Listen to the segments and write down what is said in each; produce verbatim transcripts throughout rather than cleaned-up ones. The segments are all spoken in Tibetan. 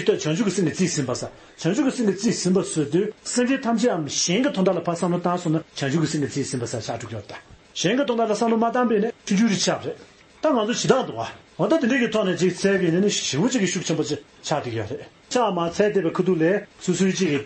ལྟོས། བྱང་ཆུབ་ཀྱི་སེམས་ཀྱིས་རྩིས་ཟིན་པ་ཟེར། བྱང་ཆུབ་ཀྱི་སེམས་ཀྱིས་རྩིས་ཟིན་པ་ཟེར་དུས་སེམས་ཅན་ཐམས་ཅད་ཡང་གཞན་གྱི་དོན་དག་ལ་ཕར་བསམ་བློ་བཏང་སོང་ན་བྱང་ཆུབ་ཀྱི་སེམས་ཀྱིས་རྩིས་ཟིན་པ་ཟེར་ཆགས་འགྲོ་གི་ཡོད་རེད་ད། གཞན་གྱི་དོན་དག་ལ་བསམ་བློ་མ་བཏང་པས་ན་ཆུང་ཆུང་རེ་ཆགས་པ་རེད། ད་ང་ཚོ་ཞེ་དྲག་འདུག་བ། འོ་ད་དེ་འདྲས་ཀྱི་ཐོག་ནས་ཅིག་འཚོལ་གྱི་ཡིན་ན་ཞེ་པོ་ཅིག་གི་ཤུགས་ཆེན་པོ་ཅིག་ཆགས་བསྡད་ཀྱི་ཡོད་རེད། ཕྱག་མ་འཚལ་བསྡད་པའི་ཁ་ཐུག་ལ་སོ་སོའི་ཅིག་གི་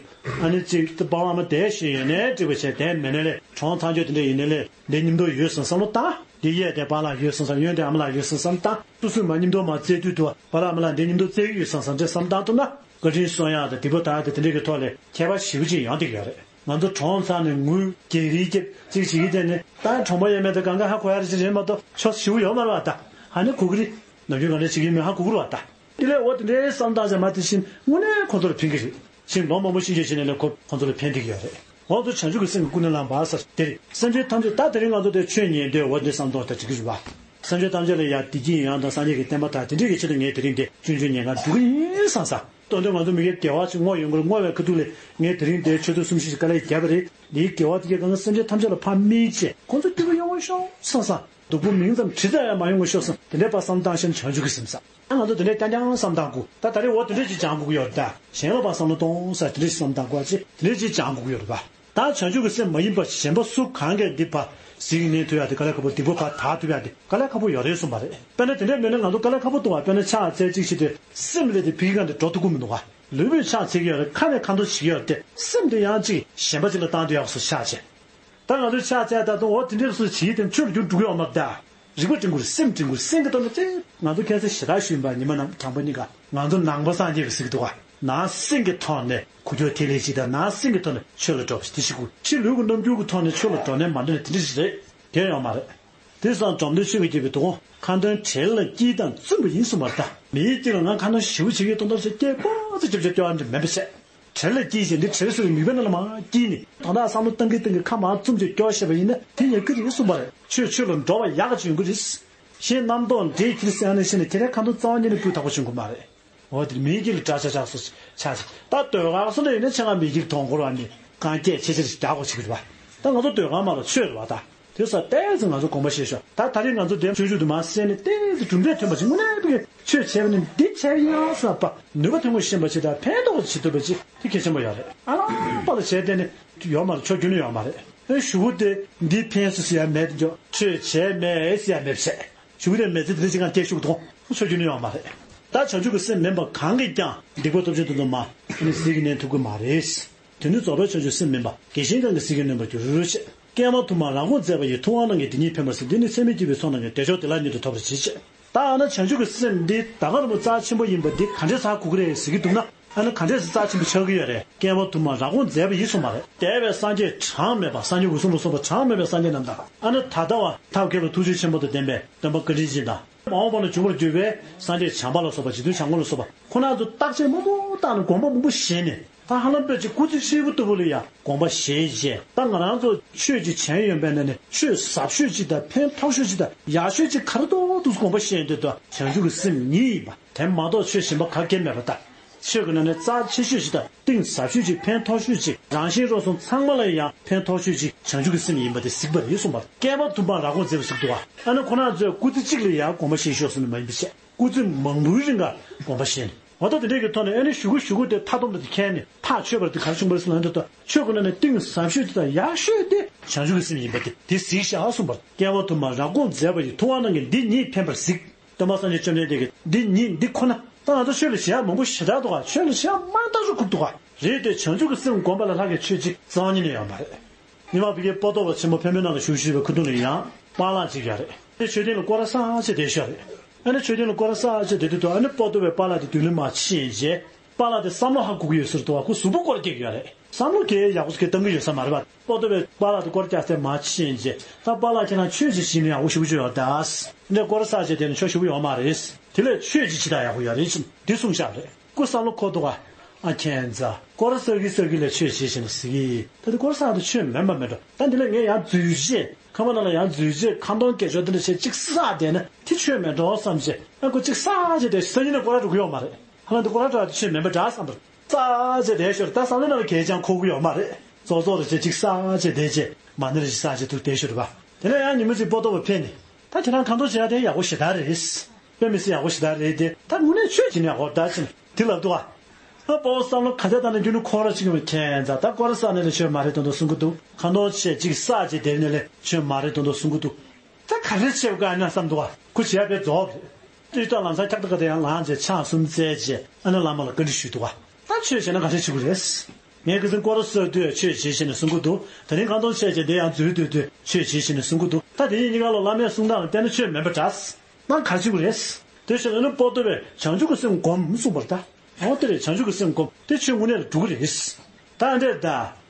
ཨ་ནི་ཅིག་ཏུ་པ་ལགས་མ་བསྡད་ཞེས་ཡོད་ནའི་འགྲིག་པ་བྱས་བསྡད་མེད་ནའི་ལས། གྲོངས་ཚར་རྒྱུ་དེ་འདྲས་ཡིན་ནའི་ལས། འདི་མཉམ་དུ་ཡོད་བསམ་བསམ་བློ་བཏང་། འདི་གཡས་དེ་པ་ལགས་ཡོད་བསམ་བསམ། གཡོན་དེ་ཨ་མ་ལགས་ཡོད་བསམ་བསམ་བཏང་། སོ་སོས་མ་མཉམ་དུ་མ་བཙལ་དུས་དུ་པ་ལགས་ཨ་མ་ལགས་འདི་མཉམ་དུ་བཙལ་གྱི་ཡོད་བསམ་བསམ་འདྲས་བསམ་བཏང་ཐུབ་ན། བཀའ་དྲིན་གསོ་ཡག་དང་སྡིག་པ་དག་དང་དེ་འདྲས་ཀྱི་ཐོག་ལས་ཁྱད་པར་ཞེ་པོ་ཅིག་ཡོང་བསྡད་ཀྱི་ཡོད་རེད། ང་ཚོ་གྲོངས་ཚར་ནས་ངུ་རྒྱག་རེས་རྒྱབ་ཅིག་བྱེད་ཀྱི་བསྡད་ནས་ད་གྲོངས་པ་ཡོད་མེད་དང་གང་ག་ཧ་གོ་ཡག་རེ་ཅིག་རེད་མ་གཏོགས་ཆོག་ཞེ་པོ་ཡོད་མ་རེད་བ། ད་ཧ་ནི་གོ་གི་རེད། ནམ་རྒྱུན་ག་འདྲ་བྱེད་ཀྱི་ཡོད་མེད་ཧ་གོ་གི་རེད་བ་ད། དེ་ལས་འོ་དེ་འདྲའི་བསམ་སྟངས་ཅན་མ་དེ་བཞིན་དངོས་གནས་ཁོ་ཚོར་ཕན་གྱི་རེད། ཕྱིན་ལོ་མང་པོ་ཕྱིན་རྗེས་ཕྱིན་ནས་ལས་ཁོ་ཁོ་ཚོར་ཕན་བསྡད་ཀྱི་ཡོད་རེད། འོ་ཚོ་བྱང་ཆུབ་ཀྱི་སེམས་ཀྱི་ཀུན་ནས་བསླངས་པ་ཟེར་དེ་རེད། སེམས་ཅན་ཐམས་ཅད་ད་དེ་རིང་ང་ཚོ་དེ་ཆོས་ཉན་དུས་འོ་འདི་བསམ་སྟངས་ད་འགྲིག་གི་རེད་བ། སེམས་ཅན་ཐམས་ཅད་ལ་ཡང་བདེ་སྐྱིད་ཡོང་དང་སངས་རྒྱས་ཀྱི་བསྟན་པ་དང་དེ་འདྲས་ཀྱི་ཆེད་དུ་ངས་དེ་རིང་འདི་སྤྱོད་འཇུག་ཉན་གར་འགྲོ་གི་ཡིན་བསམ་བསམ། སྟོན་དུས་ང་ཚོ་མི་དགེ་བ་ཅིག་བསྔོ་ཡོང་གི་རེད། བསྔོ་བའི་ཁ་ཐུག་ལས་ངས་དེ་རིང་འདིར་མཆོད་རྟེན་གསུམ་བཞི་ཞིག་དཀའ་ལས་བརྒྱབ་པ་རེད། འདིའི་དགེ་བ་དེ་གས་གང་ག་སེམས་ཅན་ཐམས་ཅད་ལ་ཕར་སྨིན་བྱས་ཁོང་ཚོ་སྐྱིད་པོ་ཡོང་བ་ཤོག་བསམ་བསམ། སྡུག་པོ་མིང་ཙམ་དྲི་ཙམ་ཡང་མ་ཡོང་བ་ཤོག་བསམ། དེ་འདྲའི་ཕར་བསམ་བཏང་ཤེས་ན་བྱང་ཆུབ་ཀྱི་སེམས་བསམ། ད་ང་ཚོ་དེ་འདྲའི་རྐྱང་རྐྱང་བསམ་བཏང་དགོས། ད་ད་རེས་འོ་དེ་འདྲས་ཅིག་སྦྱང་དགོས་ཀྱི་ཡོད་རེད་ད། གཞན་ལ་ཕར་བསམ་བློ་གཏོང་ཟེར་དེ་འདྲས་ཅིག་བསམ་བཏང་དགོས་ཅིག་དེ་འདྲས་ཅིག་སྦྱང་དགོས་ཀྱི་ཡོད་རེད་པ། ད་བྱང་ཆུབ་ཀྱི་སེམས་མ་ཡིན་པ་གཞན་པ་སུ་གང་གིས་འདི་ཕར་གཟིགས་ཉན་ཐུབ་ཡག་དེ་དཀའ་ལས་ཁག་པོ། སྡིག་པ་ཕར་དག་ཐུབ་ཡག་དེ་དཀའ་ལས་ཁག་པོ་ཡོད་རེད་གསུངས་པ་རེད། དཔེར་ན་དེ་འདྲས་མེད་ན་ང་ཚོ་དཀའ་ལས་ཁག་པོ་འདུག་བ། དཔེར་ན་ཕྱག་འཚལ་གཅིག་བྱེད་དུས་སེམས་ལས་དེ་ཕ་གི་གང་དེ་འགྲོ་ཐུབ་ཀྱི་མི་འདུག་བ། ལུས་པོས་ཕྱག་འཚལ་གྱི་ཡོད་རེད། ཁ་ནས་ཁ་འདོན་བྱེད་ཀྱི་ཡོད་རེད་དེ་སེམས་དེ་ཡང་ཅིག་གཞན་པ་ཅིག་ལ་བཏང་དུས་ཡག་སོ་ཆགས་བྱས། ད་ང་ཚོས་ཕྱག་འཚལ་ད་དུང་འོ་དེ་འདྲས་སུ་བྱེད་དེ་ཆོས་ལ་འགྱུར་འགྲོ་གི་ཡོད་མ་རེད་ད། རིག་པ་སྒྲིམ་དགོས་རེད། སེམས་སྒྲིམ་དགོས་རེད། སེམས་ཀྱི་ཐོག་ནས་ཅིག་ང་ཚོ་ཁ་སང་ཞེ་དྲག་ཞུས་པ་ཉི་མ་ནང་དྲང་པོ་གཉིས་ཀ་ང་ཚོ་ནང་པ་སངས་རྒྱས་པའི་གཟིགས་འདུག་ག། ནང་སེམས་ཀྱི་ཐོག་ནས་ཁུ་ཁྱོ་ཐེ་ལེ་ཅིག་དང་ནང་སེམས་ཀྱི་ཐོག་ནས་ཆོས་ལ་སྤྲོ་བ་ཞིག་དེ་ཞིག་དགོས། ཕྱི་ལུས་ཀྱི་རྣམ་འགྱུར་གྱི་ཐོག་ནས་ཆོས་ལ་འགྲོ་ནས་མ་འགྲོ་ནས་དེ་འདྲ་ཞིག་རེད། དེ་ཡོད་མ་རེད། དེ་སང་འབྲོམ་སྟོན་ཆོས་ཀྱི་རྒྱལ་པོའི་དུ་ཁོང་ཁ་འདོན་བྲེལ་ལ་སྐྱིད་དང་བཙུན་པ་ཡིན་གསུངས་པ་རེད་ད། མིའི་དཀྱིལ་ལ་ང་ཁ་འདོན་ཞེ་པོ་བྱེད་ཀྱི་ཡོད་མདོག་མདོག་བྱས་སྐད་ཀོ་ཙི་ཅོབ་ཅོབ་སྐྱོ་བ་འདྲ་མིན་པ་བྱས། བྲེལ་ལ་སྐྱིད་ཅིང་འདི་བྲེལ་ཟེར་བའི་མིག་དཔེ་ནང་ལ་མར་སྐྱིད་ནས་ད་ལྟ་བསམ་བློ་བཏང་གིན་བཏང་གིན་ཁ་མར་བཙུམ་བྱས་སྐྱོ་བཤད་པ་ཡིན་ན་དེ་ཡག་གི་རེད་གསུངས་པ་རེད། ཆོས་ཆོས་ལ་འགྲོ་བ་ཡག་ག་ཅིག་ཡོང་གི་རེད། གཞན་རྣམ་རྟོག་འདྲེས་ཁྱེར་སེང་ནས་ཤི་ནས་ཁྱེད་རའི་ཁ་འདོན་རྩ་བ་ཉིད་ནས་སྤུས་དག་པོ་བྱུང་གི་མ་རེད། འོ་དེ་མིའི་དཀྱིལ་ལ་འདྲ་ཆགས་ཆགས་སུ་ཆགས་ཆགས་ད་ཟློས་གར་སོགས་ལ་ཡིན་ན་ཆེད་མངགས་མིའི་དཀྱིལ་གཏོང་དགོས་ར་ནི་གང་སྐད་ཆེ་ཆེར་རྒྱག་དགོས་བྱེད་ཀྱི་རེད་བ། ད་ང་ཚོ་ཟློས་གར་མ་རེད་ཆོས་རེད་བ་ད། དེ་ས་ཏོག་ཙམ་ང་ཚོ་དགོངས་པ་བཞེས་ཤོག་ད་ད་རེས་ང་ཚོ་འདེམས་སྤྱོད་འཇུག་ཏུ་མ་གསན་ནས་ཏོག་ཙམ་གྲུབ་འབྲས་ཐོན་པ་ཞིག་དངོས་གནས་བདེ་གི་ཆོས་བྱས་པ་ནི་འདི་བྱས་ཡང་བསམ་པ་ནུས་པ་ཐོན་དགོས་ཤེས་པ་ཞིག་དང་ཕན་ཐོགས་བྱེད་ཐུབ་པ་ཅིག་དེ་གལ་ཆེན་པོ་ཡོད་རེད། ཨ་རང་པ་ལ་བྱས་བསྡད་ནས་ཡོད་མ་རེད། ཆོས་རྒྱུན་ནས་ཡོད་མ་རེད། ཨེ་ཞུ་བོ་དེ་འདི་ཕན་སུ་ཟེར་ཡ་མེད་དེ་འཇོག་ཆོས་བྱས་མེད་ཟེར་ཡ་མེད་བྱས་ཞུ་བོ་དེ་མེད་ཚེ་དེ་འདྲ་ཅིག་གང་སྐད་ཤུགས་དང་ཆོས་རྒྱུན་ནས་ཡོད་མ་རེད། ད་བྱང་ཆུབ་ཀྱི་སེམས་མིན་པ་གང་གིས་ཀྱང་སྡིག་པ་སྟོབས་ཆེན་དུ་འདུག་མ་ཨ་ནི་ཟིལ་གྱིས་གནོན་ཐུབ་ཀྱི་མ་རེད། དེ་ནི་རྫོགས་པའི་བྱང་ཆུབ་སེམས་མིན་པ། དགེ་གཞན་གང་གིས་ཟིལ་གྱིས་གནོན་པར་འགྱུར་ཞེས། བསྐལ་པ་དུ་མར་རབ་དགོངས་མཛད་པ་ཡིས། ཐུབ་དབང་རྣམས་ཀྱིས་འདི་ཉིད་ཕན་པར་གཟིགས། འདི་ནི་ཚད་མེད་བསྐྱེད་པའི་ཚོགས་རྣམས་ཀྱིས། བདེ་མཆོག་བདེ་བླག་མྱུར་དུ་ཐོབ་པར་བྱེད་ཅེས། ད་ཨ་ན་བྱང་ཆུབ་ཀྱི་སེམས་འདི་ད་ག་རང་པོ་རྩ་ཆེན་པོ་ཡིན་པ་འདི་ག་འདྲས་ཧ་གོ་གི་རེད་ཟེར་གྱི་འདུག་ན། ཨ་ན་ག་འདྲས་སེ་རྩ་ཆེན་པོ་ཆགས་ཀྱི་ཡོད་རེད། བསྐལ་པ་དུ་མར་རབ་དགོངས་མཛད་པ་ཡིས་གསུངས་པ་རེད། འདས་པའི་སངས་རྒྱས་གྲངས་མེད་པ་སངས་རྒྱས་འོད་སྲུང་ལ་སོགས་པ་གྲངས་མེད་པའི་སངས་རྒྱས་རྣམས་དང་ཨ་ན་ད་ལྟ་བ་ཐབས་མཁས་པ་ཐུགས་རྗེ་ཆེན་པོ་དང་ལྡན་པའི་སྟོན་པ་བཀའ་དྲིན་ཅན་དང་། མ་འོངས་པ་ན་འབྱུང་བར་འགྱུར་བའི་སངས་རྒྱས་བྱམས་པ་ལ་སོགས་པ་རྗེ་བཙུན་བྱམས་མགོན་ལ་སོགས་པ་ཁོ་རང་ཚོ་བརྟག་དཔྱད་མང་པོ་བཏང་ནས་དགོངས་པ་མང་པོ་བཞེས་ནས་ད་ཧ་ལམ་དཔེ་ཅིག་སྐུ་ཚེ་ཧྲིལ་པོ་ལྟ་བུ་ལ་ཡང་དགོངས་པ་བཞེས་རྗེས་ད་ང་རང་ཚོ་ཆོས་ཅིག་བྱས་ཡོང་པའི་ནང་ནས་ཆོས་ཟབ་ཤོས་ཅིག་དང་ཕན་ཐོགས་ཤོས་ཅིག་དང་ཡག་ཤོས་ཅིག་ག་རེ་ཏོག་ཏོག་དགོངས་པ་བཞེས་འདོད་དོ་བྱང་ཆུབ་ཀྱི་སེམས་ཉིད་ཡིན་པ་དེ་མ་གཏོགས་ཆོས་གཞན་པ་ག་གེ་མེད་པ་ད། ཆོས་ཀྱི་ནང་ནས་རྩ་ཆེ་ཤོས་ཤིག་དང་གཏིང་ཟབ་ཤོས་ཤིག་ཕན་ཐོགས་ཤོས་ཤིག་རང་གཞན་རོགས་ཟོམ་ཚང་མ་ལ་ཡང་ཕན་ཐོགས་ཤོས་ཤིག་བྱང་ཆུབ་ཀྱི་སེམས་ཡིན་པ་དེ་གཟིགས་པ་རེད་གསུངས་པ། བསྐལ་པ་དུ་མར་རབ་དགོངས་མཛད་པ་ཟེར་གྱི་འདུག་བ། ཨ་ནི་ཁོ་རང་ཚོས་སྐུ་ཚེ་གཅིག་ལ་ཡང་དགོངས་པ་བཞེས་ཤོག་ཟེར་ནས་མ་ཡིན་པ་བྱས། སྐུ་ཚེ་མང་པོའི་རིང་ལ་དགོངས་པ་བཞེས་ནས། འོ་ད་དེ་འདྲས་ཀྱི་ཐོག་ནས་ཨ་ནི་ཞུ་གུ་ཞུ་གུ་དེ་མཐའ་སྡོམ་དུ་ཁྱེར་ནས་མཐའ་ཆོད་པར་དེ་ག་རེ་བྱུང་བ་རེད་ཟེར་ན་འདི་ལྟ་ཆོས་ཀྱི་ནང་ནས་གཏིང་ཟབ་ཤོས་དེ་དང་ཡག་ཤོས་དེ་བྱང་ཆུབ་ཀྱི་སེམས་ཡིན་པ་དེ་དེ་གཟིགས་ཤག་གསུངས་པ། བསྐལ་པ་དུ་མར་རབ་དགོངས་མཛད་པ་ཡིས། ཐུབ་དབང་རྣམས་ཀྱིས་འདི་ཉིད་ཕན་པར་གཟིགས། སྟོན་པ་སངས་རྒྱས་བཅོམ་ལྡན་འདས་ཀྱིས་འདི་ཉིད་འདི་ཁོ་ན། ད་ང་ཚོ་ཆོས་ལ་ཞེན་ཡག་མང་པོ་ཞེ་དྲག་འདུག་ག་ཆོས་ལ་ཞེན་ཡག་མང་དག་ཞིག་ཁུག་འདུག་ག་རེད་དེ་བྱང་ཆུབ་ཀྱི་སེམས་བསྒོམ་པ་ལས་ལྷག་གི་ཆོས་གཅིག་རྩ་བ་ཉིད་ནས་ཡོད་མ་རེད། ཉི་མ་བི་ཀའི་པོ་ཏོ་བ་ཆེན་པོ་འཕན་པོའི་ནང་ལ་བཞུགས་བཞུགས་པའི་ཁུ་ཐུག་ལ་ཡང་པཱ་ལགས་གཅིག་ཡོད་རེད། དེ་མཆོད་རྟེན་ལ་སྐོར་ར་ས་ཆེ་བསྡད་ཤག་རེད། ཨ་ནི་མཆོད་རྟེན་ལ་སྐོར་ར་ས་ཆེ་བསྡད་དུས་དུ་ཨ་ནི་པོ་ཏོ་བའི་པཱ་ལགས་དེ་མདུན་ལ་མར་ཕྱིན་རྗེས། པཱ་ལགས་དེ་བསམ་བློ་ཧ་གོ་གི་ཡོད་ཟེར་འདུག་བ། ཁོ་གཟུགས་པོ་སྐོར་སྐྱེལ་གྱི་ཡོད་རེད། བསམ་བློ་གས་ཡག་པོ་ཞིག་གཏང་གི་ཡོད་ས་མ་རེད་པ། པོ་ཏོ་བའི་པཱ་ལགས་དེ་སྐོར་རྒྱག་སྟེ་མར་ཕྱིན་རྗེས་ད་པཱ་ལགས་ཁྱེད་རང་ཆོས་ཅིག་བྱེད་ན་ཡག་པོ་ཞེ་པོ་ཅིག་ཡོད་རེད་ད། འདི་སྐོར་ས་ཆེ་དེ་ནི་ཆོ་ཞེ་པོ་ཡོད་མ་རེད། དེ་ལས་ཆོས་ཅིག་བྱེད་ད་ཡག་པོ་ཡོད་རེད་ཅེས་འདི་གསུངས་བཞག་རེད། ཁོ་བསམ་བློ་འཁོར་འདུག་ག་ཨ་ཁྱེད་ཚ་སྐོར་ས་གི་ས་གི་ལས་ཆོས་བྱེད་བཞིན་ཟེར་གི་ད་དེ་སྐོར་ས་དེ་ཆོས་མིན་པ་མེད་འགྲོ། ད་འདི་ལས་ངས་ཡང་འཛུལ་རྗེས་ཁང་པ་ནང་ལ་ཡང་འཛུལ་རྗེས་ཁ་འདོན་སྐད་ཅོར་དེ་འདྲ་བྱས་ཅིག་བསགས་བསྡད་ན་དེ་ཆོས་མེད་འགྲོ་བསམ་བྱས་ཨ་ཁོ་ཅིག་བསགས་བྱས་དེ་སང་ཉིན་ནས་སྐོར་ར་འགྲོ་གི་ཡོད་མ་རེད། ཧ་ལམ་འདི་སྐོར་ར་འགྲོ་ཡག་དེ་ཆོས་མིན་པ་འདྲ་བསམ་པར། ཙག་ཅེས་བསྡད་ཤོར་ད་བསམ་བློ་ནང་ལ་གས་ཀྱང་འཁོར་གི་ཡོད་མ་རེད། ཙོག་ཙོག་རེ་བྱས་ཅིག་ཙག་ཅེས་བསྡད་རྗེས་མ་ཎི་རེ་ཅིག་ཙག་ཅེས་འདུག་བསྡད་ཤོར་བ། དེ་ནས་ཡང་ཉིན་མོ་ཅིག་པོ་ཏོ་བ་ཕེབས་ནས་ད་ཁྱེད་རང་ཁ་འདོན་བྱེད་ཡག་དེ་ཡག་པོ་ཞེ་དྲག་རེད། དཔེ་མི་སྲིད་ཡག་པོ་ཞེ་དྲག་རེད་དེ་ད་དངོས་གནས་ཆོས་བྱེད་ན་ཡག་པོ་ད་ཅི་ན་དེ་ལབ་འདུག་ཨ། ད་པོ་བསམ་བློ་ག་ཚད་བཏང་ནས་རྒྱུ་ནི་ཁོ་ར་ཅིག་ཡོང་བའི་ཁྱད་མཚར། ད་སྐོར་ར་ས་ནས་ལས་ཆོས་མ་རེད་དོན་དུ་གསུང་གི་འདུག་ཁ་འདོན་བྱས་ཅིག་ས་ཅིག་དེ་ནས་ལས་ཆོས་མ་རེད་དོན་དུ་གསུང་གི་འདུག་ད་ག་རེ་བྱེད་དགོས་ཨ་ན་བསམ་འདུག་ག་ཁུ་བྱས་པའི་རྫོགས་རེད། ཏིལ་ཏ་ལམ་སང་འཁྱག་ཏ་ག་དེ་ཡང་ལངས་རྗེས་ཕྱག་གསུམ་བཙལ་རྗེས་ཨ་ན་བླ་མ་ལ་བཀའ་འདྲི་ཞུས་འདུག་ག་ད་ཆོས་བྱས་ན་ག་རེ་བྱེད་དགོས་རེད། ངས་ཁ་སང་སྐོར་ར་སོས་དུས་ཆོས་བྱེད་བྱས་ནས་གསུང་གི་འདུག་དེ་རིང་ཁ་འདོན་བྱས་རྗེས་དེ་ཡང་འཛུལ་སྡོད་དུས་ཆོས་བྱེད་བྱས་ནས་གསུང་གི་འདུག་ད་དེ་གཉིས་གཉིས་ཀ་ལ་བླ་མའི་གསུང་སྟངས་ལ་བལྟས་ན་ཆོས་མིན་པ་འདྲ། ནང་ག་ཅིག་རེད། དེ་བཞིན་ཨ་ནི་པོ་ཏོ་བས་བྱང་ཆུབ་ཀྱི་སེམས་སྒོམ་གསུངས་པར་ལྟ། འོ་དེ་རེད། བྱང་ཆུབ་ཀྱི་སེམས་སྒོམ་དེ་ཆོས་དངོས་གནས་ལ་འགྲོ་གི་རེད། ད་འདྲས་ད་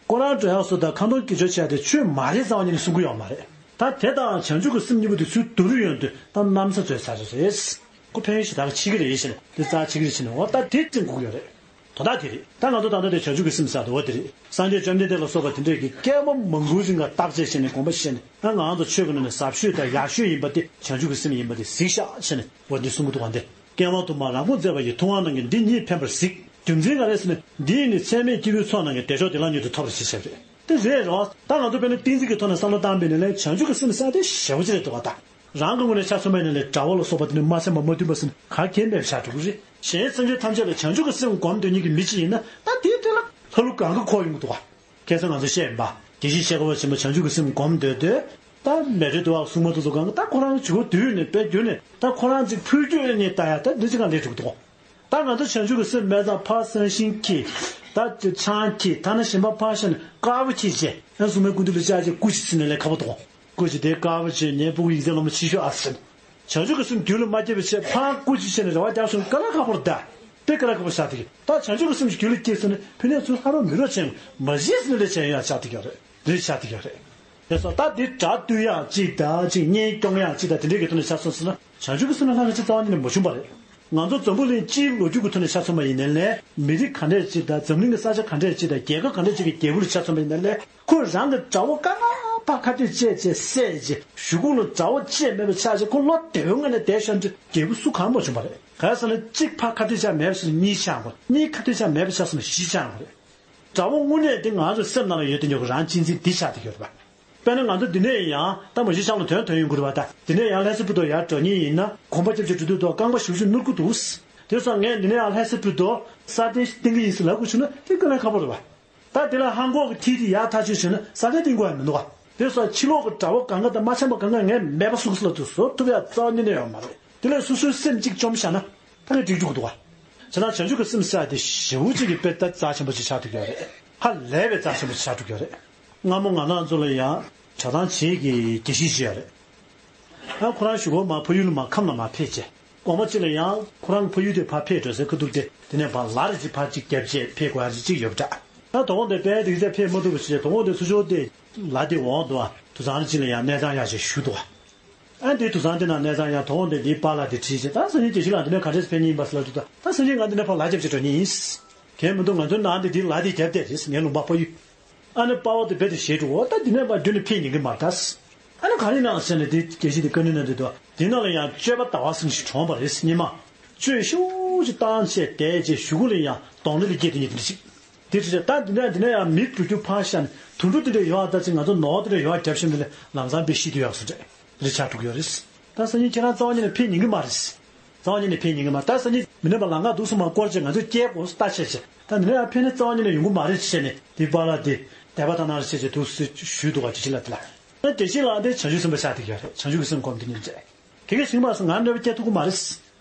ཁོ་རང་འགྲོ་ཡག་སོ་ད་ཁ་འདོན་དགེ་སྦྱོར་བྱས་ཏེ་ཆོས་མ་རེད་རྩ་བ་ཉིད་ནས་གསུང་གི་ཡོད་མ་རེད། ད་དེ་དང་བྱང་ཆུབ་ཀྱི་སེམས་གཉིས་པོ་དེ་ཚུར་བསྡུར་ཡོང་དུས་ད་གནམ་ས་ཚོད་ས་རེད་རེད། ཁོ་ཕན་ཡོན་ཞེ་དྲག་ཆེ་གི་རེད་ཞེས་ནས་དེ་རྩ་ཆེ་གི་རེད་ཞེས་ནས་འོ་ད་དེ་བརྩི་དགོས་ཀྱི་ཡོད་རེད། དོ་བདག་དེ་རེད། ད་ང་ཚོ་ད་ལྟ་དེ་བྱང་ཆུབ་ཀྱི་སེམས་ཟེར་དོ་བ་དེ་རེད། སངས་རྒྱས་བཅོམ་ལྡན་འདས་ལ་སོགས་པ་དེ་འདྲས་ཀྱི་སྐྱེས་བུ་མང་པོའི་རིང་ལ་བརྟག་དཔྱད་བྱས་ནས་དགོངས་པ་བཞེས་ནས་ང་ང་ཚོ་ཆོས་ཀྱི་ལམ་ནས་ཟབ་ཤོས་དང་ཡག་ཤོས་ཡིན་པ་དེ་བྱང་ཆུབ་ཀྱི་སེམས་ཡིན་པ་དེ་གཟིགས་ཤག་བྱས་ནས་འོ་འདི་གསུང་གི་འདུག་ག་འདི། རྐྱེན་དབང་དུ་མ་རང་ཁོངས་མཛད་པ་ཡི་ཐུབ་དབང་རྣམས་ཀྱིས་འདི་ཉིད་ཕན་པར་གཟིགས། རྒྱུ་མཚན་ག་རེ་ཟེར་ན་འདི་ཡིས་ནི་ཚད་མེད་སྐྱེ་བོའི་ཚོགས་རྣམས་ཀྱི་བདེ་མཆོག་བདེ་བླག་མྱུར་དུ་ཐོབ་པར་བྱེད་ཟེར་བ་རེད། དེ་རེད་རོ། ད་ང་ཚོ་དཔེར་ན་ཏིང་འཛིན་གྱི་ཐོག་ནས་བསམ་བློ་བཏང་བས་ནི་ལས་བྱང་ཆུབ་ཀྱི་སེམས་ཟེར་དེ་ཞེ་པོ་ཅིག་རེད་འདུག་ག་ད། རང་གི་ངོས་ནས་ཆ་མཚོན་པ་ཡིན་ན་ལས་དགྲ་བོ་ལ་སོགས་པ་དེ་ནི་མ་སེམས་པ་མ་མཐུན་པ་ཟེར་ན་ག་གེ་མེད་པ་ཆགས་འགྲོ་གི་རེད། གཞན་སེམས་ཅན་ཐམས་ཅད་ལ་བྱང་ཆུབ་ཀྱི་སེམས་སྒོམ་འདོད་མཁན་གྱི་མི་གཅིག་ཡིན་ན་ད་དེའི་དོན་ལ་ལྷ་ལུང་གང་ག་གོ་ཡོང་གི་འདུག་ག་ཁ་སང་ང་ཚོ་བཤད་ཡིན་པ། དགེ་བཤེས་ཤེལ་སྒོ་བ་ཆེན་པོ་བྱང་ཆུབ་ཀྱི་སེམས་སྒོམ་འདོད་དུས། ད་མེ་རི་དུ་བ་གསུང་མ་ཐུབ་ཚོ་གང་ག་ད་ཁོ་རང་བྱུ་བ་དུས་ནས་དཔེ་བརྒྱུད་ནས་ད་ཁོ་རང་ཅིག་ཕུལ་རྒྱུ་ཡོད་ནས་ད་ཡ་ད་འདི་ཅི་གང་ལས་གྲུབ་འདུག་ད་ང་ཚོ་བྱང་ཆུབ་ཀྱི་སེམས་མེད་ཙང་ཕར་སང་ཤིང་ཁྱི། ད་ཅི་ཆང་ཁྱི་ཐ་ན་གཞན་པ་ཕར་བཞག་ནས་དཀར་པོ་ཁྱི་བྱས་ཡང་སྲུང་མའི་སྐུ་མདུན་ལ་བཅར་རྗེས་སྐུ་ཅིག་ཟིན་ནས་ལས་ཁ་པོ་དོག་སྐུ་ཅིག་དེ་དཀར་པོ་བྱས་ངའི་སྤུ་གུ་ཡིག་ཚད་ལོ་མ་ཆེ་ཤོས་ཨ་ཟེར། བྱང་ཆུབ་ཀྱི་སེམས་རྒྱུད་ལ་མ་སྐྱེས་པའི་ཕྱིར་ཕར་སྐུ་ཅིག་བྱས་ནས་རེ་བ་རྒྱག་སོང་དཀའ་ལས་ཁག་པོ་རེད་ད། དེ་དཀའ་ལས་ཁག་པོ་ཆགས་ཐུབ་ཀྱི་ད་བྱང་ཆུབ་ཀྱི་སེམས་ཀྱི་རྒྱུད་ལ་སྐྱེས་ཟིན་ནས་ཕན་ནས་ཚུར་ལྷ་རོ་མི་རོ་ཆེན་མ་གཞི་ཟིན་ནས་ལས་བྱས་ཡོད་ཡ་ཆགས་ཐུབ་ཀྱི་རེད། འདི་ཆགས་ཐུབ་ཀྱི་རེད། དེ་སོགས་ད་འདི་དགྲ་བཏུལ་ཡག་ཅིག་དང་ཅིག་གཉེན་སྐྱོང་ཡག་ཅིག་དང་དེ་འདྲའི་གི་ཐོག་ནས་ཆ་སོང་ཟེར་ན་བྱང་ཆུབ་ཀྱི་སེམས་ལ་ལྷག་ཆ་རྩ་བ་ཉིད་ནས་མ་བྱུང་བ་རེད། ང་ཚོ་འཛམ་བུ་གླིང་སྤྱིའི་ལོ་རྒྱུས་ཀྱི་ཐོག་ནས་ཆ་མཚོན་པ་ཡིན་ནའི་ལས་མི་རིགས་ག་འདྲས་ཅིག་དང་འཛམ་གླིང་གི་ས་ཆ་ག་འདྲས་ཅིག་དང་རྒྱལ་ཁབ་ག་འདྲས་ཅིག་གི་རྒྱལ་པོ་ལ་ཆ་མཚོན་པ་ཡིན་ནའི་ལས་ཁོས་རང་གི་དགྲ་བོ་དཀར་ནག་ཕར་ཁ་གཏད་བཅད་བྱས་བསད་བྱས་གཞུག་གུ་ལ་དགྲ་བོ་བཅས་མེད་པ་ཆགས་བྱས་ཁོ་བློ་བདེ་བོའི་ངང་ནས་བསྡད་ཤར་འདྲ་རྒྱལ་པོ་སུ་གང་མ་བྱུང་བ་རེད། ག་རེ་ཟེར་ན་གཅིག་ཕར་ཁ་གཏད་བཅག་མེད་པ་ཞིག་ལ་གཉིས་ཆགས་དགོས། གཉིས་ཁ་གཏད་བཅག་མེད་པ་ཆགས་སོང་ན་བཞི་ཆགས་དགོས་རེད། དགྲ་བོ་དངོས་གནས་དེ་ང་ཚོའི་སེམས་ནང་ལ་ཡོད་དེ་ཉོ་གི་རང་གཅེས་འཛིན་འདི་ཆགས་བསྡད་ཡོད་རེད་པ། དཔེར་ན་ང་ཚོ་འདི་ནས་ཡང་ད་མ་གཞི་ཤང་ལ་དོན་དོན་ཡོང་གི་རེད་པ། ད་འདི་ནས་ཡང་ལྷ་ས་ཕུ་ཏོ་ཡར་འགྲོ་མཁན་ཡིན་ན་གོམ་པ་རྒྱབ་ཀྱི་འགྲོ་དུས་ཐོག་རྐང་པ་ཞུ་ཞུ་ནུར་གི་འདུག་དེ་སོང་ངས་འདི་ནས་ཡང་ལྷ་ས་ཕུ་ཏོ་ས་གདན་ཞིག་བཏིང་གི་ཡིན་ཟེར་ལབ་དགོས་བྱུང་ན་དེ་དཀའ་ལས་ཁག་པོ་རེད་པ། ད་དེ་ལ་ཧང་གོག་གི་ཐིག་དེ་ཡར་ཐག་ཆོད་བྱུང་ན་ས་གདན་བཏིང་དགོས་ཡ་མི་འདུག་ག་དེ་སོང་ཕྱི་ལོགས་ཀྱི་དགྲ་བོ་གང་ག་དང་མ་འཆམ་པ་གང་ག་ངས་མེད་པ་བཟོ་གི་ཟེར་ལབ་དུས་བཟོ་ཐུབ་ཡ་རྩ་བ་ཉིད་ནས་ཡོད་མ་རེད། དེ་ལས་སོ་སོའི་སེམས་གཅིག་བཅོམ་བཞག་ན། ད་ངས་འགྲིག་འགྲོ་གི་འདུག་ག་བྱས་ཙང་བྱང་ཆུབ་ཀྱི་སེམས་ཟེར་ཡ་དེ་ཞེ་པོ་ཅིག་གི་དཔེ་ལྟ་རྩ་ཆེན་པོ་ཅིག་ཆགས་ཐུབ་ཀྱི་ཡོད་རེད། ཧ་ལས་པའི་རྩ་ཆེན་པོ་ཅིག་ཆགས་ཐུབ་ཀྱི་ཡོད་རེད། སྔ་མོ་ང་རང་ཚོ་ལ་ཡང་གྲྭ་ཚང་ཆེ་གི་དགེ་བཤེས་ཅིག་ཡོད་རེད། ཨ་ཁོ་རང་གཞུག་གུ་མར་ཕ་ཡུལ་ལ་མར་ཁམས་ལ་མར་ཕེབས་རྗེས་དགོང་མོ་གཅིག་ལ་ཡང་ཁོ་རང་གི་ཕ་ཡུལ་དེ་ཕར་ཕེབས་འགྲོ་ཟེར་ཁ་ཐུག་སྟེ་དེ་ནས་ཕར་ལ་རེ་གཅིག་ཕར་གཅིག་བརྒྱབ་རྗེས་ཕེབས་དགོས་ཡ་རེ་གཅིག་ཡོད་པ་འདྲ། ད་དོ་དགོང་དེ་དཔལ་དེ་གི་ཚེ་ཕེབས་མ་ཐུབ་པ་བྱས་དོ་དགོང་དེ་ཚུར་ཕྱོགས་དེ་ལ་དེ་འོང་འདུག་ཨ་དུད་ཚང་རེ་གཅིག་ལ་ཡང་གནས་ཚང་གཡར་བྱས་བཞུགས་འདུག་ཨ། ཨ་འདི་དུད་ཚང་དེ་ནང་གནས་ཚང་ཡང་དོ་དགོང་དེ་འདིའི་པཱ་ལགས་དེ་ཁྲིད་བྱས་ད་སང་ཉིན་དགེ་བཤེས་ལགས་འདི་ནས་ག་འདྲས་ཕེབས་མཁན་ཡིན་པ་ཟེར་ལབ་དུས་ད་ད་སང་ཉིན་ང་འདི་ནས་ཕར་ལ་རྒྱབ་བྱས་འགྲོ་མཁན་ཡིན། གལ་མི་འདུག་ང་ཚོའི་ནང་དེ་འདིའི་ལ་དེ་རྒྱབ་བསྡད་རེད་ངའི་ལུང་པ་ཕ་ཡུལ། ཨ་ནི་པཱ་ལགས་དེ་རྦད་དེ་ཞེད་འགྲོ་འོ་ད་འདི་ནས་ཕར་རྒྱུན་ནས་ཕེབས་ཉན་གི་མ་རེད་ད། ཨ་ནི་ག་རེ་ཡིན་ནམ་ཟེར་ནས་དེ་དགེ་བཤེས་དེ་བཀའ་འདྲི་གནང་དུས་ད་འདི་ནང་ལ་ཡང་གཅོད་པ་ཟླ་བ་གསུམ་ཞིག་གྲོངས་པ་རེད་སྙེ་མ། གཅོད་ཤུགས་ཀྱིས་བཏང་བྱས་བསྡད་རྗེས་གཞུག་གུ་ལ་ཡང་གདོན་འདྲེ་ལ་སྐྱེས་དེ་ཉིད་དེ་འདྲ་ཞིག་དེ་དྲིས་ད་འདི་ནས་འདི་ནས་ཡང་མི་འགྲོ་རྒྱུ་ཕར་བཞག་ནས་དུད་འགྲོ་དེ་འདྲ་ཡོང་བ་ལྟ་ཅི་ང་ཚོ་ནོར་དེ་འདྲ་ཡོང་བ་རྒྱབ་ཤིག་འདི་ལས་ལམ་སང་དཔེ་ཤི་དུས་ཡག་སོ་འདྲ་འདི་ཆགས་འགྲོ་གི་ཡོད་རེད། ད་སང་ཉིན་ཁྱེད་རང་རྩ་བ་ཉིད་ནས་ཕེབས་ཉན་གི་མ་རེད། རྩ་བ་ཉིད་ནས་ཕེབས་ཉན་གི་མ་ད་སང་ཉིན་མི་ནུས་པ་ལམ་ཁ་འདུག་སེ་མར་བསྐོར་བྱས་ང་ཚོས་སྐྱེལ་དགོས་ལྟ་བྱས་བྱས་ད་འདི་ནས་ཡང་ཕེབས་ནས་རྩ་བ་ཉིད་ནས་ཡོང་གི་མ་རེད་བྱས་ནས་དེ་པཱ་ལགས་དེ་དད་པ་དང་ན་རེ་བྱས་བྱས་འདུག་སེ་ཞུས་འདུག་ག་དགེ་བཤེས་ལགས་དེ་ལ། ད་དགེ་བཤེས་ལགས་དེ་བྱང་ཆུབ་སེམས་དཔའ་ཆགས་བསྡད་ཀྱི་ཡོད་རེད། བྱང་ཆུབ་ཀྱི་སེམས་སྒོམ་དེ་ཉིད་བྱས། གེ་གེ་ཞིག་མ་རེད། ང་གནོད་པ་སྐྱེལ་ཐུབ་ཀྱི་མ་རེད།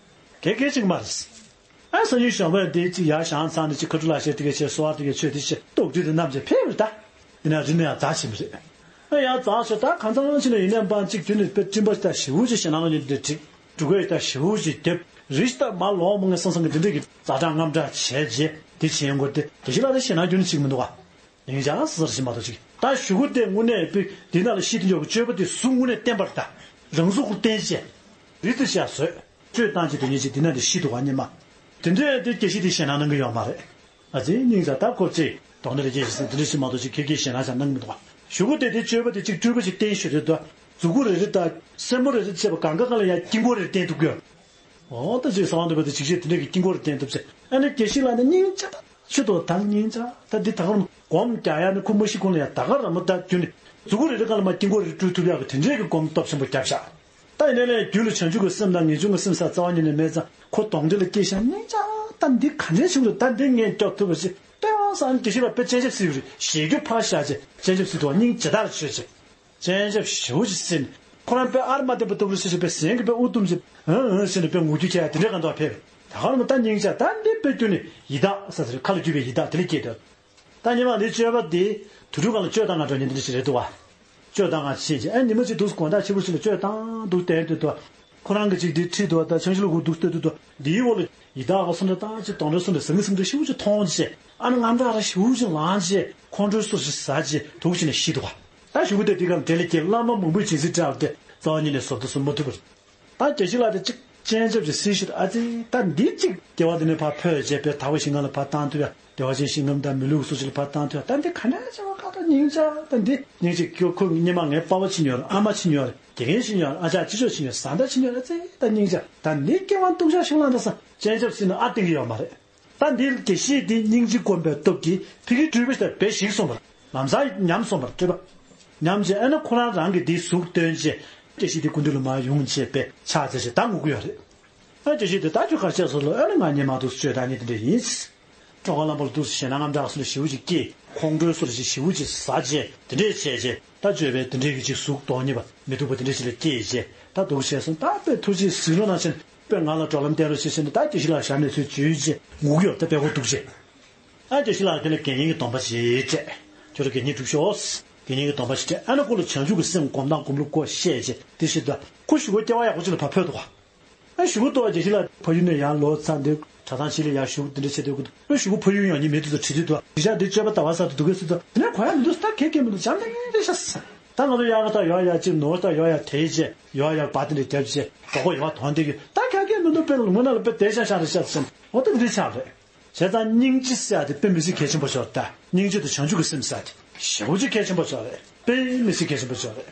གེ་གེ་ཞིག་མ་རེད། ཨ་སང་ཉིན་ཞོགས་པ་དེ་ཅིག་ཡར་བཞེངས་ཚར་ནས་ཅིག་ཁ་ཐུག་ལ་བཤད་དེ་ག་བྱས་གསོལ་བ་དེ་ག་མཆོད་དེ་བྱས་ལྟོགས་དུས་དེ་རྣམས་ཀྱིས་ཕེབས་རེད་ད། ཡིན་ན་རི་ནས་ཡང་འཛག་ཕྱིན་པ་རེད། ཨ་ཡང་འཛག་ཕྱིན་ད་གང་ཚང་ཕྱིན་ན་ཡིན་ནའི་འབངས་གཅིག་དུས་ནས་དཔེ་སྤྲིན་པ་ཞིག་ད་ཞེ་པོ་ཅིག་ཞེད་སྣང་ལ་ཉེ་དུས་དེ་འགྲིག་འབྲུ་གུ་ཞིག་ད་ཞེ་པོ་ཅིག་རྒྱབ་རི་ཞིག་ད་མར་ལོག་མ་ངེས་སང་སང་གི་དེ་འདྲས་ཀྱི་ཛ་དྲག་དངངས་སྐྲག་བྱས་རྗེས་དེ་བྱེད་ཡོང་དགོས་དེ་དེ་ཞིག་ལ་དེ་ཞེད་སྣང་རྒྱུན་ནས་ཅིག་མི་འདུག་ག་ཡིན་ཀྱང་ཟེར་ཞིག་མ་གཏོགས་ཅིག་ད་གཞུག་གུ་དེ་དངོས་གནས་པའི་འདི་ན་ལ་ཤི་དེ་འཇོག་གི་སྤྱོད་པ་དེ་གཟུགས་དངོས་གནས་བརྟན་པར་ད་རང་གཟུགས་ཁུར་བརྟན་བྱས་རི་དུ་བྱས་བཟོས། གཅོད་བཏང་བྱས་དེ་ཉིད་ཅིག་འདི་ན་དེ་ཤི་འདུག་ག་སྙེ་མ། དེ་འདྲས་དེ་སྐྱེ་ཤི་དེ་ཞེད་སྣང་གནང་གི་ཡོད་མ་རེད། ཨ་ཙི་སྙིང་རྗེ་ད་ཁོ་ཅིག་དོགས་ནས་རེ་སྐྱེ་ཤི་ཟིན་དེ་འདྲས་ཞིག་མ་གཏོགས་ཅིག་ཁེ་ཁེ་ཞེད་སྣང་ཞིག་གནང་གི་མི་འདུག་ག་གཞུག་གུ་དེ་དེ་སྤྱོད་པ་དེ་ཅིག་སྤྲུལ་པ་ཞིག་བསྟན་ཤོད་དེ་དུ་མཛུ་གུ་རེ་རེ་དང་སེན་མོ་རེ་རེ་བཅས་པ་གང་ག་གང་ལ་ཡང་དཀྱིལ་འཁོར་རེ་བསྟན་ཐུབ་ཀྱི་ཡོད། འོ་ད་ཅིག་གསང་བ་འདུས་པ་དེ་ཅིག་ཤེས་དེ་འདྲས་ཀྱི་དཀྱིལ་འཁོར་རེ་བསྟན་ཐུབ་ཚེ་ཨ་ནི་སྐྱེ་ཤི་ལ་ནི་སྙིང་རྗེ་ད། ཆུ་དོ་དང་སྙིང་རྗེ། ད་འདི་ད་ག་རང་སྒོམ་རྒྱག་ཡ་ནི་ཁོ་མ་ཤི་གོང་ལ་ཡ་ད་ག་རང་མོ་ད་རྒྱུ་ནི་མཛུ་གུ་རེ་རེ་གང་ལ་མ་དཀྱིལ་འཁོར་རེ་སྤྲུལ་ཐུབ་ཡག་གི་དེ་འདྲས་ཀྱི་སྒོམ་སྟོབས་ཆེན་པོ་རྒྱབ་ཤག་ད་ཡིན་ནའི་ལས་རྒྱུད་ལ་བྱང་ཆུབ་ཀྱི་སེམས་དང་ངེས་འབྱུང་གི་སེམས་ས་རྩ་བ་ཉིད་ནས་མེད་ཙང་ཁོ་གདོན་འདྲེ་ལ་སྐྱེས་ཤག་སྙིང་རྗེ། ད་འདི་ག་འདྲའི་བྱུང་རེད། ད་འདི་ངས་སྐྱོབ་ཐུབ་པ་ཞིག་ལྟོས་སང་། དགེ་བཤེས་ལགས་དཔེ་སྤྱན་ཆབ་གསིག་རེད། ཞེ་རྒྱུ་ཕར་བཞག་བྱས་སྤྱན་ཆབ་གསིག་འདུག་བ། སྙིང་ཇི་ལྟར་ཆོད་བྱས། སྤྱན་ཆབ་ཞེ་པོ་ཅིག་གསིག་ནས། ཁོ་རང་དཔེ་ཨར་མ་བསྟན་པ་ལྟ་བུར་སེ་བྱས་པའི་གཟན་གྱི་དཔེ་དབུ་བཏུམས་བྱས། ཨང་ཨང་ཟེར་ནས་དཔེ་ངུ་རྒྱུ་ཁྱེར་ཡ་དེ་འདྲའི་གང་འདུག་ཕེབས། ད་ག་རུ་མ་ད་སྙིང་ཆ་ད་འདི་དཔེ་བསྟུན་ནས་ཡི་དྭགས་ས་ཟེར། ཁ་ལ་རྒྱུ་བའི་ཡི་དྭགས་དེ་ལ་སྐྱེས་འདུག་ད་སྔོན་མ་འདི་སྤྱོད་པ་འདི་དུས་དྲུག་གང་ལ་སྤྱོད་བཏང་ང་འགྲོ་ཉིན་འདི་འདྲ་ཞིག་རེད་འདུག་བ། སྤྱོད་བཏང་ང་ཕྱིན་ཅིང་ཨ་ཉི་མ་གཅིག་འདུག་དགོང་དག་ཕྱི་པོ་ཞིག་ལ་སྤྱོད་བཏང་འདུག་བསྡད་འདུག་དོ། ཁོ་རང་གི་ཅིག་འདི་ཁྲིད་འདུག་ད་ཆང་ཤུ་ལ་གུ་འདུག་ལྟོས་འདུག་དོ། འདིའི་འོག་ལ་ཡི་དྭགས་ཀ་སུ་འདྲ་ད་ཅིག་དོང་འདྲ་སུ་འདྲ་ཟང་ངེ་ཟིང་འདྲ་ཞེ་པོ་ཅིག་མཐོང་ཅིག་ཨ་ནི་ང་འདྲ་ར་ཞེ་པོ་ཅིག་ལངས་ཅིག་ཁོང་ཁྲོའི་སོ་ཞིག་ཟ་ཅིག་འདུག་ཅིག་ནས་ཤི་འདུག་བ། ད་གཞུག་གུ་དེ་དེ་ག་ལ་འདྲེ་ལ་སྐྱེས། བླ་མ་མང་པོས་སྦྱིན་སྲེག་བསྒྲལ་ཏེ་རྩ་བ་ཉིད་ནས་བཟོ་ལྟ་སུ་མ་ཐུབ་པར། ད་དགེ་བཤེས་ལགས་དེ་གཅིག་སྤྱན་ཆབ་ཀྱི་སྲིད་ཞིར་ཨ་ཙི་ད་འདི་གཅིག་སྐྱེ་བ་འདི་ནས་ཕར་འཕོས་བྱས་པའི་དག་པ་ཞིང་ཁམས་ལ་ཕར་བཏང་ཐུབ་ཡ། བདེ་བ་ཅན་ཞིང་ཁམས་དང་མི་ལུས་སུ་ཅིག་ལ་ཕར་བཏང་ཐུབ་ཡ། ད་འདི་ག་ནས་བྱས་པ་ག་ད་སྙིང་རྗེ་ད་འདི་སྙིང་རྗེ་སྐྱོ། ཁོ་སྙེ་མ་ངའི་པ་ཕ་ཕྱི་ཉོར་ཨ་མ་ཕྱི་ཉོར་དགེ་རྒན་ཕྱི་ཉོར་ཨ་ཅག་ཅི་ཅོག་ཕྱི་ཉོར་བཟའ་ཟླ་ཕྱི་ཉོར་ཨ་ཙི་ད་སྙིང་རྗེ་ད་འདི་སྐྱེ་བ་སྡུག་ཅག་ཞིག་ལ་འདྲ་ས་སྤྱན་ཆབ་སྲིད་ན་ཨ་ཏིང་གི་ཡོད་མ་རེད། ད་འདི་དགེ་བཤེས་འདི་སྙིང་རྗེ་སྒོམ་པའི་སྟོབས་ཀྱིས་ཕ་གིའི་སྤྲུལ་པ་ཞིག་དཔེ་ཞིག་སོང་བར་ལམ་སང་ཉམས་སོང་བར་སྤྲུལ་པ། ཉམས་བྱས་ཨ་ནི་ཁོ་རང་རང་གི་འདི་གཟུགས་སྟོན་བྱས་དགེ་བཤེས་འདི་སྐུ་མདུན་ལ་མར་ཡོང་བྱས་པས་ཕྱག་འཚལ་བྱས་ད་ངུ་གི་ཡོད་རེད། ཨ་དགེ་བཤེས་འདི་ད་ཁྱོད་ག་བྱས་སོང་ལོ། ཨ་ནི་ང་སྙེ་མ་འདུག་སྤྱོད་ད་ནི་དེ་འདྲ་ཡིན། སྤྲོ་གར་ལམ་བར་འདུག་ཞེ་ན་རྔམ་དྲག་སོང་ཞེ་པོ་ཅིག་སྐྱེས། ཁོང་ཁྲོའི་སོ་ཞིག་ཞེ་པོ་ཅིག་ཟ་བྱས་དེ་འདྲས་བྱས་བྱས་ད་སྤྱོད་པའི་དེ་འདྲས་ཀྱི་ཅིག་གཟུགས་མདོག་ཉེས་པ་མི་སྡུག་པ་དེ་འདྲས་ཅིག་ལ་སྐྱེས་བྱས་ད་འདུག་བྱས་སོང་། ད་དཔེ་ཐུགས་རྗེས་གཟིགས་རོགས་གནང་བྱས་ནས། དཔེ་ང་ལ་འགྲོ་ལམ་བསྟན་རོགས་ཞེས་བྱས་ནས་ད་དགེ་བཤེས་ལགས་ཞབས་ནས་ཚུར་འཇུས་བྱས་ངུ་གི་ཡོད། ད་དཔེ་ཁོ་འདུག་བྱས། ཨ་དགེ་བཤེས་ལགས་དེ་ལ་དགེ་བསྙེན་གྱི་སྡོམ་པ་ཞིག་སྤྲད། ཁྱོད་རང་དགེ་བསྙེན་སྒྲུབ་ཤོག་དགེ་བསྙེན་གྱི་སྡོམ་པ་ཞིག་སྤྲད། ཨ་ནི་ཁོ་ལ་བྱང་ཆུབ་ཀྱི་སེམས་སྒོམ་སྟངས་སྒོམ་ལུགས་སྐོར་བཤད་བྱས་དེ་བཞིན་དུ་ཁོ་གཞུག་གུ་སྐྱེ་བ་ཡག་པོ་ཅིག་ལ་ཕར་འཕོས་འདུག་ག་ཨ་གཞུག་གུ་ལྟོས་དགེ་བཤེས་ལགས་ཕ་ཡུལ་ནས་ཡར་ལོག་ཚར་འདི་གྲྭ་ཚང་ཞིག་ལ་ཡར་བཞུགས་དེ་འདྲ་བྱས་འདུག་གི་འདུག་ཨ་གཞུག་གུ་ཕ་ཡུལ་ཡོང་ཉིན་མེད་དུས་སུ་དྲི་དུས་འདུག་དེ་ཤ་འདི་སྤྱོད་པ་ལྟ་བ་ཟ་དུ་འདུག་གི་སྲིད་དུ་དེ་ནས་གོ་ཡ་མི་འདུག་ད་གལ་གལ་མི་འདུག་བྱམས་ལྡན་རེད་ཤག་ད་ང་ཚོ་ཡག་ག་ད་ཡོག་ཡག་ཅིག་ནོར་ད་ཡོག་ཡག་དེ་བྱས་ཡོག་ཡག་བ་དེ་འདྲ་རྒྱབ་བྱས་གྲོགས་པོ་ཡོག་དོན་དེ་གི་ད་གལ་གལ་མི་འདུག་དཔེ་ལ་ངོ་ན་ལ་དཔེ་བདེ་ཤག་ཤག་རེད་ཤག་ཟེར་འོ་ད་འདི་འདྲ་ཆགས་རེད། བྱས་ཙང་སྙིང་རྗེ་ཟེར་ཡ་དེ་དཔེ་མི་སྲིད་གལ་ཆེན་པོ་ཤོར་ད། སྙིང་རྗེ་དང་བྱང་ཆུབ་ཀྱི་སེམས་ཟེར་ཡ་དེ་ཞེ་པོ་ཅིག་གལ་ཆེན་པོ་ཤོར་རེད། དཔེ་མི་སྲིད་གལ་ཆེན་པོ་ཤོར་རེད།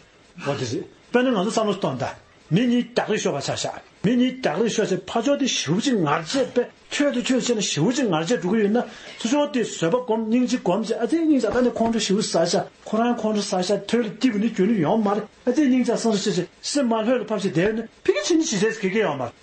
འོ་དེ་རེད། དཔེར་ན་ང་ཚོ་བསམ་བློ་གཏོང་ད། མི་གཉིས་རྒྱག་རེས་ཤོར་བ་ཆགས་ཤག་མི་གཉིས་རྒྱག་རེས་ཤོར་བྱས་ཕར་ཕྱོགས་དེ་ཞེ་པོ་ཅིག་ངར་བྱས་པས་ཁྱོད་དང་ཁྱོད་བྱས་ན་ཞེ་པོ་ཅིག་ངར་བྱས་འགྲོ་གི་ཡོད་ན་ཚུར་ཕྱོགས་དེ་བཟོད་པ་སྒོམ་སྙིང་རྗེ་སྒོམ་བྱས་ཨ་ཙི་སྙིང་རྗེ་ད་ནི་ཁོང་ཁྲོ་ཞེ་པོ་ཟ་ཤག་ཁོ་རང་ཁོང་ཁྲོ་ཟ་ཤག་ཐོད་ལ་སྐྱིད་པ་ནི་རྒྱུན་ནི་ཡོང་མ་རེད། ཨ་ཙི་སྙིང་རྗེ་སང་ས་ཤེས་བྱས་སེམས་མ་ལྷོད་ལ་ཕབ་བྱས་བསྡད་ཡོད་ན་ཕ་གི་ཕྱིན་ནི་ཇི་སྲིད་གེ་གེ་ཡོང་མ་རེད།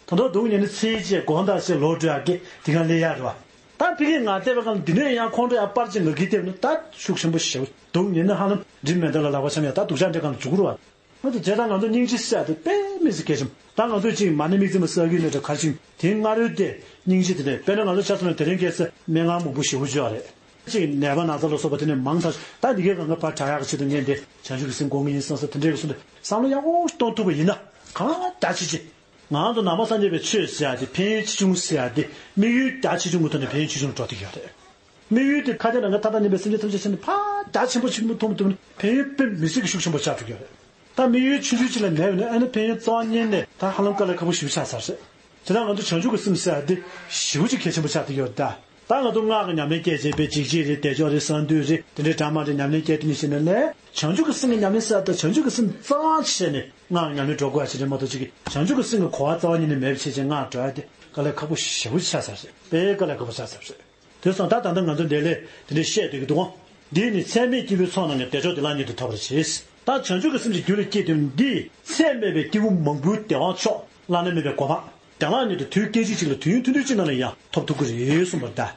ད་དུང་སྡུག་བསྔལ་ནི་ཚེ་ཡི་ཆད་དགོངས་དག་ཅེས་ལོག་འགྲོ་ཡག་གི་དེ་གང་ལས་ཡག་རེད་བ། ད་ཕ་གིར་ང་བལྟས་པའི་སྒང་ལ་འདི་ནས་ཡང་ཁོང་ཁྲོ་ཡང་སྤར་ཅིག་ང་གིས་བལྟས་ན་ད་ཤུགས་ཆེན་པོ་ཞེ་པོ་སྡུག་བསྔལ་ནི་ཧ་ལམ་འབྲིང་མེ་མདའ་ལ་ལག་པ་འཆང་ཡག་ད་སྡུག་ཅག་འདྲ་གང་ལ་འཇུག་རུ་བ། ང་ཚོ་བྱས་ཙང་ང་ཚོ་སྙིང་རྗེ་ཟེར་ཡག་དེ་དཔེ་མི་སྲིད་གལ་ཆེན་པོ། ད་ང་ཚོས་ཅིག་མ་ཎི་དམིགས་བརྩེ་མ་བསགས་ཀྱི་ནས་འདྲ་གར་ཞིང་དེའི་སྔ་རོལ་དེ་སྙིང་རྗེ་དེ་ནས་དཔེར་ན་ང་ཚོ་ཆ་མཚོན་ན་དེ་རིང་ཁ་སང་སྨན་ཁང་མང་པོ་ཞེ་པོ་ཅིག་ཡོད་རེད། ཅིག་ནད་པ་ན་ཚ་ལ་སོགས་པ་དེ་ནས་མང་ཐག་ད་འདི་གའི་སྒང་ག་ཕར་དྲག་ཡག་གི་ཆེད་དུ་ངས་འདི་བྱང་ཆུབ་ཀྱི་སེམས་སྒོམ་གི་ཡིན་བསམ་ས་དེ་འདྲའི་གི་སོང་དུ་བསམ་བློ་ཡག་པོ་གཏོང་ཐུབ་པ་ཡིན་ན་གང་ལྟར་ཅི་ཅི། ང་ཚོ་ནང་པ་སངས་རྒྱས་པའི་ཆོས་ཟེར་ཡག་དེ་ཕན་ཡོན་ཆེ་ཆུང་ཟེར་ཡག་དེ་དམིགས་ཡུལ་རྒྱ་ཆེ་ཆུང་གི་ཐོག་ནས་ཕན་ཡོན་ཆེ་ཆུང་འགྲོ་བསྡད་ཀྱི་ཡོད་རེད། དམིགས་ཡུལ་དེ་ཁ་ཏོན་ནང་གི་མཐའ་དག་མཉམ་པའི་སེམས་ཅན་ཐམས་ཅད་ཆེད་ནས་ཕར་རྒྱ་ཆེན་པོ་ཆེན་པོ་མཐོང་མི་ཐུབ་ན་ཕན་ཡོན་དཔེ་མི་སྲིད་ཀྱི་ཤུགས་ཆེན་པོ་ཆགས་འགྲོ་གི་ཡོད་རེད། ད་དམིགས་ཡུལ་ཆུང་ཆུང་ཅིག་ལ་མེད་པ་ན་ཨ་ནི་ཕན་ཡོན་རྩ་བ་ཉིད་ནས་ད་ཧ་ལམ་དཀའ་ལས་ཁག་པོ་ཞེ་པོ་ཆགས་ཚར་རེད། དེ་དག་ང་ཚོ་བྱང་ཆུབ་ཀྱི་སེམས་ཟེར་ཡག་དེ་ཞེ་པོ་ཅིག་གལ་ཆེན་པོ་ཆགས་བསྡད་ཡོད་རེད་ད། ད་ང་ཚོ་སྔགས་ཀྱི་ཉམས་ལེན་སྐད་ཆ་བྱས་པའི་འཇིགས་བྱེད་རེད་བདེ་མཆོག་རེད་གསང་འདུས་རེད་དེ་འདྲའི་གྲངས་མང་རེ་ཉམས་ལེན་སྐད་དེ་ནས་བྱས་ནས་ལས་བྱང་ཆུབ་ཀྱི་སེམས་ཀྱི་ཉམས་ལེན་ཟེར་ཡག་དེ་བྱང་ཆུབ་ཀྱི་སེམས་རྩ་བ་བྱས་ནས་སྔགས་ཉམས་ལེན་འགྲོ་དགོས་ཡག་ཅིག་རེད་མ་གཏོགས་ཅིག་གིས་བྱང་ཆུབ་ཀྱི་སེམས་ཀྱི་གོ་བ་རྩ་བ་ཉིད་ནས་མེད་པ་བྱས་བྱས་སྔགས་འགྲོ་ཡག་དེ་དཀའ་ལས་ཁག་པོ་ཞེ་པོ་ཆགས་ཚར་རེད། དཔེ་དཀའ་ལས་ཁག་པོ་ཆགས་ཚར་རེད། དེ་སོང་ད་ད་ལྟ་ང་ཚོ་འདི་ལས་དེ་འདྲའི་བཤད་སྡོད་ཀྱི་འདུག་ག་འདིས་ནི་ཚད་མེད་སྐྱེས་བུའི་ཚོགས་རྣམས་ཀྱང་བདེ་མཆོག་བདེ་བླག་ཉིད་དུ་ཐོབ་པར་བྱེད། ད་བྱང་ཆུབ་ཀྱི་སེམས་ཀྱི་རྒྱུ་ལ་སྐྱེས་དོན་འདིས་ཚད་མེད་པའི་སྐྱེས་བུ་མང་པོའི་བདེ་བ་མཆོག་བླ་ན་མེད་པའི་གོ་འཕང་བདེ་བླག་ཉིད་དུ་དུས་སྐད་ཅིག་གཅིག་ལ་དུས་ཡུན་ཐུང་ཐུང་གཅིག་ནང་ལ་ཡང་ཐོབ་ཐུབ་ཀྱི་རེད་གསུངས་པར་གདའ།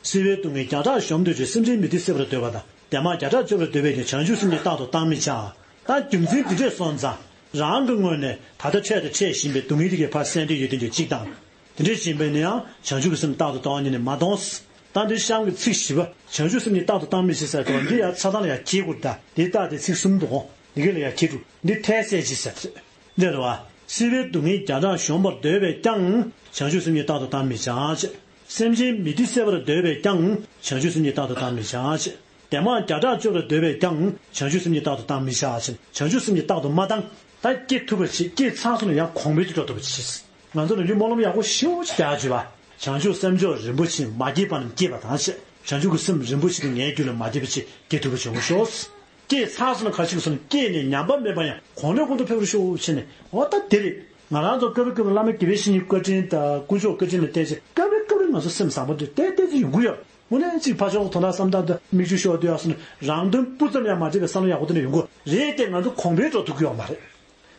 སྲིད་པའི་སྡུག་བསྔལ་བརྒྱ་ཕྲག་གཞོམ་འདོད་ཀྱི། སེམས་ཅན་མི་བདེ་སེལ་བར་འདོད་པ་དང་། བདེ་བ་བརྒྱ་ཕྲག་སྤྱོད་པར་འདོད་པས་ཀྱང་བྱང་ཆུབ་སེམས་ཉིད་རྟག་ཏུ་བཏང་མི་བྱ། ད་རྒྱུ་མཚན་འདི་འདྲས་སོང་ཙང་རང་གི་ངོས་ནས་ད་ལྟ་འཕྲད་དང་འཕྲད་བཞིན་པའི་སྡུག་བསྔལ་དེ་གའི་ཕར་སེལ་འདོད་ཡོད་དོན་གྱི་གཅིག་དང་། དེ་འདྲས་བཞིན་པས་ནི་ཡང་བྱང་ཆུབ་ཀྱི་སེམས་རྟག་ཏུ་བཏང་བ་ཉིད་ནི་མ་གཏོང་། ད་འདི་གཤམ་གྱི་ཚིག་བཞི་པ་བྱང་ཆུབ་སེམས་ཉིད་རྟག་ཏུ་བཏང་མི་བྱ་ཟེར་དུས་འདི་ཡང་ཆ་ཚང་ལ་ཡང་འཁྱེར་དགོས། ད་འདི་ལྟ་སྟེ་ཚིག་གསུམ་འདུག་གོ་འདི་ག་ལ་ཡང་འཁྱེར་འགྲོ། འདི་ཐལ་སེལ་གྱི་ཟེར་ཏེ། འདི་རེད་བ། སྲིད་པའི་སྡུག་བསྔལ་བརྒྱ་ཕྲག་གཞོམ་པར་འདོད་པས་ཀྱང་བྱང་ཆུབ་སེམས་ཉིད་རྟག་ཏུ་བཏང་མི་བྱ་ཞེས། སེམས་ཅན་མི་བདེ་སེལ་བར་འདོད་པས་ཀྱང་བྱང་ཆུབ་སེམས་ཉིད་རྟག་ཏུ་བཏང་མི་བྱ་ཞེས། བདེ་བ་བརྒྱ་ཕྲག་སྤྱོད་པར་འདོད་པས་ཀྱང་བྱང་ཆུབ་སེམས་ཉིད་རྟག་ཏུ་བཏང་མི་བྱ་ཞེས། བྱང་ཆུབ་སེམས་ཉིད་རྟག་ཏུ་མ་བཏང་། ད་སྐྱེ་ཐུབ་པར་བྱེད། སྐྱེས་ཚར་སོང་ན་ཡང་གོང་འཕེལ་དུ་འགྲོ་ཐུབ་པར་བྱེད། ང་ཚོ་ནམ་རྒྱུན་སྨོན་ལམ་ཡག་པོ་ཞེ་པོ་ཅིག་རྒྱག་བརྗོད་པ། བྱང་ཆུབ་སེམས་མཆོག་རིན་པོ་ཆེ་མ་སྐྱེས་པ་རྣམས་སྐྱེས་པ་དང་ཞེས། བྱང་ཆུབ་ཀྱི་སེམས་རིན་པོ་ཆེ་དེ་ངའི་རྒྱུད་ལ་མ་སྐྱེས་པ་ཅིག་སྐྱེ་ཐུབ་པ་བྱུང་ཤོག་སྐྱེས་ཚར་སོང་ན་ག་ཞིག་སོང་ན་སྐྱེས་ནས་ཉམས་པ་མེད་པ་ཡང་གོང་ནས་གོང་དུ་འཕེལ་བར་ཤོག་ཅེས་ནས་འོ་ད་དེ་རེད། ང་རང་ཚོ་སྐབས་རེ་སྐབས་རེ་བླ་མ་དགེ་བའི་བཤེས་གཉེན་བཀའ་དྲིན་དང་དཀོན་མཆོག་བཀའ་དྲིན་ལ་བརྟེན་བྱས་སྐབས་རེ་སྐབས་རེ་ང་ཚོ་སེམས་བཟང་པོ་འདི་ཏན་ཏན་ཅིག་ཡོང་གི་ཡོད། དངོས་གནས་གཅིག་ཕར་ཕྱོགས་དོ་སྣང་བསམ་སྟངས་དང་མིག་ཆུ་ཤོར་དུས་ཡག་སོང་ན་རང་དོན་སྤུ་ཙམ་ཡང་མ་འདྲེས་པའི་བསམ་བློ་ཡག་པོ་དེ་འདྲ་ཡོང་གི་རེད་དེ་ང་ཚོ་གོང་འཕེལ་འགྲོ་ཐུབ་ཀྱི་ཡོད་མ་རེད།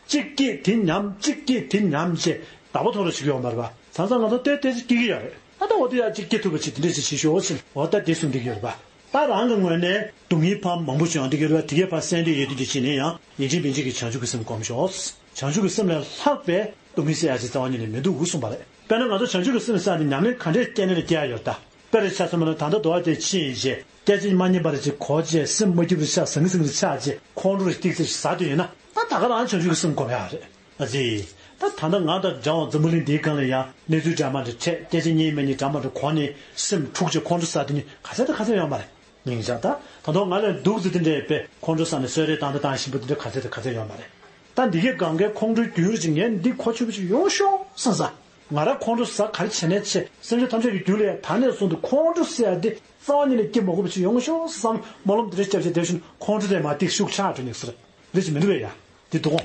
གཅིག་སྐྱེས་དེ་ཉམས་གཅིག་སྐྱེས་དེ་ཉམས་བྱས་བདག་པོ་ཐོབ་ར་བྱེད་ཀྱི་ཡོད་མ་རེད་པ། ཚང་ཚང་ང་ཚོ་ལྟོས་ལྟོས་ཅིག་སྐྱེ་གི་ཡོད་རེད། ཨ་ད་ འོ་དེ་ཡ་གཅིག་སྐྱེ་ཐུབ་པ་ཅིག་དེ་འདྲས་ཅིག་བྱེད་ཤོག་ཟེར། འོ་ད་དེ་གསུངས་བསྡད་ཀྱི་ཡོད་རེད་པ། ད་རང་གི་ངོས་ནས་སྡུག་བསྔལ་ཕར་མང་པོ་བྱུང་བསྡད་ཀྱི་རེད་པ། དེ་གས་ཕར་སེལ་འདོད་ཡོད་དུས་ཀྱི་ཕྱིན་ནས་ཡང་ཡིན་གཅིག་མིན་གཅིག་གི་བྱང་ཆུབ་ཀྱི་སེམས་བསྒོམ་ཤོག། བྱང་ཆུབ་ཀྱི་སེམས་ལས་ལྷག་པའི་སྡུག་བསྔལ་སེལ་ཡ་ཅིག་རྩ་བ་ཉིད་ནས་མི་འདུག་གསུངས་པ་རེད། དཔེར་ན་ང་ཚོ་བྱང་ཆུབ་ཀྱི་སེམས་བསགས་ནས་ཉམས་ལེན་ག་འདྲས་སྐྱེལ་ནས་ལ་སྐྱེལ་ཡ་ཡོད་ད། དཔེར་ཆ་མཚོན་པ་ན་ད་ལྟ་དོ་བ་དེ་ཕྱིན་རྗེས་སྐད་ཅིག་མ་རྙེད་པ་རེ་ཅིག་གོ་བྱས། སེམས་མ་སྐྱིད་པ་ཆགས། ཟང་ངེ་ཟིང་ངེ་ཆགས་རྗེས་ཁོང་ཁྲོ་རེ་ཏིག་ཙེ་ཟ་དུས་ཡིན་ན། ད་ད་ག་རང་བྱང་ཆུབ་ཀྱི་སེམས་སྒོམ་ཡག་རེད། ཨ་ཙི། ད་ད་ལྟ་ང་དང་འདྲ་བ་འཛམ་བུ་གླིང་འདིའི་སྒང་ལ་ཡང་གནས་ཚུལ་འདྲ་མ་འདྲ་འཕྲད། སྐད་ཆ་སྙན་མིན་འདྲ་མ་འདྲ་གོ་ནས་སེམས་འཁྲུག་བྱས་ཁོང་ཁྲོ་ཟ་དུས་ནི་ག་ཚད་དང་ག་ཚད་ཡོད་མ་རེད། སྙིང་རྗེ། ད་ད་དུང་ང་ལས་སྡུག་ཙམ་དེ་འདྲས་པས་ཁོང་ཁྲོ་ཟ་ནས་གསོད་རེས་བཏང་དང་བཏང་བཞིན་པ་དེ་འདྲ་ག་ཚད་དང་ག་ཚད་ཡོད་མ་རེད། ད་འདི་གའི་སྒང་གའི་ཁོང་ཁྲོའི་རྒྱུན་རེ་ཅིག་ངས་འདི་གོ་ཆོད་པོ་ཅིག་ཡོང་ཤོག་བསམ་ས། ང་རང་ཁོང་ཁྲོ་ཟ་ག་རེ་བྱས་ནས་བྱས། སེམས་ཅན་ཐམས་ཅད་ཀྱི་རྒྱུད་ལ་ཡང་ད་ནས་བཟུང་སྟེ་ཁོང་ཁྲོ་ཟེར་ཡ་འདི་རྩ་བ་ཉིད་ནས་སྐྱེ་མ་དགོས་པ་ཅིག་ཡོང་ཤོག་བསམ། སྨོན་ལམ་འདི་འདྲ་སྐྱབས་ཆེ་དེ་བཞིན་ཁོང་ཁྲོ་དེ་མ་ཏིག་ཤུགས་ཆག་འགྲོ་ནས་ཟེར། འདི་ཅིག་མི་འདུག་པས་ཡ། འདི་འདུག་གོ།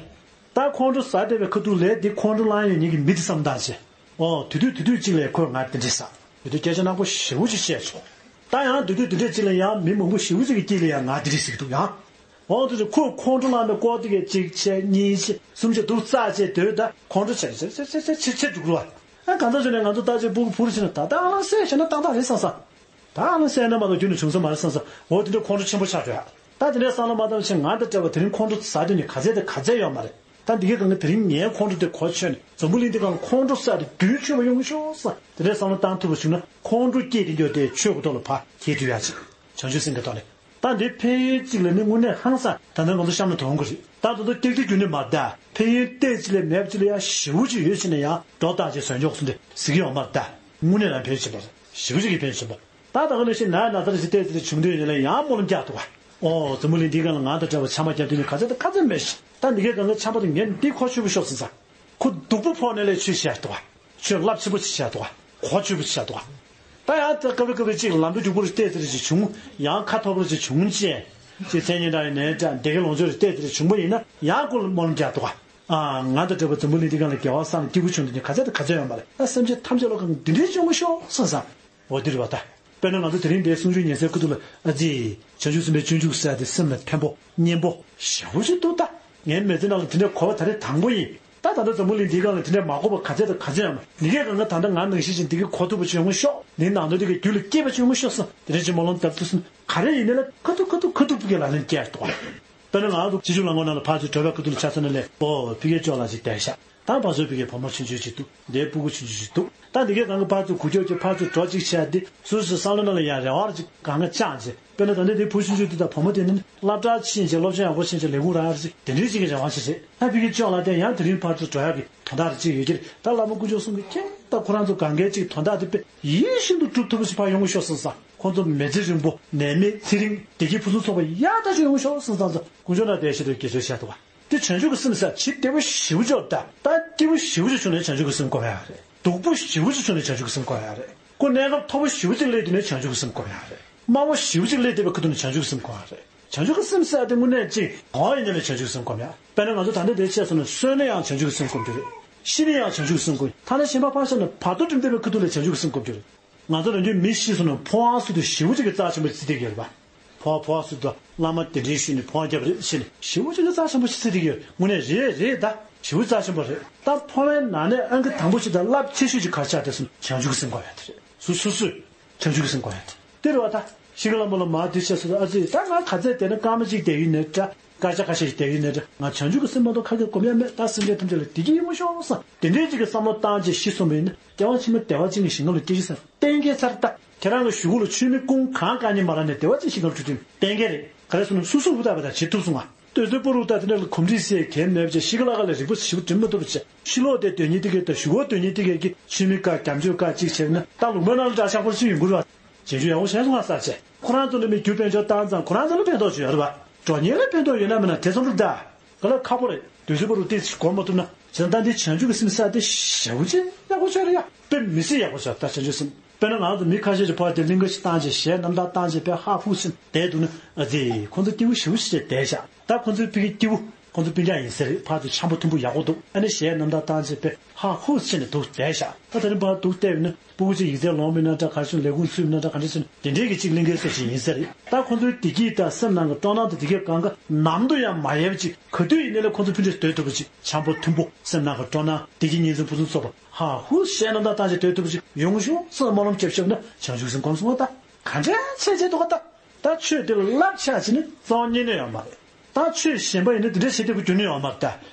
ད་ཁོང་ཁྲོ་ཟ་བསྡད་པའི་ཁ་ཐུག་ལས་འདི་ཁོང་ཁྲོ་ལངས་ཡོད་ཉིད་ཀྱི་མི་དེ་བསམ་བཏང་བྱས། ཨོ་དུས་དུས་དུས་དུས་གཅིག་ལས་ཁོས་ང་འདི་འདྲས་ཟ། དུས་དུས་སྐད་ཆ་ནག་པོ་ཞེ་པོ་ཅིག་བཤད་སོང་། ད་ཡང་དུས་དུས་དུས་འདྲས་གཅིག་ལ་ཡང་མི་མང་པོ་ཞེ་པོ་ཅིག་གི་དཀྱིལ་ལ་ཡང་ང་འདི་འདྲས་ཟེར་གྱི་འདུག་ཡང་། འོང་དུས་ཚོད་ཁོས་ཁོང་ཁྲོ་ལངས་པའི་སྐོར་དེ་གས་གཅིག་བྱས། གཉིས་བྱས། གསུམ་བྱས། དུག་རྩ་བྱས། དོས་ད་ཁོང་ཁྲོ་ཆེ་ཆེ་ཆེ་ཆེ་ཆེ་ཆེ་འགྲོ་གི་རེད་བ། ཨ་གང་ལྟར་བྱས་ནས་ང་ཚོ་ལྟ་ཅིག་སྤུ་གུ་བུ་རུ་ཕྱིན་ན་ད་ལྟ་ཨ་ལང་སེ་བྱས་ན་ཏག་ཏག་རེད་བསམ་ས། ད་ཨ་ལང་སེ་ན་མ་གཏོགས་རྒྱུན་ནས་བྱུང་ས་མ་རེད་བསམ་ས། འོ་དེ་འདྲ་ཁོང་ཁྲོ་ཆེན་པོ་ཆགས་འགྲོ་ཡ། ད་དེ་འདྲའི་བསམ་བློ་མ་བཏང་བྱས་ང་དང་འདྲ་བ་དེ་རིང་ཁོང་ཁྲོ་ཟ་དུས་ནི་ག་ཚད་དང་ག་ཚད་ཡོད་མ་རེད། ད་འདི་གའི་སྒང་ག་དེ་རིང་ངའི་ཁོང་ཁྲོ་དེ་གོ་ཆོད་ནས་འཛམ་བུ་གླིང་འདི་སྒང་ཁོང་ཁྲོ་ཟ་དེ་རྒྱུན་ཆད་པ་ཡོང་ཤོག་ས། དེ་འདྲའི་བསམ་བློ་བཏང་ཐུབ་པ་བྱུང་ན་ཁོང་ཁྲོ་སྐྱེས་དེ་འདྲ་དེ་ཆོས་ཀྱི་ཐོག་ལ་ཕར་འཁྱེར་ཐུབ་ཡ་ཅིག་བྱང་ཆུབ་སེམས་ཀྱི་ཐོག་ནས། ད་འདི་ཕན་ཡོན་གཅིག་ལ་ནི་དངོས་གནས་ཧང་སང་ད་ལྟ་ང་ཚོ་གཤམ་ལ་མཐོང་གི་རེད། ད་ད་ལྟ་ཏིག་ཏིག་རྒྱུན་ནས་མ་བསྡད། ཕན་ཡོན་ཏོག་ཙམ་ལས་མེད་པ་ཅིག་ལ་ཡ་ཞེ་པོ་ཅིག་ཡོད་ཕྱིན་ན་ཡང་སྒྲོ་བཏགས་བྱས་ཟོན་འཇོག་སུ་འདི་ཟེར་གྱི་ཡོད་མ་རེད། ད་དངོས་གནས་ལ་ཕན་ཆེན་པོ་རེད། ཞེ་པོ་ཅིག་གི་ཕན་ཆེན་པོ། ད་ད་ག་ནང་བཞིན་ན་ཡ་ན་ཚ་རེ་ཞིག་ཏོག་ཙམ་རེ་བྱུང་དུས་ཡིན་ན་ཡང་སྨོན་ལམ་རྒྱག་ཐུབ་པ། ཨོ་འཛམ་བུ་གླིང་འདིའི་སྒང་ལ་ང་དང་འདྲ་བ་ཆམ་པ་བརྒྱབ་དུས་ནི་ག་ཚད་དང་ག་ཚད་མེད་ཤི། ད་འདི་གའི་སྒང་ག་ཆམ་པ་དེ་ངས་འདི་ཁོ་ཆོད་པོ་ཤོག་ཟེར་ས། ཁོ་སྡུག་པོ་ཕོག་ནས་ལས་ཆོས་བཤད་ཐུབ་པ། ཆོས་རླབས་ཆེན་པོ་ཅིག་བཤད་ཐུབ་པ། གོ་ཆོད་པོ་ཅིག་བཤད་ཐུབ་པ། ད་ཡང་ད་སྐབས་རེ་སྐབས་རེ་གཅིག་ལམ་འགྲོ་རྒྱུག་པོ་རེ་ཏོག་ཙམ་རེ་ཅིག་བྱུང་། ཡང་ཁ་འཐོར་པོ་རེ་ཅིག་བྱུང་བྱས། ཅིག་མཚན་སྙན་གྲགས་ཡིན་ནའི་འདྲ་བདེ་སྐྱིད་ལོངས་སྤྱོད་རེ་ཏོག་ཙམ་རེ་བྱུང་པ་ཡིན་ན་ཡང་ཁོ་ལ་སྨོན་ལམ་རྒྱག་ཐུབ་པ། ཨ་ང་དང་འདྲ་བ་འཛམ་བུ་གླིང་འདི་སྒང་ལ་དགེ་བ་བསགས་ནས་སྐྱིད་པོ་བྱུང་དུས་ནི་ག་ཚད་དང་ག་ཚད་ཡོད་མ་རེད། ད་སེམས་ཅན་ཐམས་ཅད་ལ་གང་འདི་འདྲའི་བྱུང་མ་ཤོག་བསམ་བསམ། འོ་འདི་རེད་བ་ད། དཔེར་ན་ང་ཚོ་དེ་རིང་འདིའི་གསུང་ཆོས་ཉན་སའི་ཁུ་ཐུག་ལ་ཨ་ཙི། བྱང་ཆུབ་སེམས་དཔའི་སྤྱོད་འཇུག་ཟེར་ཡ་དེ་སེམས་ལ་ཕན་པོ་སྙན་པོ་ཞེ་པོ་ཅིག་འདུག་ད། ངའི་མི་ཚེ་ནང་ལ་དེ་འདྲའི་གོ་བ་ད་རེས་དང་པོ་ཡིན། ད་ད་ལྟ་འཛམ་བུ་གླིང་འདིའི་སྒང་ལ་དེ་འདྲའི་མ་གོ་བ་ག་ཚད་དང་ག་ཚད་ཡོད་མ། འདི་གའི་སྒང་ག་ད་ལྟ་ང་ནང་བཞིན་ཅིག་འདི་གའི་གོ་ཐུབ་པ་ཅིག་ཡོང་གི་ཤོག་འདིའི་ནང་དོན་འདི་གའི་རྒྱུད་ལ་སྐྱེས་པ་ཅིག་ཡོང་གི་ཤོག་བསམ། དེ་འདྲའི་ཅིག་སྨོན་ལམ་བཏབ་ཐུབ་སོང་། ག་རེ་ཡིན་ནའི་ལ་ཁ་ཐུག་ཁ་ཐུག་ཁ་ཐུག་ཕ་གི་ལག་ལེན་བསྐྱལ་འདུག་བ། དཔེར་ན་ང་ཚོ་སྤྱི་ཁྱབ་ལ་ངོ་ནང་ལ་ཕར་ཚུར་བྲོས་པའི་ཁ་ཐུག་ལ་ཆ་མཚོན་ན་ལས་ཨོ་ཕ་གིའི་ཅོག་ལ་ཅིག་བསྡད་ཤག་ད་ཕར་ཚུར་ཕ་གིའི་བུ་མོ་ཆུང་ཆུང་ཅིག་འདུག་འདིའི་སྤུ་གུ་ཆུང་ཆུང་ཅིག་འདུག་ད་འདི་གའི་སྒང་ག་ཕར་ཚུར་འགུལ་སྐྱོད་ཀྱིས་ཕར་ཚུར་འགྲོ་ཅིག་བྱས་ཏེ་སོ་སོའི་བསམ་བློ་ནང་ལ་ཡང་རེ་བ་རེ་ཅིག་གང་ག་བཅངས་བྱས། དཔེར་ན་ད་ལྟ་འདིའི་བུ་ཆུང་ཆུང་འདི་དང་བུ་མོ་དེ་ནི་སློབ་གྲྭ་ཕྱིན་བྱས་སློབ་སྦྱོང་ཡག་པོ་ཕྱིན་བྱས་ལས་ཁུངས་རག་ཡག་ཅིག་དེ་འདྲའི་ཅིག་གི་རེ་བ་བྱས་བྱས། ད་ཕ་གིའི་ཅོག་ལ་བལྟས་ཡང་དེ་རིང་ཕར་ཚུར་འགྲོ་ཡག་གི་དོན་དག་རེ་ཅིག་ཡོད་ཀྱི་རེད། ད་བླ་མ་དཀོན་མཆོག་གསུམ་གྱིས་མཁྱེན། ད་ཁོ་རང་ཚོ་གང་གའི་ཅིག་དོན་དག་དེ་དཔེ་ཡིད་བཞིན་དུ་འགྲུབ་ཐུབ་པ་ཞིག་ཕར་ཡོང་གི་ཤོག་བསམ་ས། ཁོང་ཚོ་མི་ཚེ་རིང་པོ་ནད་མེད་ཚེ་རིང་བདེ་སྐྱིད་ཕུན་སུམ་ཚོགས་པ་ཡག་ཐག་ཆོད་ཡོང་གི་ཤོག་བསམ་ས། ཚོ་དཀོན་མཆོག་ནང་བསྡད་ཤེས་དུ་དགེ་ཚུལ་བྱ་ཐུབ་པ། དེ་བྱང་ཆུབ་ཀྱི་སེམས་ཟེར་ཇི་བདེ་བོ་ཞེ་པོ་ཅིག་ད། ད་སྐྱིད་པོ་ཞེ་པོ་ཅིག་བྱུང་ནས་བྱང་ཆུབ་ཀྱི་སེམས་སྒོམ་ཡག་རེད། སྡུག་པོ་ཞེ་པོ་ཅིག་བྱུང་ནས་བྱང་ཆུབ་ཀྱི་སེམས་སྒོམ་ཡག་རེད། ཁོ་གནས་སྐབས་མཐོ་པོ་ཞེ་པོ་ཅིག་སླེབས་དུས་ནས་བྱང་ཆུབ་ཀྱི་སེམས་སྒོམ་ཡག་རེད། དམའ་བོ་ཞེ་པོ་ཅིག་སླེབས་བསྡད་པའི་ཁ་ཐུག་ནས་བྱང་ཆུབ་ཀྱི་སེམས་སྒོམ་ཡག་རེད། བྱང་ཆུབ་ཀྱི་སེམས་ཟེར་ཡག་དེ་དངོས་གནས་ཅིག་གང་ཡིན་ནའི་ལས་བྱང་ཆུབ་ཀྱི་སེམས་སྒོམ་ཡག་དཔེར་ན་ང་ཚོ་ད་ལྟ་འདིར་བཤད་སོང་ན་གསོན་ན་ཡང་བྱང་ཆུབ་ཀྱི་སེམས་སྒོམ་རྒྱུ་རེད། ཤི་ན་ཡང་བྱང་ཆུབ་ཀྱི་སེམས་སྒོམ། ཐ་ན་གཞན་པ་ཕར་བཞག་ན་བར་དོ་འགྲིམ་བསྡད་པའི་ཁ་ཐུག་ལ་བྱང་ཆུབ་ཀྱི་སེམས་སྒོམ་རྒྱུ་རེད། ང་ཚོ་རང་རྒྱུད་མི་ཤི་སོང་ན་ཕོ་བ་སུ་དུ་ཞེ་པོ་ཅིག་གི་རྩ་ཆེན་པོ་བརྩི་བསྡད་ཀྱི་ཡོད་རེད་པ། ཕོ་བ་ཕོ་བ་སུ་དུ་བླ་མ་དེ་འདྲའི་ཞུས་ནས་ཕོ་བ་བརྒྱབ་རེད་ཟེར་ནས་ཞེ་པོ་ཅིག་གི་རྩ་ཆེན་པོ་ཞིག་བརྩི་བསྡད་ཀྱི་ཡོད། དངོས་གནས་རེད་རེད་ད། ཞེ་པོ་རྩ་ཆེན་པོ་རེད། ད་ཕོ་བའི་ནང་ནས་ཨང་ཀི་དང་པོ་ཞིག་དང་རླབས་ཆེ་ཤོས་ཅིག་ག་རེ་ཆགས་བསྡད་སོང་ན་བྱང་ཆུབ་ཀྱི་སེམས་སྒོམ་ཡག་དེ་རེད། སུ་སུ་སུ། བྱང་ཆུབ་ཀྱི་སེམས་སྒོམ་ཡག་དེ་རེད་བ་ད། ཤི་ཁ་ལ་མོ་ལ་མ་དུས་ཆེ་སོ་ཨ་ཙི་ད་ང་ག་ཚད་བསྡད་ན་སྐར་མ་གཅིག་བསྡད་ཡོད་ནའི་འདྲ། སྐར་ཆ་ཁ་ཤས་ཤིག་བསྡད་ཡོད་ནའི་འདྲ། ང་བྱང་ཆུབ་ཀྱི་སེམས་མ་གཏོགས་ཁ་སྐད་སྒོམ་ཡག་མེད། ད་སེམས་ཅན་ཐམས་ཅད་ལ་བདེ་སྐྱིད་ཡོང་ཤོག་བསམ། དེ་འདྲའི་ཅིག་གི་བསམ་བློ་བཏང་བྱས་ཤི་སོང་བ་ཡིན་ན་སྐྱེ་བ་ཕྱི་མ་བདེ་བ་ཅན་གྱི་ཞིང་ཁམས་ལ་སྐྱེ་རྒྱུ་བསམ། གཏན་འཁེལ་ཚར་ད། ཁྱེད་རང་གི་གཞུག་གུ་ལ་ཆུ་མིག་ཀུན་གང་གང་ཉིད་མ་རག་ནས་བདེ་བ་ཅན་ཞིང་ཁམས་ལ་འགྲོ་རྒྱུ་གཏན་འཁེལ་རེད། ག་རེ་ཟེར་ན་སུ་སུ་ཧུར་ཐག་པ་དང་བྱེད་ཐུབ་སོང་ང་། ལྟོས་ཚོད་པོ་རུ་ད་དེ་འདྲ་ལ་གོམས་འདྲིས་སེ་གལ་མེད་པ་བྱས་ཤི་ཁ་ལ་ཁ་ལ་རིག་པ་ཞིབ་འགྲིམ་མ་ཐུབ་པ་བྱས། ཕྱི་ལོགས་དེ་དོན་གཉེར་དེ་གས་དང་གཞུག་གུ་དོན་གཉེར་དེ་གས་ཀྱི་ཆུ་མིག་བཀག་རྒྱབ་ལྗོངས་བཀག་ཅིག་བྱས་ན་ད་ལུང་པའི་ནང་ལ་འདྲ་ཆགས་པོ་ཞིག་ཡོང་གི་རེད་བ། རྗེས་འཇུག་ཡག་པོ་བྱས་སོང་ང་ས་བྱས་ཁོ་རང་ཚོ་ལ་མི་རྒྱུ་དཔལ་འབྱོར་བཏང་ཙང་ཁོ་རང་ཚོ་ལ་ཕན་ཐོགས་ཅིག་ཡོད་རེད་བ། འགྲོ་མཁན་ལ་ཕན་ཐོགས་ཡོད་ན་མེད་ན་དེ་ཙམ་རུ་འདྲ། ག་ལ་ཁག་པོ་རེད། དུས་ཚོད་པོ་རུ་ཏིག་ཙམ་གོམས་མ་ཐུབ་ན་བྱས་ཙང་ད་འདི་བྱང་ཆུབ་ཀྱི་སེམས་ཟེར་དེ་ཞེ་པོ་ཅིག་ཡག་པོ་ཆགས་རེད་ཡ། དཔེ་མི་སྲིད་ཡག་པོ་ཆགས་ད་བྱང་ཆུབ་སེམས། དཔེར་ན་ང་ཚོ་མི་ཁ་ཤས་ཀྱི་ཕར་དེ་གླིང་ག་ཞིག་བཏང་བྱས་གཞས་རྣམ་ཐར་བཏང་བྱས་དཔེ་ཧ་ཧུ་ཕྱིན་བསྡད་འདུག་ན་ཨ་ཙི་ཁོང་ཚོ་སྐྱིད་པོ་ཞེ་པོ་ཞིག་བྱས་བསྡད་ཤག་ད་ཁོང་ཚོའི་ཕ་གི་སྐྱིད་པོ། ཁོང་ཚོ་སྤུན་ཀྱག་ཡིན་ས་རེད། ཕར་ཚུར་འཆམ་པོ་མཐུན་པོ་ཡག་པོ་འདུག་ཨ་ནི་གཞས་རྣམ་དག་བཏང་བྱས་པས་ཧ་ཧུ་བྱས་ནས་འདུག་བསྡད་ཤག་ད་དེ་རིང་ཕར་འདུག་བལྟས་ཡོད་ན་སྤུ་གུ་གཅིག་ཡིག་ཚད་ལོངས་མེད་ན་འདྲ། ག་རེ་བྱས་ན་ལས་ཁུངས་ཚུད་མེད་ན་འདྲ། ག་འདྲ་བྱས་ན་དེ་འདྲའི་གི་གཅིག་གླིང་གའི་སོ་ཞིག་ཡིན་ས་རེད། ད་ཁོང་ཚོའི་བདེ་སྐྱིད་དང་སེམས་ནང་གི་སྤྲོ་སྣང་དང་བདེ་སྐྱིད་གང་ག་ནམ་དུ་ཡང་མ་ཡལ་བ་ཅིག་ག་དུས་ཡིན་ནའི་ལས་ཁོང་ཚོ་ཕུད་འདྲེས་སྡོད་ཐུབ་པ་ཅིག་འཆམ་པོ་མཐུན་པོ་སེམས་ནང་གི་སྤྲོ་སྣང་བདེ་སྐྱིད་གཉིས་འཛོམས་ཕུན་སུམ་ཚོགས་པ་ཧ་ཧུ་གཞས་རྣམ་དག་བཏང་བྱས་སྡོད་ཐུབ་པ་ཅིག་ཡོང་ཤོག་ཟེར་སྨོན་ལམ་རྒྱབ་བཞག་ན་བྱང་ཆུབ་སེམས་སྒོམ་སོང་བ། ད་ག་འདྲ་བྱས་བྱས་འདུག་ག་ད། ད་ཆོས་དེ་ལ་བསླབ་བྱ་བྱས་ནས་རྩ་བ་ཉིད་ནས་ཡོད་མ་རེད། ད་ཆོས་གཞན་པ་ཡིན་ན་དེ་འདྲ་བྱེད་བདེ་པོ་རྒྱུ་ནི་ཡོད་མ་རེད་ད།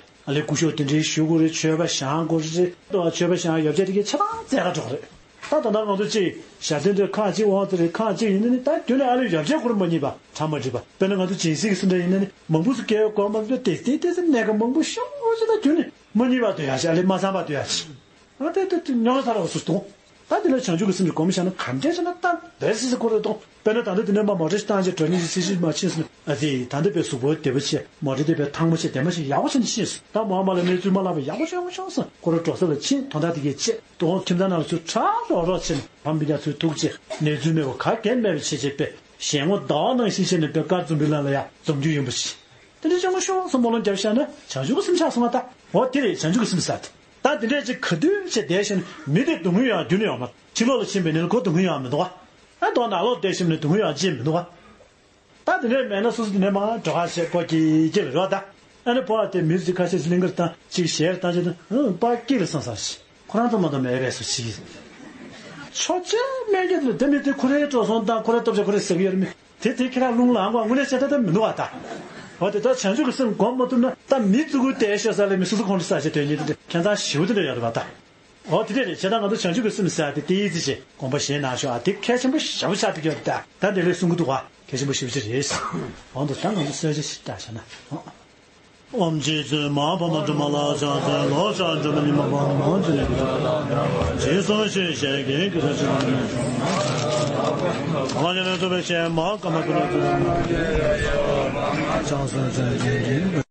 ཨ་ལས་སྐུ་ཞབས་དེ་འདྲའི་ཞུ་དགོས་རེད། མཆོད་པ་བཞེངས་དགོས་རེད། ད་མཆོད་པ་བཞེངས་ཡོ་བྱད་དེ་གའི་ཆ་ཚང་བཙལ་ག་འགྲོ་གི་རེད། ད་ད་ལྟ་ང་ཚོ་གཅིག་ཞབས་བརྟན་འདྲ་ཁག་གཅིག་དབང་རྩ་རེད། ཁག་གཅིག་ཡིན་ན་ནི་ད་རྒྱུན་ནས་ཨ་ལས་ཡོ་བྱད་ཁོ་རང་མ་རྙེད་པ་གྲ་མ་འགྲིག་པ། དཔེར་ན་ང་ཚོ་སྦྱིན་སྲེག་གི་སེམས་ཁྲལ་ཡིན་ན་ནི་མང་པོ་ཞིག་བསྐྱལ་དགོས་མ་གཏོགས་ཏེ་ཏེ་ཏེ་ཙམ་གནས་ཀ་མང་པོ་ཤོག་ཅེ་ད་རྒྱུན་ནས་མ་རྙེད་པ་སྡོད་ཡ་ཞིག་ཨ་ལས་མ་བསམ་པ་སྡོད་ཡ་ཞིག་ཨ་ཏེ་ཏེ་ཏེ་ཉོ་ས་ར་བ་སུ་གཏོང་། ད་དེ་ལ་བྱང་ཆུབ་ཀྱི་སེམས་ཀྱིས་སྒོམ་བཞག་ན་ག་འདྲས་བྱས་ན་ད་བེ་སི་སི་ཁོ་རེ་གཏོང་། དཔེར་ན་ད་ལྟ་དེ་ནས་མ་མོ་ཊ་ཞིག་བཏང་བྱས་འགྲོ་མཁན་ཞིག་སི་སི་མ་ཕྱིན་སོང་ཨ་ཙི། ད་ལྟ་བའི་གཟུགས་པོ་བདེ་པོ་བྱས། མོ་ཊ་དེ་བས་ཐང་མོ་བྱས་བདེ་མོ་བྱས་ཡག་པོ་བྱས་ནས་ཕྱིན་སོང་། ད་མ་མ་ལ་གནས་ཚུལ་མ་ལབ་པ་ཡག་པོ་བྱས་ཡོང་བྱུང་སོང་། ཁོ་རང་འགྲོ་ས་ལ་ཕྱིན། དོན་དག་དེ་གས་བྱས། དོ་ཁྱིམ་ཚང་ནང་ལ་ཚུར་གྲགས་རོགས་རོགས་བྱས་ནས་ཕམ་སྤུན་ཀྱག་ཚུར་ཐུག་བྱས་གནས་ཚུལ་མེད་པ་ག་གེ་མེད་པ་བྱས་བྱས་པས་ཞལ་ངོ་ཟླ་བ་ནང་བཞིན་བྱས་ནས་པས་དཀར་འཛོམས་པའི་ལ་ལ་ཡ་འཛོམས་རྒྱུ་ཡིན་པ་ཞིག་དེ་འདྲ་བྱུང་ཤོག་བསམ་སྨོན་ལམ་བརྒྱབ་བཞག་ན་བྱང་ཆུབ་ཀྱི་སེམས་ཆགས་སོང་བ་ད། འོ་དེ་རེད་བྱང་ཆུབ་ཀྱི་སེམས་ཟེར་དེ། ད་དེ་འདྲས་ཅིག་ག་དུས་བྱས་བསྡད་ཤེ་ན་མི་དེ་སྡུག་བསྔལ་ཡང་རྒྱུ་ནི་ཡོད་མ་རེད། ཕྱི་ལོགས་ལ་ཕྱིན་པའི་ནི་ཁོ་སྡུག་བསྔལ་ཡང་མི་འདུག་བ། ཨ་མདོ་ནང་ལོགས་བསྡད་ཤེ་ན་སྡུག་བསྔལ་ཡང་ཅི་མི་འདུག་བ། ད་དེ་འདྲས་མེད་ན་སོ་སོ་དེ་འདྲས་མ་འགྲོ་ཁ་བྱས་ཀོ་ཀྱི་ཀྱི་ལ་རོ་ད། ཨ་ནི་ཕོ་བ་དེ་མི་ཚོས་ཁ་ཤས་ཀླིང་གར་བཏང་ཅིག་གཞས་བཏང་ཅིག་དང་ཨ་པ་ཀི་ལ་སང་སང་ཞིག་ཁོ་རང་ཚོ་མ་གཏོགས་མེད་པས་སུ་ཞིག་ཆོག་ཅེས་སྨན་རྒྱལ་དེ་མི་དེ་ཁོ་རའི་འགྲོ་སོང་དང་ཁོ་རའི་སྟོབས་ཆེ་ཁོ་རའི་ཟེར་གི་ཡོད་རེད་མི་དེ་དེ་ཁྱེད་རང་རླུང་ལངས་གོ་དངོས་གནས་བཤད་ད་ད་མི་འདུག་བ་ད། འོ་དེ་ད་བྱང་ཆུབ་ཀྱི་སེམས་སྒོམ་མ་ཐུབ་ན་ད་མི་ཙུ་གུ་དེ་ཤོད་ས་ལས་མི་སུ་སུ་ཁོང་ཁྲོ་ས་ཆེ་དོན་ཉིད་དེ་ཁྱད་མཚར་ཞེ་པོ་དེ་འདྲ་ཡོད་རེད་བ་ད། འོ་དེ་འདྲ་རེད། བྱས་ད་ང་ཚོ་བྱང་ཆུབ་ཀྱི་སེམས་ཟེར་ཡ་དེ་དེའི་རྩིས་བྱས་དགོངས་པ་བཞེས་གནང་ཤོག་ཨ་དེ་གལ་ཆེན་པོ་ཞེ་པོ་ཆགས་བསྡད་ཀྱི་ཡོད་རེད་ད། ད་དེ་ལས་གསུང་གི་འདུག་བ། གལ་ཆེན་པོ་ཞེ་པོ་ཅིག་རེད། འོ་འདུག་ད་ང་ཚོ་གསོལ་ཇ་ཞིག་བཏང་བྱས་ན་འོ། ཨོཾ་རྗེ་བཙུན་མ་འཕགས་མ་སྒྲོལ་མ་ལ་ཕྱག་འཚལ་ལོ། ཕྱག་འགྲོ་མ་ཉི་མ་པདྨ་འཛིན་རྗེ་གསུང་ཞེས་བཤད་མཁན་གྱི་ས་ཆེན་པོ་ནས་བྱུང་། ཨ་མ་ཉེ་ལས་ཚོགས་པའི་གཞན་མ་ཀ་མ་ཀུ་ལ་ཚོགས་པའི་ཕྱག་སོང་ཚན་ཅན་གྱི།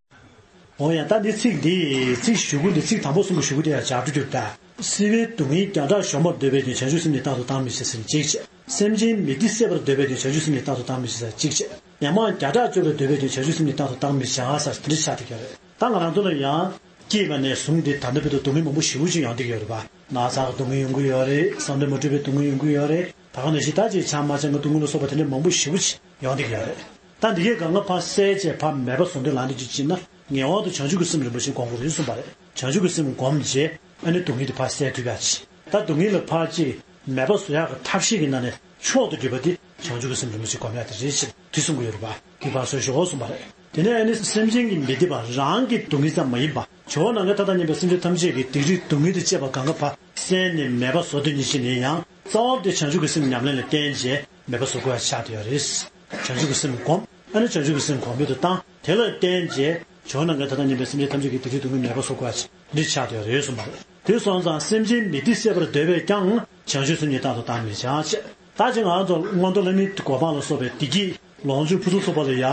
འོ་ཡ་ད་འདི་ཚིག་འདི་ཚིག་ཞུ་གུ་འདི་ཚིག་དང་པོ་གསུང་གི་ཞུ་གུ་དེ་ཡང་བྱ་སྒྲོ་གྱུར་ད། སྲིད་པའི་སྡུག་བསྔལ་བརྒྱ་ཕྲག་གཞོམ་པར་འདོད་པས་ཀྱང་བྱང་ཆུབ་སེམས་ཉིད་རྟག་ཏུ་བཏང་མི་བྱེད་ཟེར་ནས་གཅིག་བྱས། སེམས་ཅན་མི་བདེ་སེལ་བར་འདོད་པས་ཀྱང་བྱང་ཆུབ་སེམས་ཉིད་རྟག་ཏུ་བཏང་མི་བྱེད་ཟེར་གཅིག་བྱས། ཉོན་མོངས་བརྒྱ་ཕྲག་གཅོད་པར་འདོད་པས་ཀྱང་བྱང་ཆུབ་སེམས་ཉིད་རྟག་ཏུ་བཏང་མི་བྱ་ཟེར་དེ་འདྲ་ཆགས་བསྡད་ཀྱི་ཡོད་རེད། ད་ང་རང་ཚོ་ལ་ཡང་སྐྱེས་པ་ནས་བཟུང་སྟེ་ད་ལྟ་བར་དུ་སྡུག་བསྔལ་མང་པོ་ཞེ་པོ་ཅིག་ཡོང་བསྡད་ཀྱི་ཡོད་རེད་པ། ན་ཚ་གི་སྡུག་བསྔལ་ཡོང་གི་ཡོད་རེད། བསམ་དོན་མ་འགྲུབ་པའི་སྡུག་བསྔལ་ཡོང་གི་ཡོད་རེད། ད་ག་ནང་བཞིན་ད་ཅིག་ཆགས་མ་ཆགས་ཀྱི་སྡུག་བསྔལ་ལ་སོགས་པ་དེ་འདྲ་མང་པོ་ཞེ་པོ་ཅིག་ཡོང་བསྡད་ཀྱི་ཡོད་རེད། ད་འདི་གའི་སྒང་ག་ཕར་བསལ་བྱས་ཕར་མེད་པ་བཟོ་འདོད་ལངས་དུས་ཅིག་ཅིག་ན་ངེས་པར་དུ་བྱང་ཆུབ་ཀྱི་སེམས་རིན་པོ་ཆེ་སྒོམ་དགོས་རེད་གསུངས་པ་རེད། བྱང་ཆུབ་ཀྱི་སེམས་སྒོམ་བྱས་ཨ་ནི་སྡུག་བསྔལ་དེ་ཕར་བསལ་ཐུབ་ཡ་ཅིག་ད་སྡུག་བསྔལ་ལ་ཕར་ཅིག་མེད་པ་བཟོ་ཡག་གི་ཐབས་ཤེས་ཀྱི་ནང་ནས་མཆོག་ཏུ་གྱུར་པ་དེ་བྱང་ཆུབ་ཀྱི་སེམས་རིན་པོ་ཆེ་སྒོམ་ཡག་དེ་རེད་ཅེས་དེ་གསུང་གི་ཡོད་རེད་པ། དེ་ཕར་བཟོས་ཤོག་གསུངས་པ་རེད། དེ་ནས་ཨ་ནི་སེམས་ཅན་གྱི་མི་བདེ་བ་རང་གི་སྡུག་བསྔལ་ཙམ་མ་ཡིན་པ་ཇོ་བོ་ནམ་མཁའི་མཐའ་དང་མཉམ་པའི་སེམས་ཅན་ཐམས་ཅད་ཀྱི་སྡིག་སྒྲིབ་སྡུག་བསྔལ་དང་བཅས་པ་གང་ག་ཕར་བསལ་ནས་མེད་པ་བཟོ་འདོད་ཉིད་ཅིག་ནས་ཡང་རྩ་བ་དེ་བྱང་ཆུབ་ཀྱི་སེམས་ཉམས་ལེན་ལ་བརྟེན་བྱས་མེད་པ་བཟོ་དགོས་ཡ་ཆགས་བསྡད་ཡོད་རེད། བྱང་ཆུབ་ཀྱི་སེམས་སྒོམ། ཨ་ནི་བྱང་ཆུབ་ཀྱི་སེམས་གོང་འཕེལ་དུ་བཏང་། དེ་ལ་བརྟེན་བྱས་ཇོ་བོ་ནམ་མཁའི་མཐའ་དང་མཉམ་པའི་སེམས་ཅན་ཐམས་ཅད་ཀྱི་སྡིག་སྒྲིབ་སྡུག་བསྔལ་མེད་པ་བཟོ་དགོས་ཡ་ཆགས་འདི་ཆགས་བསྡད་ཡོད་རེད་གསུངས་པ་རེད། དེ་སོང་ཙང་སེམས་ཅན་མི་བདེ་སེལ་བར་འདོད་པས་ཀྱང་བྱང་ཆུབ་སེམས་ཉིད་རྟག་ཏུ་བཏང་མི་བྱ་ཞེས། ད་ཅིག་ང་ཚོ་མངོན་མཐོ་ལྷ་མིའི་གོ་འཕང་ལ་སོགས་པའི་བདེ་སྐྱིད་ལོངས་སྤྱོད་ཕུན་སུམ་ཚོགས་པ་ལ་ཡ་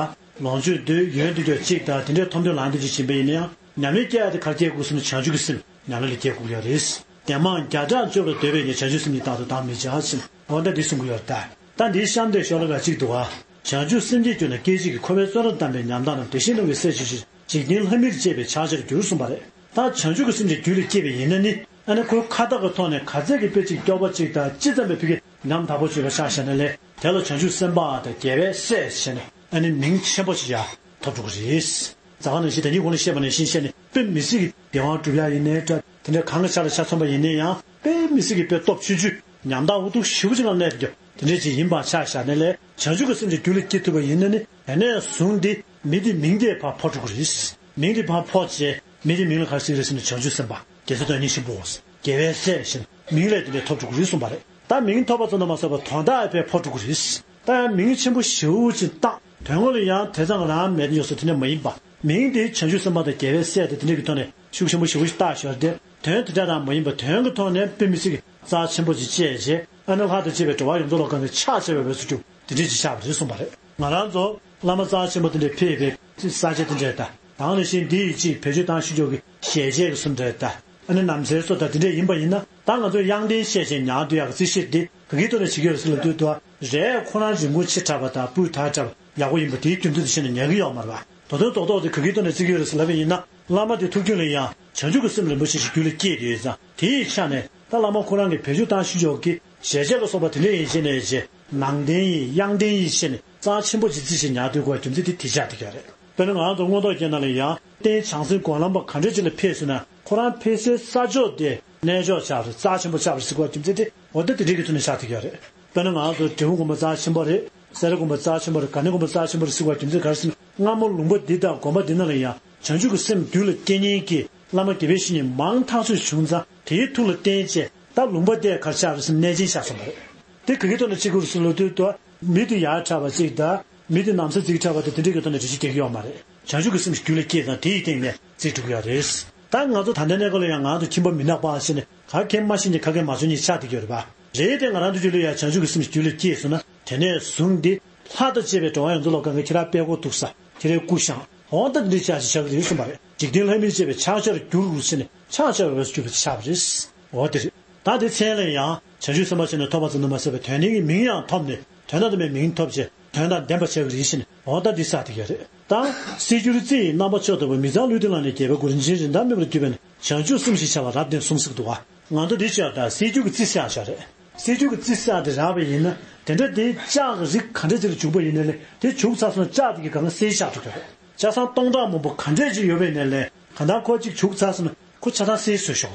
ལོངས་སྤྱོད་འདོད་ཡོན་འདོད་ཀྱང་གཅིག་དང་དེ་འདྲའི་ཐོབ་འདོད་ལངས་འདོད་ཅིག་བྱིན་པ་ཡིན་ན་ཡང་ཉམས་ལེན་སྐྱེ་ཡ་དེ་ག་རེ་སྐྱེ་དགོས་ཟེར་ན་བྱང་ཆུབ་ཀྱི་སེམས་ཉམས་ལེན་ལ་སྐྱེ་དགོས་ཡོད་རེད། ཉོན་མོངས་བརྒྱ་ཕྲག་གཅོད་པར་འདོད་པས་ཀྱང་བྱང་ཆུབ་སེམས་ཉིད་རྟག་ཏུ་བཏང་མི་བྱ་ཞེས་འོ་ད་འདི་གསུང་གི་ཡོད་རེད་ད། ད་འདིའི་གཤམ་དེ་ཤོ་ལོ་ཀ་གཅིག་འདུག་ག་བྱང་ཆུབ་སེམས་ཀྱི་རྒྱུད་ན་སྐད་ཅིག་གིས་འཁོར་བའི་བཙོན་རར་བསྡམས་པའི་ཉམ་ཐག་རྣམས་བདེ་གཤེགས་སྣང་བས་སད་བྱེད་ཕྱིར་འཇིག་རྟེན་ལྷ་མིར་བཅས་པའི་ཕྱག་རྒྱར་འགྱུར་གསུངས་པ་རེད། ད་བྱང་ཆུབ་ཀྱི་སེམས་ཀྱི་རྒྱུད་ལ་སྐྱེས་པ་ཡིན་ན་ནི་ཨ་ནི་ཁོའི་ཁ་བཏགས་ཀྱི་ཐོག་ནས་ག་ཚད་ཀྱི་དཔེ་གཅིག་སྐྱོ་པོ་གཅིག་དང་ཅི་ཙམ་པའི་ཕ་གི་ཉམ་ཐག་པོ་བྱས་པ་ཆ་བཞག་ན་ལས་དེ་ལ་བྱང་ཆུབ་སེམས་དཔའ་དང་རྒྱལ་བའི་སྲས་ཞེས་ནས་ཨ་ནི་མིང་ཆེན་པོ་ཞིག་ཡང་ཐོབ་འགྲོ་གི་རེད། ཛ་ག་ནང་བཞིན་ད་ཉིད་གོང་ལ་བཤད་པ་ནང་བཞིན་བཤད་ནས་དཔེ་མི་སྲིད་ཀྱི་བདེ་དབང་སྒྲུབ་ཡ་ཡིན་ནའི་འདྲ། དེ་འདྲའི་གང་གི་ཆ་ལ་ཆ་མཚོན་པ་ཡིན་ནའི་ཡང་དཔེ་མི་སྲིད་ཀྱི་དཔེ་སྟོབས་ཆུང་ཆུང་ཉམ་ཐག་འུ་ཐུག་ཞེ་པོ་ཅིག་ངང་གནས་ཐུབ་རྒྱུ་དེ་འདྲའི་ཅིག་ཡིན་པ་ཆ་བཞག་ནས་ལས་བྱང་ཆུབ་ཀྱི་སེམས་ཀྱི་རྒྱུད་ལ་སྐྱེ་ཐུབ་པ་ཡིན་ན་ནི་དེ་ནས་བཟུང་སྟེ་མི་དེ་མིང་དེ་ཕར་འཕོ་འགྲོ་གི་རེད། མིང་དེ་ཕར་འཕོ་བྱས་མི་དེ་མིང་ལ་ག་རེ་ཟེར་གི་རེད་ཟེར་ན་བྱང་ཆུབ་སེམས་དཔའ་རྒྱལ་སྲས་དོན་གཉེར་ཆེན་པོ་རྒྱལ་བའི་སྲས་ཞེས་མིང་ལས་དེ་འདྲའི་ཐོབ་འགྲོ་གི་རེད་གསུངས་པ་རེད། ད་མིང་ཐོབ་པ་ཙམ་དུ་མ་ཟད་པར་དོན་དག་ཨེ་ཕེ་འཕོ་འགྲོ་གི་རེད། ད་ཡང་མིང་ཆེན་པོ་ཞེ་པོ་ཅིག་བཏགས་དོན་དངོས་ལ་ཡང་དེ་ཙམ་རང་མེད་ཡོད་ས་དེ་འདྲ་མ་ཡིན་པ། མིང་དེ་བྱང་ཆུབ་སེམས་དཔའ་དང་རྒྱལ་བའི་སྲས་དེ་དེ་འདྲ་གི་ཐོག་ནས་ཤུགས་ཆེན་པོ་ཞེ་པོ་ཞིག་བཏགས་ཞོར་དེ་དོན་དེ་འདྲ་རང་མ་ཡིན་པ་དོན་གྱི་ཐོག་ནས་དཔེ་མི་སྲིད་ཀྱི་རྩ་ཆེན་པོ་ཅིག་བཅད་རྗེས་ཨ་ནི་ལྷ་དང་བཅས་པའི་འགྲོ་བ་ཡོངས་རྫོགས་ལ་གང་གི་ཕྱག་བྱས་པའི་འོས་སུ་གྱུར་དེ་འདྲའི་ཅིག་ཆགས་པ་རེད་གསུངས་པ་རེད། ང་རང་ཚོ་བླ་མ་རྩ་ཆེན་པོ་དེ་འདྲའི་ཕེབས་པའི་ས་ཆ་དེ་འདྲའི་ད་དང་ནང་བཞིན་འདི་ཡི་ཅིག་བེད་སྤྱོད་བཏང་ཤུགས་ཀྱོག་གི་ཞལ་ཆད་ཀྱི་སུམ་འདྲའི་ད། ཨ་ནི་ནམ་ཟེར་སོགས་དང་དེ་འདྲས་ཡིན་པ་ཡིན་ན་ད་ང་ཚོས་གཡང་རྟེན་བཤད་བྱས་ཉར་སྡོད་ཡག་གི་རྩིས་བཤེར་འདི་ག་གི་ཐོག་ནས་བྱེད་ཀྱི་ཡོད་ཟེར་ལབ་དུས་དུ་རས་ཁོ་རང་རིན་གོང་ཆེ་དྲགས་པ་དང་སྤུས་དག་དྲགས་པ་ཡག་པོ་ཡིན་པ་དེའི་རྒྱུ་མཚན་དུ་བྱས་ནས་ཉར་གྱི་ཡོད་མ་རེད་པ། ད་དུང་རྡོག་རྡོག་དེ་ག་གི་ཐོག་ནས་བརྩི་གི་ཡོད་རེད་ཟེར་ལབ་པ་ཡིན་ན། བླ་མ་དེ་ཐུགས་རྒྱུད་ལ་ཡང་བྱང་ཆུབ་ཀྱི་སེམས་རིན་པོ་ཆེ་ཞིག་རྒྱུད་ལ་སྐྱེས་ཏེ་ཡོད་ཙང་། དེའི་ཆ་ནས་ད་བླ་མ་ཁོ་རང་གི་བེད་སྤྱོད་བཏང་ཤེས་ཕྱོགས་ཀྱི་ཞལ་ཆད་ལ་སོགས་པ་དེ་འདྲ་ཡིན་ཕྱིན་ནས་ཅི། ནང་རྟེན་ཡིན་གཡང་རྟེན་ཡིན་ཕྱིན་ནས་རྩ་ཆེན་པོ་ཅིག་རྩིས་ཤིག་ཉར་སྡོད་དགོས་པའི་རྒྱུ་མཚན་དེ་དེ་ཆགས་བསྡད་ཀྱི་ཡོད་རེད། དཔེར་ན་ང་རང་ཚོ་མངོན་རྟོགས་རྒྱལ་ནང་ལ་ཡང་རྟེན་བྱང་སེམས་སྒོམ་ལམ་པ་ག་འདྲ་ཅིག་ལ་ཕེབས་སོང་ན། ཁོ་རང་ཕེབས་སའི་ས་ཕྱོགས་དེ་གནས་མཆོག་ཆགས་རེད། རྩ་ཆེན་པོ་ཆགས་རེད་ཟེར་དགོས་པའི་རྒྱུ་མཚན་དེ་འོ་ད་དེ་འདྲའི་གི་ཐོག་ནས་ཆགས་བསྡད་ཀྱི་ཡོད་རེད། དཔེར་ན་ང་ཚོ་འབྲས་སྤུངས་དགོན་པ་རྩ་ཆེན་པོ་རེད། སེ་ར་དགོན་པ་རྩ་ཆེན་པོ་རེད། དགའ་ལྡན་དགོན་པ་རྩ་ཆེན་པོ་རེད་ཟེར་བ་རྒྱུ་མཚན་ག་རེ་ཟེར་ན། སྔ་མོ་ལུང་པ་འདི་དང་དགོན་པ་འདི་ནང་ལ་ཡང་བྱང་ཆུབ་ཀྱི་སེམས་རྒྱུད་ལ་སྐྱེ་མཁན་གྱི་བླ་མ་དགེ་བའི་བཤེས་གཉེན་མང་ཐག་ཆོད་བྱུང་ཙང་། དེའི་ཐུགས་ལ་བརྟེན་བྱས་ད་ལུང་པ་དེ་ག་རེ་ཆགས་རེད་ཟེར་ན་གནས་ཆེན་ཆགས་སོང་བ་རེད། དེ་ག་གི་ཐོག་ནས་བརྩི་དགོས་ཟེར་ལབ་དུས། ད་མི་དེ་ཡར་དྲགས་པ་ཅིག་དང་། མི་དེ་ན་བཟའ་རྫིག་དྲགས་པ་དང་དེ་འདྲའི་གི་ཐོག་ནས་འགྲེལ་བཤད་རྒྱག་གི་ཡོད་མ་རེད། བྱང་ཆུབ་ཀྱི་སེམས་རྒྱུད་ལ་སྐྱེས་ཙང་དེ་ཡི་སྟེང་ནས་བརྩི་འགྲོ་གི་ཡོད་རེད། ད་ང་ཚོ་ད་ལྟའི་གནས་སྐབས་ལ་ཡང་ང་ཚོ་ཁྱིམ་པ་མི་ནག་པ་ཟེར་ནས་ག་གེ་མ་ཤེས་ནས་ག་གེ་མ་བཟོ་མཁན་ཆགས་བསྡད་ཀྱི་ཡོད་རེད་པ། རེད་དེ། ང་རང་ཚོའི་རྒྱུད་ལ་ཡང་བྱང་ཆུབ་ཀྱི་སེམས་རྒྱུད་ལ་སྐྱེས་སོང་ན། དེ་ནས་བཟུང་སྟེ་ལྷ་དང་བཅས་པའི་འགྲོ་བ་ཡོངས་རྫོགས་ལ་གང་ག་ཁྱེད་རང་དཔྲལ་མགོ་གཏུགས་ས། ཁྱེད་རའི་སྐུ་བཞེངས། འོ་ད་འདི་ཆ་ཞིག་ཆགས་ཀྱི་རེད་གསུངས་པ་རེད། འཇིག་རྟེན་ལྷ་མིར་བཅས་པའི་ཕྱག་རྒྱར་གྱུར་ཟེར་ནས་ཕྱག་རྒྱར་འོས་སུ་གྱུར་པ་ཆགས་པ་རེད། འོ་དེ་རེད། ད་དེ་མཚན་ལ་ཡང་བྱང་ཆུབ་སེམས་དཔའ་ཆེན་པོ་ཐོབ་པ་ཙམ་དུ་མ་ཟད་པའི་དོན་གནད་ཀྱི་མིང་ཡང་ཐོབ་ནས། དོན་དང་ལྡན་པའི་མིང་ཐོབ་བྱས་དོན་དང་ལྡན་པ་ཆགས་ཀྱི་རེད་ཟེར་ནས། འོ་ད་འདི་ཟེར་བསྡད་ཀྱི་རེད། ད་གསེར་འགྱུར་རྩི་ཡི་རྣམ་པ་མཆོག་ལྟ་བུ། མི་གཙང་ལུས་དེ་བླངས་ནས་རྒྱལ་བའི་སྐུ། རིན་ཆེན་རིན་ཐང་མེད་པར་གྱུར་པས་ན། བྱང་ཆུབ་སེམས་ཞེས་བྱ་བ་རབ་ལྡན་གསུངས་ཟེར་གྱི་འདུག་ག་ང་ཚོ་འདི་ལྕགས་དང་གསེར་འགྱུར་གྱི་རྩི་ཟེར་ཡག་ཅིག་རེད། གསེར་འགྱུར་གྱི་རྩི་ཟེར་ཡག་དེ་རག་པ་ཡིན་ན། དེ་འདྲ་དེའི་ལྕགས་ཀྱི་རིགས་ག་འདྲ་ཅིག་ལ་བྱུག་པ་ཡིན་ན་ལས། དེ་བྱུག་ཚར་སོང་ན་ལྕགས་དེ་གི་སྒང་ག་གསེར་ཤར་འགྲོ་གི་རེད། ལྕགས་ཟངས་སྟོང་ཕྲག་མང་པོ་ག་འདྲ་ཅིག་ཡོད་པ་ཡིན་ན་ལས། གང་ལྟར་ཁོ་གཅིག་བྱུག་ཚར་སོང་ན་ཁོ་ཆ་ཚང་གསེར་བཟོས་ཤོག་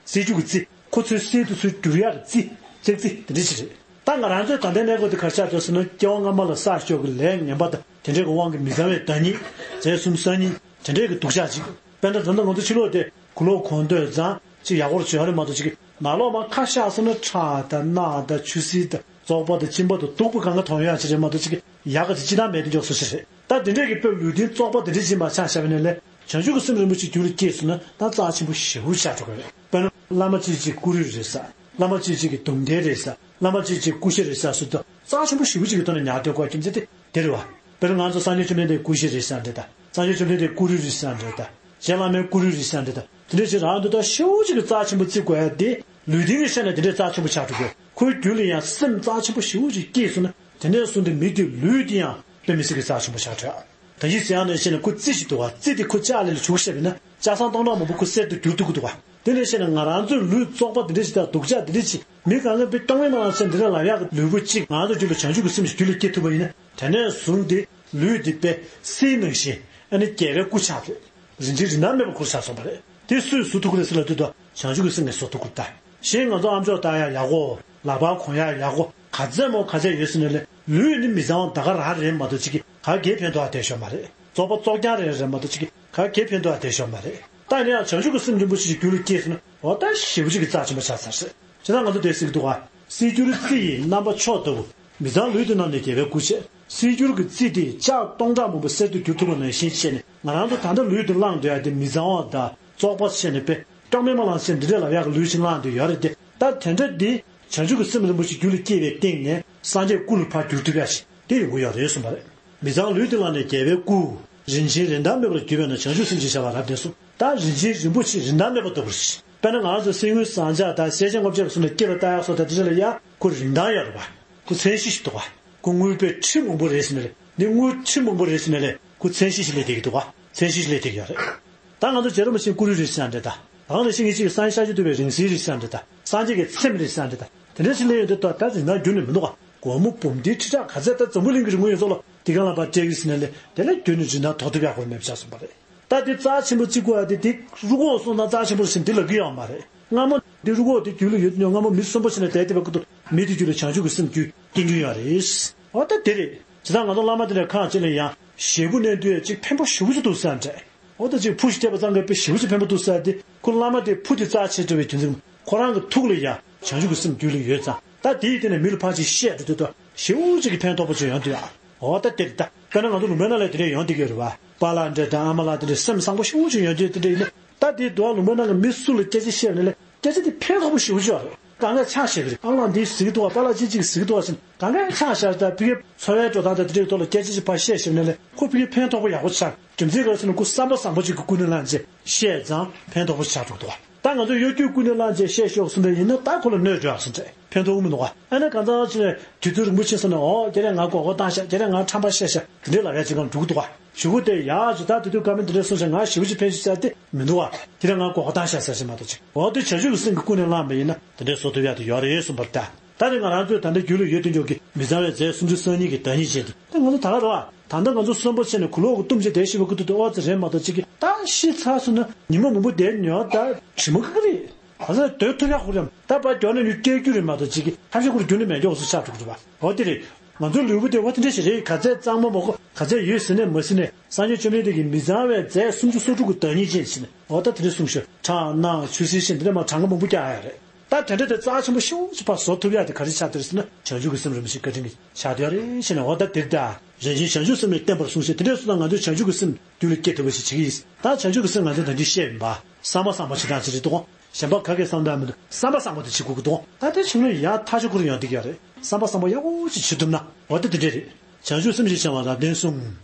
གསེར་འགྱུར་གྱི་རྩི། ཁོ་ཚོའི་གསེར་དུ་ཚུར་འགྱུར་ཡག་གི་རྩི། ལྕགས་རྩི་དེ་འདྲ་ཅིག་རེད། ད་ང་རང་ཚོའི་ད་ལྟའི་གནས་སྐབས་དེ་ག་རེ་ཆགས་འདུག་ཟེར་ན། སྐྱེ་བ་སྔ་མ་ལ་བསགས་ཡོད་ཀྱི་ལས་ངན་པ་དང་། དེ་འདྲའི་གི་དབང་གིས་མི་གཙང་བའི་བདག་ཉིད། རྫས་གསུམ་གསར་རྙིང་དེ་འདྲའི་གི་སྡུག་ཅག་ཅིག་དཔེར་ན་ད་ལྟ་ང་ཚོ་ཕྱི་ལོགས་དེ་གུ་ལོག་གོན་འདོད་ཙང་ཅིག་ཡག་པོ་བྱུང་ཡ་རེད་མ་གཏོགས། ཅིག་ནང་ལོགས་མར་ཁ་བཞག་སོང་ན་ཁྲག་དང་རྣག་དང་ཆུ་སེར་དང་བཙོག་པ་དང་གཅིན་པ་དང་དུག་པ་གང་ག་མཐོང་ཡ་ཅིག་རེད་མ་གཏོགས། ཅིག་ཡག་ག་ཅིག་ཅི་ཐང་མེད་དེ་འཇོག་སོང་ཞིག་རེད། ད་དེ་འདྲའི་གི་དཔེ་ལུས་རྟེན་བཙོག་པ་དེ་འདྲ་ཅིག་མར་ཆགས་བཞག་པ་ཡིན་ན་ལས། བྱང་ཆུབ་ཀྱི་སེམས་རིན་པོ་ཆེ་རྒྱུད་ལ་སྐྱེས་སོང་ན་ད་རྩ་ཆེན་པོ་ཞེ་པོ་ཆགས་འགྲོ་གི་རེད། དཔེར་ན་བླ་མ་གཅིག་གཅིག་སྐུ་རུས་རེད་ཟེར། བླ་མ་གཅིག་གཅིག་གི་གདུང་རྟེན་རེད་ཟེར། བླ་མ་གཅིག་གཅིག་སྐུ་ཞབས་རེད་ཟེར་སོགས་དང་། རྩ་ཆེན་པོ་ཞེ་པོ་ཅིག་གི་ཐོག་ནས་ཉར་སྡོད་དགོས་རྒྱུ་མཚན་དེ་དེ་རེད་བ། དཔེར་ན་ང་ཚོ་སངས་རྒྱས་བཅོམ་ལྡན་འདས་སྐུ་ཞབས་རེད་ཟེར་འདྲ་དང་། སངས་རྒྱས་བཅོམ་ལྡན་འདས་སྐུ་རུས་རེད་ཟེར་འདྲ་དང་། རྗེ་བླ་མའི་སྐུ་རུས་རེད་ཟེར་འདྲ་དང་། དེ་འདྲ་ཅིག་རང་དུ་ད་ཞེ་པོ་ཅིག་གི་རྩ་ཆེན་པོ་བརྩི་དགོས་ཡ་དེ། ལུས་རྟེན་གྱི་ཆ་ནས་དེ་འདྲའི་རྩ་ཆེན་པོ་ཆགས་འགྲོ་གི། ཁོའི་རྒྱུད་ལ་ཡང་སེམས་རྩ་ཆེན་པོ་ཞེ་པོ་ཅིག་སྐྱེས་སོང་ན། དེ་ནས་བཟུང་སྟེ་མི་དེའི་ལུས་དེ་ཡང་དཔེ་མི་སྲིད་ཀྱི་རྩ་ཆེན་པོ་ཆགས་འགྲོ་ཡ། ད་གིན་ཟེར་ཡག་ནང་བཞིན་ནས་ཁོ་རྩི་ཞིག་འདུག་བ། རྩི་དེ་ཁོ་ལྕགས་ལ་ལ་བྱུག་བཞག་པ་ཡིན་ན། ལྕགས་ཟངས་སྟོང་ཕྲག་མང་པོ་ཁོ་གསེར་དུ་འགྱུར་ཐུབ་ཀྱི་འདུག་བ། དེ་ལས་བཤད་ན་ང་རང་ཚོའི་ལུས་བཙོག་པ་འདི་འདྲ་ཞིག་དང་སྡུག་ཅག་འདི་འདྲ་ཞིག་མི་གང་ག་པའི་སྐྱོན་མེད་མ་ལངས་ཚེ་འདི་འདྲ་ལབ་ཡག་གི་ལུས་པོ་གཅིག་ང་ཚོ་རྒྱུད་ལ་བྱང་ཆུབ་ཀྱི་སེམས་ཤིག་རྒྱུད་ལ་སྐྱེ་ཐུབ་པ་ཡིན་ན། དེ་ནས་བཟུང་སྟེ་ལུས་འདི་དཔེ་གསེར་ནང་བཞིན། ཨ་ནི་རྒྱལ་བའི་སྐུ་ཆགས་རེད། རིན་ཆེན་རིན་ཐང་མེད་པར་གྱུར་ཆགས་སོང་བ་རེད། དེ་སུས་བཟོ་ཐུབ་ཀྱི་རེད་ཟེར་ལབ་དུས། ད་བྱང་ཆུབ་ཀྱི་སེམས་ཀྱིས་བཟོ་ཐུབ་ཀྱི་རེད་ད། གཞན་ང་ཚོ་ཨམ་ཅོག་བཏགས་ཡག་ཡག་པོ། ལག་པ་གོན་ཡག་ཡག་པོ། ག་ཚད་མོ་ག་ཚད་ཡོད་ཟེར་ནས་ལས། ལུས་ནི་མི་གཙང་བ་ད་ག་རང་རེད་མ་གཏོགས། ཅིག་གིས་ག་གེ་ཕན་ཐོགས་བསྡད་ཤོག་མ་རེད། བཙོག་པ་བཙོག་རྐྱང་རེད་རེད་མ་གཏོགས། ཅིག་གིས་ག་གེ་ཕན་ཐོགས་བསྡད་ཤོག་མ་རེད། ད་ནི་ཡང་བྱང་ཆུབ་ཀྱི་སེམས་རིན་པོ་ཆེ་ཞིག་རྒྱུད་ལ་སྐྱེས་སོང་ན། འོ་ད་ཞེ་པོ་ཅིག་གི་རྩ་ཆེན་པོ་ཆགས་ཚར་ཟེར། བྱས་ཙང་ང་ཚོ་དེ་ཟེར་གྱི་འདུག་ག་གསེར་འགྱུར་རྩི་ཡི་རྣམ་པ་མཆོག་ལྟ་བུ། མི་གཙང་ལུས་དེ་བླངས་ནས་རྒྱལ་བའི་སྐུ་བྱས། གསེར་འགྱུར་གྱི་རྩི་དེས་ལྕགས་སྟོང་ཕྲག་མང་པོ་གསེར་དུ་བསྒྱུར་ཐུབ་པ་ནང་བཞིན་བྱས་ནས། ང་རང་ཚོ་ད་ལྟ་ལུས་དེ་བླངས་སྡོད་ཡ་དེ་མི་གཙང་བ་དང་བཙོག་པ་བྱས་ནས། དཔེ་སྐྱོན་མེད་མ་ལངས་ཚེ་འདི་འདྲ་ལབ་ཡག་གི་ལུས་ཤིག་བླངས་བསྡད་ཡོད་རེད་དེ། ད་དེ་འདྲ་འདི་བྱང་ཆུབ་ཀྱི་སེམས་རིན་པོ་ཆེ་རྒྱུད་ལ་སྐྱེས་པའི་སྟེང་ནས་སངས་རྒྱས་སྐུ་ལ་ཕར་འགྱུར་ཐུབ་ཡ་ཞིག་དེ་ཡོང་གི་ཡོད་རེད་གསུངས་པ་རེད། མི་གཙང་ལུས་དེ་བླངས་ནས་རྒྱལ་བའི་སྐུ། རིན་ཆེན་རིན་ཐང་མེད་པར་གྱུར་པས་ན། བྱང་ཆུབ་སེམས་ཞེས་བྱ་བ་རབ་ལྡན་གསུངས། ད་རིན་ཆེན་རིན་པོ་ཆེ་རིན་ཐང་མེད་པ་ལྟ་བུ་རེད། དཔེར་ན་ང་རང་ཚོ་གསེར་དངུལ་ཟངས་ལྕགས་དང་ཤེལ་ཆས་སྔོ་ཕྱེ་གི་བཟོ་ནས་སྐེ་ལ་བཏགས་ཡག་སོགས་དང་དེ་འདྲ་ལ་ཡ་ཁོ་རིན་ཐང་ཡོད་རེད་པ། ཁོ་མཚན་གཞི་ཞིག་འདུག་ག་ཁོ་དངུལ་དཔེ་ཁྲི་མང་པོ་རེད་ཟེར་ནས་རེད། འདི་དངུལ་ཁྲི་མང་པོ་རེད་ཟེར་ནས་རེད། ཁོ་མཚན་གཞི་ཞིག་སླེབས་བསྡད་ཀྱི་འདུག་ག་མཚན་གཞི་ཞིག་སླེབས་བསྡད་ཀྱི་ཡོད་རེད། ད་ང་ཚོ་རྗེ་རིན་པོ་ཆེ་སྐུ་རུས་རེད་ཟེར་ཡ་འདྲ་དང་། ད་ག་ནང་བཞིན་ངེད་ཅིག་གི་སངས་རྒྱས་ཤཱཀྱ་ཐུབ་པའི་རིང་བསྲེལ་རེད་ཟེར་ཡ་འདྲ་དང་། སངས་རྒྱས་ཀྱི་ཚེམས་རེད་ཟེར་ཡ་འདྲ་དང་། དེ་འདྲ་ཞིག་སླེབས་ཡོང་དུས་ད་ད་རིན་ཐང་རྒྱུན་ནས་མི་འདུག་ག་སྒོར་མོ་འབུམ་སྡེ་ཁྲི་ཕྲག་ག་ཚད་ད་འཛམ་བུ་གླིང་གི་རི་མོ་ཡོངས་རྫོགས་ལ་དེ་ག་ལ་ཕར་སྤྲད་ཀྱི་ཟེར་ནས་ལས། དེ་ལས་རྒྱུན་ནས་རིན་ཐང་དོར་ཐུབ་ཡག་པོ་མེད་པ་ཆགས་སོང་བ་རེད། ད་དེ་རྩ་ཆེན་པོ་བརྩི་དགོས་ཡ་དེ། དེ་རུས་ཁོག་སོང་ཙང་རྩ་ཆེན་པོ་ཟེར་འདི་ལབ་ཀྱི་ཡོད་མ་རེད། སྔ་མོ་དེ་རུས་ཁོག་དེ་རྒྱུད་ལ་ཡོད་དུས་སྔ་མོ་མི་གསོན་པོ་བྱས་ནས་བསྡད་བསྡད་པའི་སྐབས་དུ་མི་དེ་རྒྱུད་ལ་བྱང་ཆུབ་ཀྱི་སེམས་རྒྱུད་སྐྱེ་རྒྱུ་ཡོད་རེད། འོ་ད་དེ་རེད། བྱས་ཙང་ང་ཚོ་བླ་མ་དེ་འདྲ་ཁག་ཅིག་ལ་ཡང་ཞེ་པོ་གནས་དུས་ཅིག་ཕན་པོ་ཞེ་པོ་ཅིག་འདུག་ཟེར་འདྲ། འོ་ད་ཅིག་ཕུ་ཞིག་བཏེགས་པ་ཙམ་གྱིས་དཔེ་ཞེ་པོ་ཅིག་ཕན་པོ་འདུག་ཟེར་དེ། ཁོ་བླ་མ་དེ་ཕུ་དེ་རྩ་ཆེ་དྲགས་པའི་རྒྱུ་མཚན། ཁོ་རང་གི་ཐུགས་ལ་ཡང་བྱང་ཆུབ་ཀྱི་སེམས་རྒྱུད་ལ་ཡོད་ཙང་། ད་དེའི་སྟེང་ནས་མི་ལ་ཕར་ཅིག་བཤད་འགྲོ་དུས་ད་ཞེ་པོ་ཅིག་གི་ཕན་ཐོགས་པོ་ཅིག་ཡོང་དུས་ཨ། འོ་ད་དེ་རེད་ད། དཔེར་ན་ང་ཚོ་ལུང་པའི་ནང་ལ་དེ་འདྲ་ཡོང་བསྡད་ཀྱི་ཡོད་རེད་བ། པཱ་ལགས་འདྲ་དང་ཨ་མ་ལགས་དེ་འདྲ་སེམས་བཟང་པོ་ཞེ་པོ་ཅིག་ཡོང་དུས་དེ་འདྲ་ཡིན་ན། ད་དེ་འདུག་ཨ། ལུང་པའི་ནང་གི་མི་སུ་ལ་སྐད་ཆ་བཤད་ནས་ལས། སྐད་ཆ་དེ་ཕན་ཐོགས་པོ་ཞེ་པོ་ཅིག་ཡོད་རེད། གང་ག་ཆགས་ཤེས་ཀྱི་རེད། ཨ་ལགས་འདི་ཟིག་འདུག་བ། པཱ་ལགས་ཅི་ཅིག་ཟིག་འདུག་བ་ཟེར། གང་ག་ཆགས་ཤག་ད་ཕ་གི་འཚོ་བའི་འགྲོ་སྟངས་དང་དེ་འདྲའི་ཐོག་ལ་སྐད་ཆ་ཅིག་ཕར་བཤད་ཞིབ་ནས་ལས། ཁོ་ཕ་གི་ཕན་ཐོགས་པོ་ཡག་པོ་ཆགས། རྒྱུ་མཚན་ག་རེ་ཟེར་ན། ཁོ་བསམ་པ་བཟང་པོ་ཅིག་གི་ཀུན་ནས་བླངས་རྗེས་བཤད་ཙང་ཕན་ཐོགས་པོ་ཆགས་འགྲོ་འདུག་བ། ད་ང་ཚོས་གཡོ་སྒྱུས་ཀུན་ནས་བསླངས་བྱས་བཤད་ཤོག་གསུངས་པ་ཡིན་ན། ད་ཁོ་ལ་གནོད་འགྲོ་ཡག་སོང་ཙང་ཕན་ཐོགས་མི་འདུག་ག་ཨ་ནི་གང་ཟག་ཅིག་ནས་དུས་ཚོད་རིང་པོ་ཕྱིན་སོང་ན། འོ་ཁྱེད་རང་ང་མགོ་སྐོར་བཏང་ཤག་ཁྱེད་རང་ང་ཁྲམ་པ་བཤད་ཤག་དེ་འདྲའི་ལབ་ཡག་ཅིག་ཀྱང་འགྲོ་གི་འདུག་ག་གཞུག་གུ་དེ་ཡག་ཅིག་ད་དེ་དུས་བཀའ་མོལ་དེ་འདྲ་གསུངས་ཤག་ང་ཞེ་པོ་ཅིག་ཕན་ཞིག་བྱས་ཏེ་མི་འདུག་ག་ཁྱེད་རང་ང་མགོ་སྐོར་བཏང་ཤག་ཟེར་ཞིག་མ་གཏོགས་ཅིག་འོ་དེ་བྱང་ཆུབ་ཀྱི་སེམས་ཀྱིས་ཀུན་ནས་བསླངས་པ་ཡིན་ན་དེ་འདྲའི་བཟོ་ཐུབ་ཡག་དེ་ཡོད་རེད་གསུངས་པ་རེད་ད། ད་རེས་ང་རང་ཚོའི་ད་ལྟ་རྒྱུད་ལ་ཡོད་དེ་འཇོག་གི་མི་གཙང་བའི་རྫས་སུམ་ཅུ་སོ་གཉིས་ཀྱི་བདག་ཉིད་ཅན་དེ། ད་ང་ཚོ་ད་ག་རེད་བ། ད་ལྟ་ང་ཚོ་གསོན་པོ་བྱས་ནས་གོས་ལོག་གི་བཏུམ་བྱས་བསྡད་ཤི་བ་ཀུ་ཏུ་དེ་ཨོ་ཙི་རེད་མ་གཏོགས་ཅིག་གི་ད་ཤི་ཚར་སོང་ན་ཉི་མ་མང་པོ་བསྡད་མྱོང་ད་དྲི་མ་ག་གི་རེད། ག་ཚོད་སྡོད་ཐུབ་ཡག་ཁུར་རམ་ད་པ་མགྱོགས་ན་ཉུ་སྐྱེ་རྒྱུ་རེད་མ་གཏོགས་ཅིག་གི་ཐབས་ཤེས་ཁུར་རྒྱུ་ནི་མེད་མགྱོགས་སུ་ཆགས་འགྲོ་གི་རེད་བ། འོ་དེ་རེད། ང་ཚོའི་ལུས་པོ་དེ་འོ་དེ་འདྲ་ཞིག་རེད། ག་ཚད་གཙང་མ་མ་གོ་ག་ཚད་ཡོད་ཟིན་ནས་མ་ཟིན་ནས་སངས་རྒྱས་བཅོམ་ལྡན་འདས་ཀྱིས་མི་གཙང་བའི་རྫས་སུམ་ཅུ་སོ་དྲུག་གི་བདག་ཉིད་ཅན་ཟེར་ནས་འོ་ད་དེ་འདྲ་གསུངས་ཤོག་ཁྲག་སྣ་ཆུ་སེར་ཤིང་དེ་འདྲ་མ་གྲངས་ཀ་མང་པོ་བཀྱག་ཡ་རེད། ད་དེ་འདྲ་དེ་རྩ་ཆེན་པོ་ཤོག་ཅིག་ཕར་བཟོ་ཐུབ་ཡ་དེ་ག་རེ་ཆགས་འདུག་ཟེར་ན་བྱང་ཆུབ་ཀྱི་སེམས་རིན་པོ་ཆེ་བཀའ་དྲིན་གྱིས་ཆགས་བསྡད་ཡོད་རེད་ཟེར་ནས། འོ་ད་དེར་ད་རིན་ཆེན་བྱང་ཆུབ་སེམས་ལས་བརྟེན་པར་གསུངས་ཟེར་དེ་འདྲ་སོང་ན་ང་ཚོས་བྱང་ཆུབ་ཀྱི་སེམས་རྒྱུད་ལ་སྐྱེ་ཐུབ་པ་ཞིག་བྱེད་ཀྱི་ཡིན། ད་བྱང་ཆུབ་ཀྱི་སེམས་ང་ཚོས་ད་འདི་བཤད་ཡིན་པ། བསམ་པ་བཟང་པོ་བྱེད་སྟངས་ཅིག་རེད་འདུག་གོ། གཞན་པ་ག་གེ་བསམ་སྟངས་མི་འདུག་བསམ་པ་བཟང་པོ་དེ་བྱེད་དགོས་ཀྱི་འདུག་ད་དེ་བྱུང་ན་ཡག་ཐག་ཆོད་ཁོ་རང་ཡོང་བསྡད་ཀྱི་ཡོད་རེད། བསམ་པ་བཟང་པོ་ཡག་པོ་ཅིག་བྱེད་ཐུབ་ན་འོ་ད་དེ་འདྲ་རེད། བྱང་ཆུབ་སེམས་ཞེས་བྱ་བ་རབ་བརྟན་གསུམ།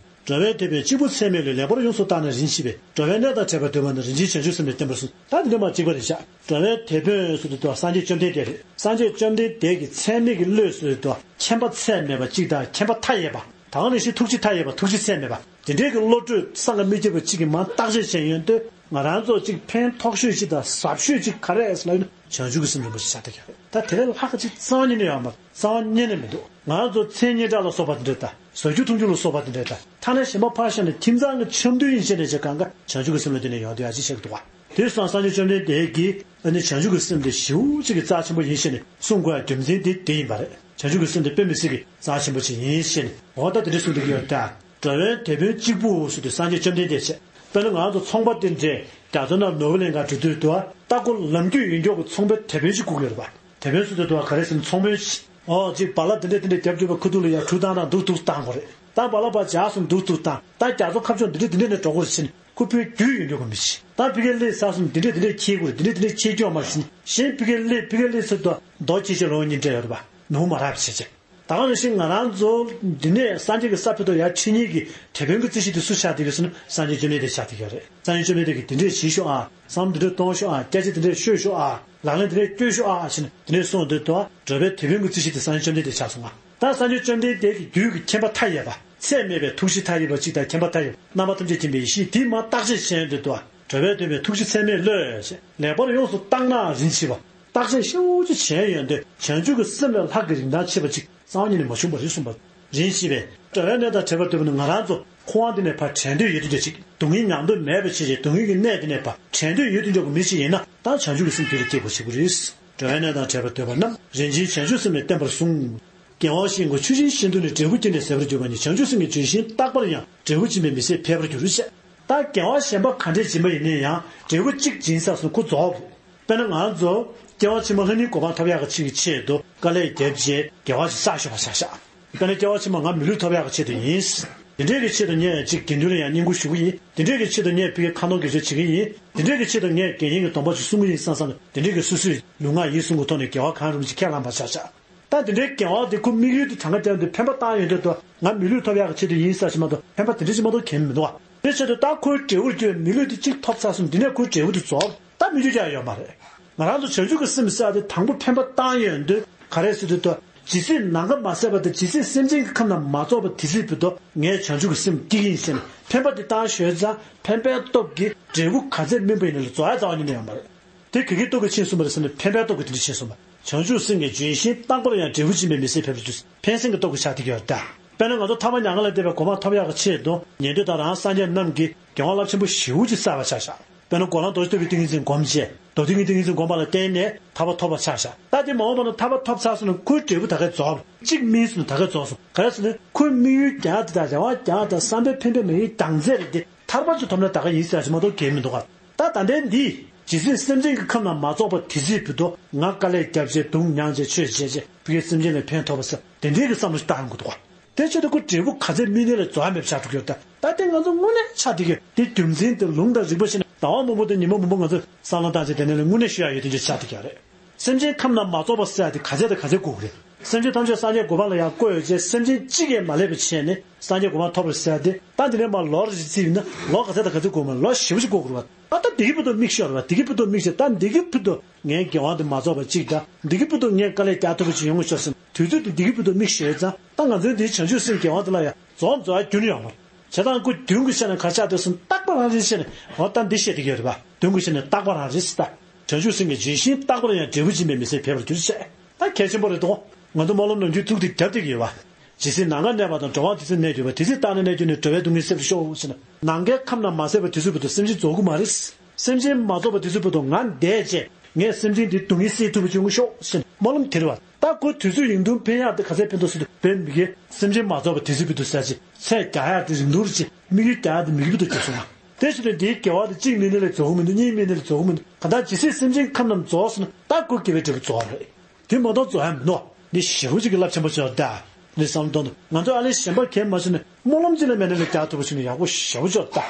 འགྲོ་བའི་དེད་དཔོན་གཅིག་པུ་ཚད་མེད་བློས། ལེགས་པར་ཡོངས་སུ་བརྟགས་ནས་རིན་ཆེ་བས། འགྲོ་བའི་གནས་དང་བྲལ་བར་འདོད་པ་ན། རིན་ཆེན་བྱང་ཆུབ་སེམས་ལས་བརྟེན་པར་གསུངས། ད་འདི་འདྲ་མ་གཅིག་པ་རེད་ཤག་འགྲོ་བའི་དེད་དཔོན་ཟེར་དུས་དུ་སངས་རྒྱས་བཅོམ་ལྡན་འདས་རེད། སངས་རྒྱས་བཅོམ་ལྡན་འདས་ཀྱི་ཚད་མེད་ཀྱི་བློས་ཟེར་དུས་དུ་མཁྱེན་པ་ཚད་མེད་པ་གཅིག་དང་མཁྱེན་པ་མཐའ་ཡས་པ། ད་ག་ནང་བཞིན་ཐུགས་རྗེ་མཐའ་ཡས་པ་ཐུགས་རྗེ་ཚད་མེད་པ། དེ་འདྲའི་གི་བློ་གྲོས་བསམ་གྱིས་མི་ཁྱབ་པ་གཅིག་གིས་མར་བརྟག་དཔྱད་བྱས་ཡོང་དུས་ང་རང་ཚོ་གཅིག་ཕན་ཐོགས་ཤོས་ཤིག་དང་ཟབ་ཤོས་ཅིག་ག་རེ་ཟེར་ལབ་ན་བྱང་ཆུབ་ཀྱི་སེམས་རིན་པོ་ཆེ་ཆགས་བསྡད་ཀྱི་རེད། ད་དེ་ལས་ལྷག་ག་ཅིག་རྩ་བ་ཉིད་ནས་ཡོད་མ་རེད། རྩ་བ་ཉིད་ནས་མི་འདུག་ང་ཚོ་མཚན་སྙན་གྲགས་ལ་སོགས་པ་དེ་འདྲ་དང་ཟ་རྒྱུ་འཐུང་རྒྱུ་ལ་སོགས་པ་དེ་འདྲ་དང་ཐ་ན་གཞན་པ་ཕར་བཞག་ནས་ཁྱིམ་ཚང་གི་འཆམ་མཐུན་ཡིན་ཞེས་ནས་བྱས་གང་ག་བྱང་ཆུབ་ཀྱི་སེམས་ལ་བརྟེན་ནས་ཡོང་བསྡད་ཡ་ཅིག་ཆགས་ཀྱི་འདུག་བ། དེ་སོང་སངས་རྒྱས་བཅོམ་ལྡན་འདས་ཀྱིས་ཨ་ནི་བྱང་ཆུབ་ཀྱི་སེམས་དེ་ཞེ་པོ་ཅིག་གི་རྩ་ཆེན་པོ་ཡིན་ཞེས་ནས་གསུང་དགོས་ཡ་རྒྱུ་མཚན་དེ་དེ་ཡིན་པ་རེད། བྱང་ཆུབ་ཀྱི་སེམས་དེ་དཔེ་མི་སྲིད་ཀྱི་རྩ་ཆེན་པོ་ཅིག་ཡིན་ཞེས་ནས་འོ་ད་དེ་འདྲ་གསུངས་བསྡད་ཀྱི་ཡོད་ད། འགྲོ་བའི་དེད་དཔོན་གཅིག་པུ་ཟེར་དུས་སངས་རྒྱས་བཅོམ་ལྡན་འདས་བྱས། དཔེར་ན་ང་ཚོ་ཚོང་པ་དེ་འདྲས་རྒྱ་མཚོ་ནང་ནོར་བུ་ལེན་གར་འགྲོ་དུས་དུ་ལྟ་སྐོར་ལམ་རྒྱུས་ཡོད་མགྱོགས་ཀྱི་ཚོང་དཔོན་དེད་དཔོན་ཞིག་སྒུག་ཡོད་རེད་པ། དེད་དཔོན་ཟེར་དུས་དུ་ག་རེ་ཟེར་ན་ཚོང་དཔོན་ཞིག་ཨོ་ཅིག་བ་ལ་དེ་འདྲས་དེ་འདྲས་རྒྱབ་རྒྱུ་བའི་ཁུ་ཐུག་ལ་ཡར་གྲུ་བཏང་དང་འདུག་འདུག་བཏང་དགོས་རེད། ད་བ་ལ་བ་འཇགས་སོང་འདུག་འདུག་བཏང་ད་རྒྱ་མཚོ་ཁ་ཕྱོགས་འདི་འདྲས་འདི་འདྲས་ནས་འགྲོ་དགོས་རེད་ཟེར་ནས་ཁོ་ཕུའི་རྒྱུས་ཡོད་མགྱོགས་ཀྱི་མི་ཞིག་ད་ཕ་གིར་སླེབས་ཚར་སོང་འདི་འདྲས་འདི་འདྲས་འཁྱེར་དགོས་རེད། འདི་འདྲས་འདི་འདྲས་འཁྱེར་རྒྱུ་མ་ཞིག་གཞན་ཕ་གིར་སླེབས་ཕ་གིར་སླེབས་ཚར་དུས་རྡོ་འཁྱེར་བྱས་ལོག་ཉིན་སྤྲད་ཡོད་རེད་པ། ནུ་མ་རག་བྱས་བྱས། ད་ག་ནང་བཞིན་ང་རང་ཚོ་འདི་ནས་སངས་རྒྱས་ཀྱི་ས་ཕེབས་ཐོག་ཡར་ཁྲིད་མཁན་གྱི་དེད་དཔོན་གྱི་རྩིས་གཞི་དེ་སུ་ཆགས་བསྡད་ཀྱི་ཟེར་ན་སངས་རྒྱས་བཅོམ་ལྡན་འདས་ཆགས་བསྡད་ཀྱི་རེད། སངས་རྒྱས་བཅོམ་ལྡན་འདས་ཀྱིས་འདི་འདྲས་བྱེད་ཤོག་ཨ། བསམ་འདི་འདྲས་གཏོང་ཤོག་ཨ། སྐད་ཆ་འདི་འདྲས་ཤོད་ཤོག་ཨ། ལག་ལེན་འདི་འདྲས་སྐྱོན་ཤོག་ཨ་ཞེས་ནས་འདི་འདྲས་གསུངས་འདུག་དུ་འགྲོ་བའི་དེད་དཔོན་གྱི་རྩིས་གཞི་དེ་སངས་རྒྱས་བཅོམ་ལྡན་འདས་ཆགས་སོང་ཨ། ད་སངས་རྒྱས་བཅོམ་ལྡན་འདས་ཀྱི་རྒྱུད་ཀྱི་མཁྱེན་པ་མཐའ་ཡས་པ་ཚད་མེད་པའི་ཐུགས་རྗེ་མཐའ་ཡས་པ་གཅིག་དང་མཁྱེན་པ་མཐའ་ཡས་པ་རྣམ་པ་ཐམས་ཅད་མཁྱེན་པའི་ཡེ་ཤེས་དེ་མར་བརྟག་དཔྱད་བྱས་འདུག་དུ་འགྲོ་བའི་དོན་པའི་ཐུགས་རྗེ་ཚད་མེད་བློས་ལེགས་པར་ཡོངས་སུ་བརྟགས་ན་རིན་ཆེ་བ། བརྟག་དཔྱད་ཞིབ་ཅིག་བྱས་ཡོང་དུས་བྱང་ཆུབ་ཀྱི་སེམས་ལས་ལྷག་གི་རིན་ཐང་ཆེ་བ་ཅིག་རྩ་བ་ཉིད་ནས་མ་བྱུང་བ་རེད་གསུངས་པ། རིན་ཆེ་བས་འགྲོ་བའི་གནས་དང་བྲལ་བར་འདོད་པ་ནི་ང་རང་ཚོ་ཁོ་བ་འདི་ནས་ཕར་བྲལ་འདོད་ཡོད་དུས་ཅིག་སྡུག་བསྔལ་མྱང་འདོད་མེད་པ་བྱས་ཅིག་སྡུག་བསྔལ་གྱི་གནས་འདི་ནས་ཕར་བྲལ་འདོད་ཡོད་དུས་འཇོག་གི་མི་ཞིག་ཡིན་ན་ད་བྱང་ཆུབ་ཀྱི་སེམས་རྒྱུད་ལ་སྐྱེ་དགོས་བྱེད་དགོས་རེད། འགྲོ་བའི་གནས་དང་བྲལ་བར་འདོད་པ་རྣམས་རིན་ཆེན་བྱང་ཆུབ་སེམས་ལས་བརྟེན་པར་གསུངས། རྒྱལ་བ་ཤིང་ཀུན་ཆུ་སྦྱིན་ཤིན་ཏུ་ནི། འབྲས་བུ་ཅན་ནི་ཟད་པར་གྱུར་པ་ཉིད། བྱང་ཆུབ་སེམས་ཀྱི་ལྗོན་ཤིང་རྟག་པར་ཡང་། འབྲས་བུ་འབྱིན་པས་མི་ཚེ་འཕེལ་བར་འགྱུར་ཞེས། ད་དགེ་བ་གཞན་པ་ག་འདྲས་སྦྱིན་པ་ཡིན་ན་ཡང་འབྲས་བུ་གཅིག་སྦྱིན་ས་སོང་ཁོ་རྫོགས། དཔེར་ན་ང་ཚོ་སྐྱེ་བ་ཕྱི་མ་ལྷ་མིའི་གོ་འཕང་ཐོབ་ཡག་གི་ཆེད་དུ་དཀའ་ལས་བརྒྱབ་རྗེས་དགེ་བ་ཞིག་བསགས་ཞོག་པ་ཆགས་ཤག་དཔེར་ན་སྐྱེ་བ་ཕྱི་མ་ང་མི་ལུས་ཐོབ་ཡག་གི་ཆེད་དུ་ཡིན། དེ་འདྲས་ཀྱི་ཆེད་དུ་ངས་གཅིག་དགེ་འདུན་ལ་ཡང་བསྙེན་བཀུར་ཞུ་གི་ཡིན། དེ་འདྲས་ཀྱི་ཆེད་དུ་ངས་ཕ་གིར་ཁ་ནོར་གྱོད་བཤད་བྱེད་ཀྱི་ཡིན། དེ་འདྲས་ཀྱི་ཆེད་དུ་ངས་དགེ་བསྙེན་གྱི་སྡོམ་པ་ཞིག་སྲུང་གི་ཡིན་བསམ་བསམ་དེ་འདྲས་ཀྱི་སོ་སོའི་ལུས་ངག་ཡིད་གསུམ་གྱི་ཐོག་ནས་དགེ་བ་གང་རུང་ཅིག་ཁས་བླངས་པ་ཆགས་ཤག་ད་དེ་འདྲའི་དགེ་བ་དེ་ཁོ་དམིགས་ཡུལ་དེ་གྲངས་ཀ་བསྟན་དུས་ཕན་པ་བཏང་ཡོང་དུས་དུ་ང་མི་ལུས་ཐོབ་ཡག་གི་ཆེད་དུ་ཡིན་ཟེར་ཞིག་མ་གཏོགས་ཕན་པ་དེ་འདྲ་ཞིག་མ་གཏོགས་གང་མི་འདུག་བ། དེ་ཆེད་དུ་ད་ཁོའི་འབྲས་བུར་གྱུར་བའི་མི་ལུས་དེ་གཅིག་ཐོབ་ཚར་སོང་འདི་ནས་ཁོའི་འབྲས་བུ་དེ་རྫོགས་ད་མི་འགྱུར་ཡག་ཡོད་མ་རེད། ང་རང་ཚོ་བྱང་ཆུབ་ཀྱི་སེམས་ཟེར་ཡག་དེ་དང་པོ་ཕན་པ་བཏང་ཡོང་དུས་ག་རེ་ཟེར་དུས་དུ་ཇི་སྲིད་ནམ་མཁའ་མ་ཟད་པ་དང་ཇི་སྲིད་སེམས་ཅན་གྱི་ཁམས་རྣམས་མ་རྫོགས་པ་དེ་སྲིད་བར་དུ་ངས་བྱང་ཆུབ་ཀྱི་སེམས་བསྐྱེད་ཀྱི་ཡིན་ཟེར་ནས་ཕན་པ་དེ་བཏང་ཞོར་ཙང་ཕན་པའི་སྟོབས་ཀྱིས་འབྲས་བུ་ག་ཚད་སྨིན་པ་ཡིན་ན་ལ་རྫོགས་ཡག་རྩ་བ་ཉིད་ནས་ཡོད་མ་རེད། དེ་ག་གི་སྟོབས་ཀྱིས་ཕྱིན་སོང་བ་རེད་ཟེར་ན་ཕན་པའི་སྟོབས་ཀྱིས་དེ་འདྲ་ཕྱིན་སོང་བ། བྱང་ཆུབ་སེམས་ཀྱི་ལྗོན་ཤིང་རྟག་པར་ཡང་། འབྲས་བུ་འབྱིན་པས་མི་ཚེ་འཕེལ་བར་འགྱུར། ཕན་སེམས་ཀྱི་སྟོབས་ཀྱིས་ཆགས་བསྡད་ཀྱི་ཡོད་ད། དཔེར་ན་ང་ཚོ་ཐར་པ་མྱ་ངན་ལས་འདས་པའི་གོ་འཕང་ཐོབ་ཡག་གི་ཆེད་དུ་ཉན་ཐོས་དང་རང་སངས་རྒྱས་རྣམས་ཀྱིས་དགེ་བ་རླབས་ཆེན་པོ་ཞེ་པོ་ཅིག་བསགས་པ་ཆགས་ཤག་དཔེར་ན་གོ་ལ་རྡོ་རྗེ་ཐེག་པའི་ཏིང་ངེ་འཛིན་སྒོམ་བྱས་རྡོ་ཏིང་ངེ་ཏིང་ངེ་འཛིན་སྒོམ་པ་ལ་བརྟེན་ནས་ཐར་པ་ཐོབ་པ་ཆགས་ཤག་ད་དེ་མ་འོངས་པ་ན་ཐར་པ་ཐོབ་ཚར་སོང་ན་ཁོའི་འབྲས་བུ་ད་གས་རྫོགས། གཅིག་སྨིན་སོང་ན་ད་གས་རྫོགས་སོང་། ག་རེ་ཟེར་ན་ཁོའི་དམིགས་ཡུལ་རྒྱག་དེ་དང་རེ་བ་རྒྱག་དང་བསམ་པའི་འཕེན་པའི་མི་ཡུལ་རྒྱག་མཛད་རེད་དེ། ཐར་པ་ཚོ་ཐོབ་ན་ད་ག་ཡིན་ཟེར་ཞིག་མ་གཏོགས་གལ་མི་འདུག་ག་ད་ད་ལྟའི་འདི་ཇི་སྲིད་སེམས་ཅན་གྱི་ཁམས་རྣམས་མ་རྫོགས་པ་དེ་སྲིད་བར་དུ་ང་དཀའ་ལས་བརྒྱབ་བྱས་སྡུག་མྱངས་བྱས་ཆོས་བྱས་བྱས་ཕ་གིའི་སེམས་ཅན་ལ་ཕན་ཐོགས་པ་ཟེར་དེ་འདྲའི་གི་བསམ་བློ་ཞིག་བཏང་ཡོང་གི་འདུག་ག་དེ་ཆེད་དུ་ཁོ་འབྲས་བུ་ག་ཚད་སྨིན་ནའི་ལ་རྫོགས་ཡ་མེད་པ་ཆགས་འགྲོ་གི་ཡོད་ད། ད་དེ་ང་ཚོ་དངོས་གནས་ཆགས་བསྡད་ཀྱི་དེ་རྒྱུ་མཚན་དེ་ལུང་དང་རིགས་པ་ཤེས་ན་ཟླ་བ་མང་པོ་དང་ཉི་མ་མང་པོ་ང་ཚོས་བསམ་བློ་བཏང་བྱས་དེ་ནས་ལ་དངོས་གནས་ཤོད་ཡ་ཡོད་དེ་འདྲ་ཆགས་བསྡད་ཀྱི་ཡོད་རེད། སེམས་ཅན་ཁམས་རྣམས་མ་རྫོགས་པ་ཟེར་ཡ་དེ་ག་ཚད་དང་ག་ཚད་དགོས་ཀྱི་རེད། སེམས་ཅན་ཐམས་ཅད་སངས་རྒྱས་གོ་འཕང་ལ་ཡང་བཀོད་ཡོད་ཅེས། སེམས་ཅན་གཅིག་ཀྱང་མ་ལུས་པ་བྱས་ནས་སངས་རྒྱས་གོ་འཕང་ཐོབ་པར་ཟེར་ཏེ། ད་འདི་ནས་མར་ལོ་རེ་བརྩིས་ཡིན་ན་ལོ་ག་ཚད་དང་ག་ཚད་འགོར་མ་ལོ་ཞེ་པོ་ཅིག་འགོར་དགོས་རེད་པ། ད་ལྟ་བདེ་སྐྱིད་ཕུད་དུ་མིག་ཤོར་བ། བདེ་སྐྱིད་ཕུད་དུ་མིག་ཤོར། ད་བདེ་སྐྱིད་ཕུད་དུ་ངའི་དགེ་བ་འདི་མ་རྫོགས་པ་གཅིག་དང་། བདེ་སྐྱིད་ཕུད་དུ་ངས་དཀའ་ལས་རྒྱག་ཐུབ་པ་ཅིག་ཡོང་གི་ཤོག་ཟེར་ནས་དུས་ཚོད་དེ་བདེ་སྐྱིད་ཕུད་དུ་མིག་ཤོར་ཡོད་ཙང་། ད་ང་ཚོའི་འདིའི་བྱང་ཆུབ་སེམས་དགེ་བ་འདི་ལ་ཡང་རྫོགས་རྫོགས་ཡ་རྒྱུན་ཡོད་མ་རེད། བྱས་ཙང་ཁོ་མདུན་གྱི་ཆ་ནས་ག་ཆགས་འདུག་ཟེར་ན། རྟག་པ་རང་རེད་ཟེར་ནས། འོ་ད་འདི་བཤད་བསྡད་ཀྱི་ཡོད་རེད་པ། མདུན་གྱི་ཆ་ནས་རྟག་པ་རང་རེད་ཟེར། ད་བྱང་ཆུབ་སེམས་ཀྱི་ལྗོན་ཤིང་རྟག་པར་ཡང་འབྲས་བུ་འབྱིན་པའི་མི་ཚེ་འཕེལ་བར་འགྱུར་བྱས། ད་གལ་ཆེན་པོ་རེད་དོ། ང་ཚོ་སྨོན་ལམ་ནམ་རྒྱུན་ཐུགས་དེ་རྒྱབ་བསྡད་ཀྱི་ཡོད་པ། ཇི་སྲིད་ནམ་མཁའ་གནས་པ་དང་། འགྲོ་བ་དེ་སྲིད་གནས་གྱུར་པ། དེ་སྲིད་བདག་ནི་གནས་གྱུར་ནས། འགྲོ་བའི་སྡུག་བསྔལ་སེལ་བར་ཤོག་ཟེར་ནས། ནམ་མཁའི་ཁམས་རྣམས་མ་ཟད་པ་དེ་ཚོའི་བར་དུ་སེམས་ཅན་རྫོགས་ཀྱི་མ་རེད། སེམས་ཅན་མ་རྫོགས་པ་དེ་ཚོའི་བར་དུ་ང་འདས་བྱས་ངས་སེམས་ཅན་འདིའི་སྡུག་བསྔལ་སེལ་ཐུབ་པ་ཅིག་ཡོང་གི་ཤོག་ཟེར་ནས་སྨོན་ལམ་དེ་རེད་པ། ད་ཁོ་དུས་ཚོད་ཡུན་ཐུང་འཕེན་ཡག་དེ་ག་ཚད་འཕེན་ཐུབ་ཟེར་དུས། དཔེ་མི་སྲིད་སེམས་ཅན་མ་རྫོགས་པ་དེ་ཚོའི་བར་དུ་ཟེར་ཅིག་ཚད་རྒྱག་ཡག་དེ་རིང་ཐུང་རེད་ཅིག་དམིགས་ཡུལ་རྒྱག་ཡག་དེ་མིག་དཔེ་དུ་གྱུར་སོང་ང་། དེ་བཞིན་དུ་འདིའི་དགེ་བ་དེ་གཅིག་མིན་ནི་ལས་རྫོགས་ཀྱི་མི་འདུག་གཉིས་མིན་ནི་ལས་རྫོགས་ཀྱི་མི་འདུག་གང་ལྟར་ཇི་སྲིད་སེམས་ཅན་ཁམས་རྣམས་རྫོགས་སོང་ན། ད་ཁོ་དགེ་བའི་འབྲས་བུ་རྫོགས་པ་རེད། དེ་མ་གཏོགས་རྫོགས་ཡ་མི་འདུག་འདི་ཞེ་པོ་ཅིག་གི་རླབས་ཆེན་པོ་ཅིག་ཡོད་ད། འདི་བསམ་བློ་གཏོང་དུས་ང་ཚོ་ཨ་ལས་གཞན་པ་གས་མ་བྱུང་ནས་སྨོན་ལམ་ཅིག་ལས་མེད་ན་ལས་རྒྱག་ཐུབ་པ་བྱུང་ན་ཡག་པོ་ཞེ་པོ་ཅིག་ཡོད་ད།